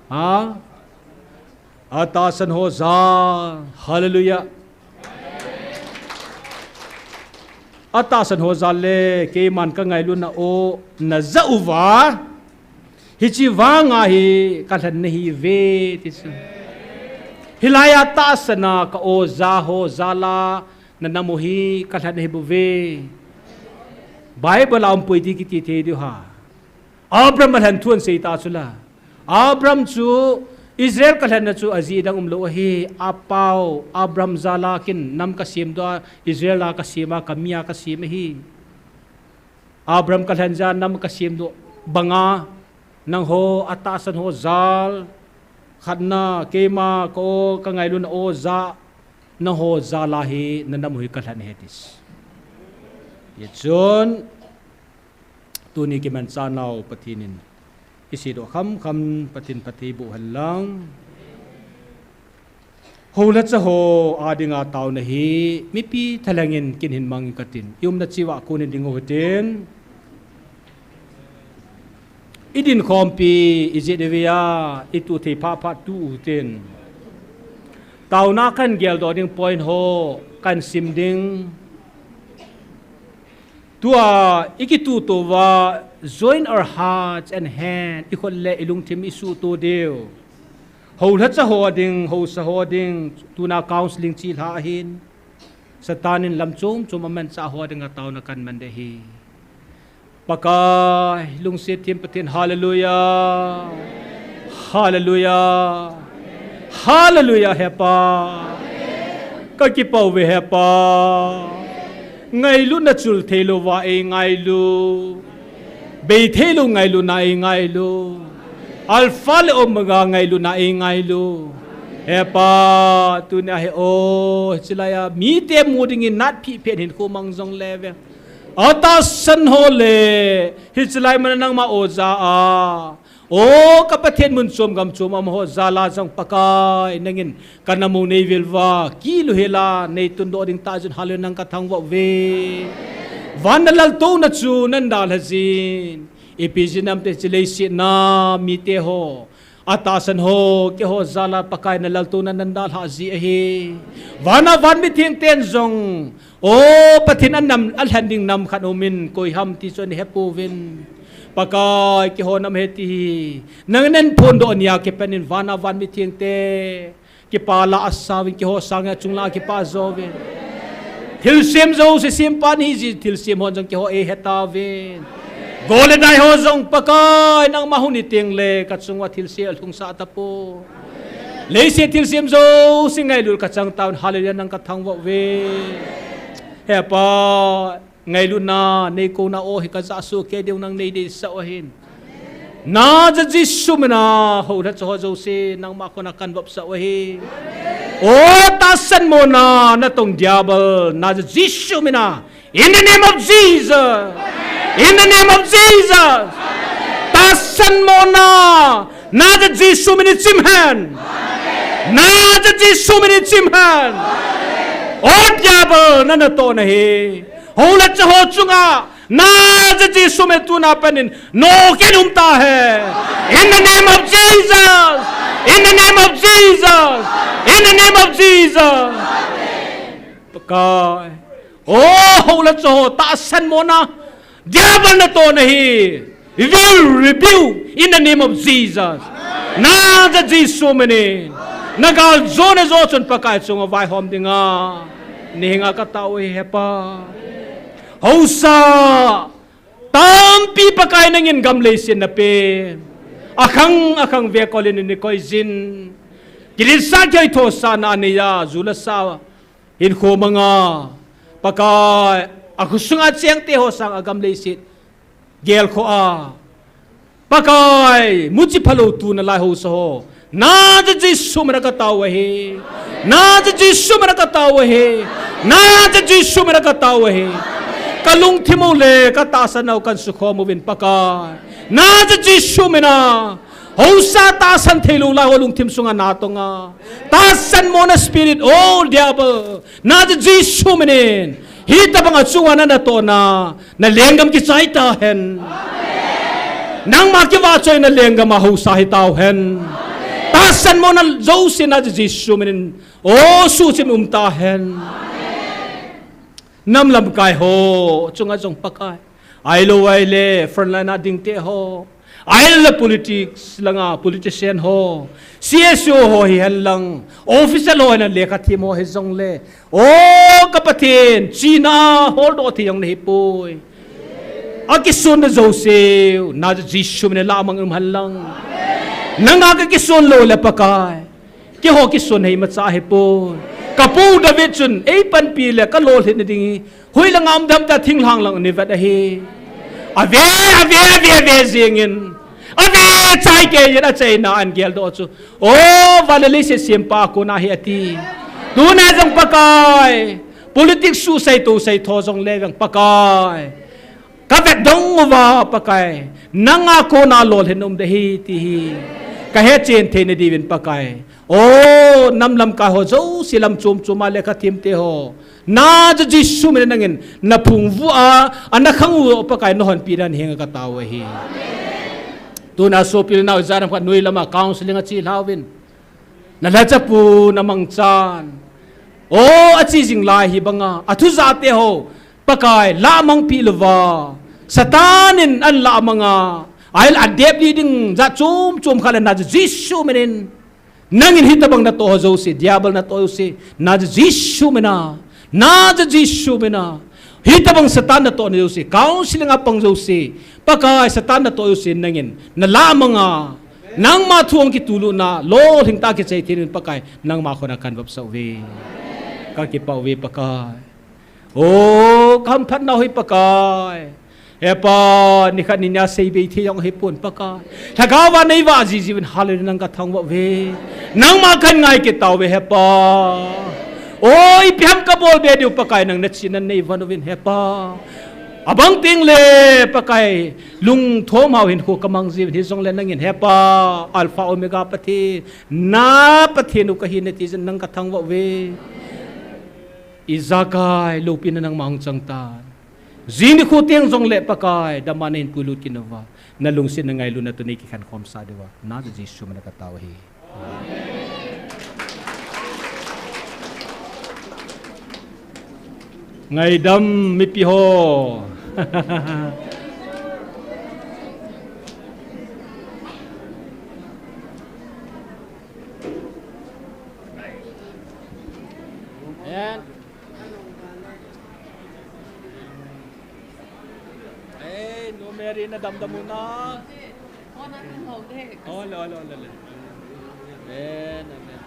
Ha? Atahsan ho jal. Hallelujah. Atahsan ho jal le, keiman kangailutna o, najah uva. Hiche vanga hi, kalhen nahiuve, ti chu. Hilaiya tahsan a ka o ja ho jal a, nanam u hi, kalhen nahi bouve. Bible a umpoi ti kiti thei diu ha. Abraham alhen thu ahin sei ta chu la. Abraham chu Israel kalhenna chu ajeh dang umlou ahi. Apau Abraham jal a kin nam kasemdoh a, Israel a kasem a, kami a kasem ahi. Abraham kalhen jeh a nam kasemdoh banga, nangho atahsan ho jal, khatna, keima, ka o, kangailutna o ja, nangho jal a hi, nanam u hi kalhen ahi ti chu. Hichun, tuni kimanchah nau Pathen in iseidoh khamkham Pathen phatthei boh hen lang. Hou le cha ho a dinga taona hi mipi thalheng in kin hin mang inge katin. I umna cheh uva kon in ding u hitin. I dinkhompi, i jet ivei a, i tuh thei phapha tuh u hitin. Taona kahin geldoh ding point ho kahin sim ding. Tua i kituh uva, join our hearts and hand, i khut le i lungthim i suhtuh diu. Houlhacha ho ding, housa ho ding, tuna counseling chilhah ahin. Satan in lam chom chom amanchah ho dinga taona kahin man ding ahi. Pakai, lungset them Pathen, hallelujah. Hallelujah. Hallelujah, He Pa. Ka kipah uve, He Pa. Ngailutna chul theilouva eingailu. Bei theilou ngailutna eingailu. Alpha le Omega ngailutna eingailu. He Pa, tunia hi o, hiche laiya mite mu dingin natpi phen hinkho mang jongle ve. Atahsan ho le, hiche lai mana nangma oja a. O, ka Pathen mun chom gam chom amaho jal a jong Pakai, nangin ka nam u nei vil uva, kil u hel a, nei tundoh ding tah jeh in hallelujah nang ka thangvah uve. Van na laltouna chu nan dalha jin. Ipi jeh ham itile hiche leiset a mite ho, atahsan ho, keiho jal a Pakai na laltouna nan dalhah ji ahi. Van a van mitheng ten jong, o, Pathen anam, alhen ding nam khat aumin, koi ham ti chu ana hepouvin. Pakai, keiho nam ahi ti hi nangin nahin phondoh nia kipat in van a van mitheng te kipah la asauvin, keiho sanga chunga kipah jouvin. Thilsem jouse sempa nahi jeh in thilsem hon jong keiho eihe tauvin. Gol le dai ho jong Pakai, nangma hung hi tengle ka chunga thilse alhungsah tapoi. Leiset thilsem jouse ngailut ka chang tauvin, hallelujah nang ka thangvah uve. He Pa, ngailutna nei kona o hi ka jah soh kei diu nang nei deisah u ahin. Nazareth Jesu mina houlhacha ho jouse nangma kona kahin vopsah u ahi. O, tahsan mona natong diabol, Nazareth Jesu mina. In the name of Jesus. In the name of Jesus. Tahsan mona, Nazareth Jesu mina chimhen. Nazareth Jesu mina chimhen. O diabol, na natoh nahi. Houlhacha ho chunga, Nazareth Jesu mina tuna pat in, nodoh in um tahen. In the name of Jesus. In the name of Jesus. In the name of Jesus. Pakai. O, houlhacha ho, tahsan mona. Diabol natoh nahi. We will rebuke in the name of Jesus. Nazareth Jesu mina. Na galjona joh chun Pakai chunga vaihom dinga nei henga ka tao uve He Pa. Haosa tampi Pakai nangin gam leiset napen. Akhang akhang vekol in nei koijin. Kiletsah kithoisahna neiya, ju le sa hinkho manga. Pakai, akhosunga chengte ho sanga gam leiset gelkhoh a, Pakai, muchi phalou tuna lai haosa ho, Nazareth Jesu mina ka tao u ahi. Nazareth Jesu mina ka tao u ahi. Nazareth Jesu mina ka tao u ahi. Ka lungthim u le ka tahsan u kahin sukhom uvin Pakai. Nazareth Jesu mina. Haosa tahsan theilou lai ho lungthim sunga na tonga, tahsan mona spirit, o diabol, Nazareth Jesu mina. Hitobanga chunga na natohna, na lenggam kichai tahen. Nangma kivahchoina lenggam a haosa hi tauhen. Tahsan mona jouse Nazareth Jesu mina, o, suhchim um tahen. Nam lamkai ho chunga jong Pakai, ahilou ahile frontline a dingte ho, ahilou le politics langa politician ho, C S O ho hihen lang, official ho hihen lang, lekha them ho hijongle, o ka Pathen, china holdoh thei jong nahipoi. Akisonna jouse u Nazareth Jesu mina lamang um hen lang. Nanga kakison lou le Pakai, keiho kison hi imacha ahipoi. Ka pu David chun, eipanpi le kalolhinna ding hi hoilanga um dem tia thinglhang lang in avet ahi. Ave, ave, ave, ave jingin, ave chai kei jin, achaina ahin geldoh chu, o, van le leiset sempa kona ahi ati. Tuna jong Pakai, politics suhsei tohsei tho jongle vang Pakai, kavet dong uva Pakai, nanga kona lolhin um ding ahi ti hi kahetchen theina diuvin Pakai, o, nam lamkai ho jouse, lam chom choma lekha themte ho, Nazareth Jesu mina nangin naphung uva, ana khang u Pakai nahonpi dingin henga katao u ahi. Tuna sopi le nao, ijat ham khat noi lama counseling a chelhauvin. Na lhachapu na mangchan. O, achi jing lai hi banga, athu jate ho, Pakai, lamang pi louva. Satan in an lamanga. Ahile adep li ding jat chom chom khat le naja Jesu minin. Nangin hitabang natoh ho jouse, diabol natoh jouse, naja Jesu mina. Naja Jesu mina. Hitabang Satan natoh na jouse, counseling a pang jouse. Pakai Satan natoh jouse nangin. Na lamanga. Nangma thu hung kitulutna, lolhing tah kichai theina in Pakai, nangma khut a kahin vopsah uve. Kakipah uve Pakai. O, kahamphatna hi Pakai. Hepa, nikhat ni nia seibei thei jong hipon Pakai. Lhagao va nei vah jiji uvin hallelujah nang kathangvah uve. Nangma kahin ngai kit tauve Hepa. O, ipi ham kabol be diu Pakai nang nachihna nei von uvin Hepa. Abang tengle Pakai. Lungthom hao hinkho kamang jiuvin hijongle nangin Hepa. Alpha Omega Pathen. Na Pathen u kahi nati jin nang kathangvah uve. Ijakai loupina nangma hung chang tan. Jing nikho teng jongle Pakai, dama nahin puilut kit nauva. Na lungset na ngailutna toh nei kikhen khomsa diuva. Naja Jesu mina katao ahi. Ngaidam mipi ho. Amen. Ei, Nu Mary na damdam u na. Ole, ole, ole, ole. Amen, amen.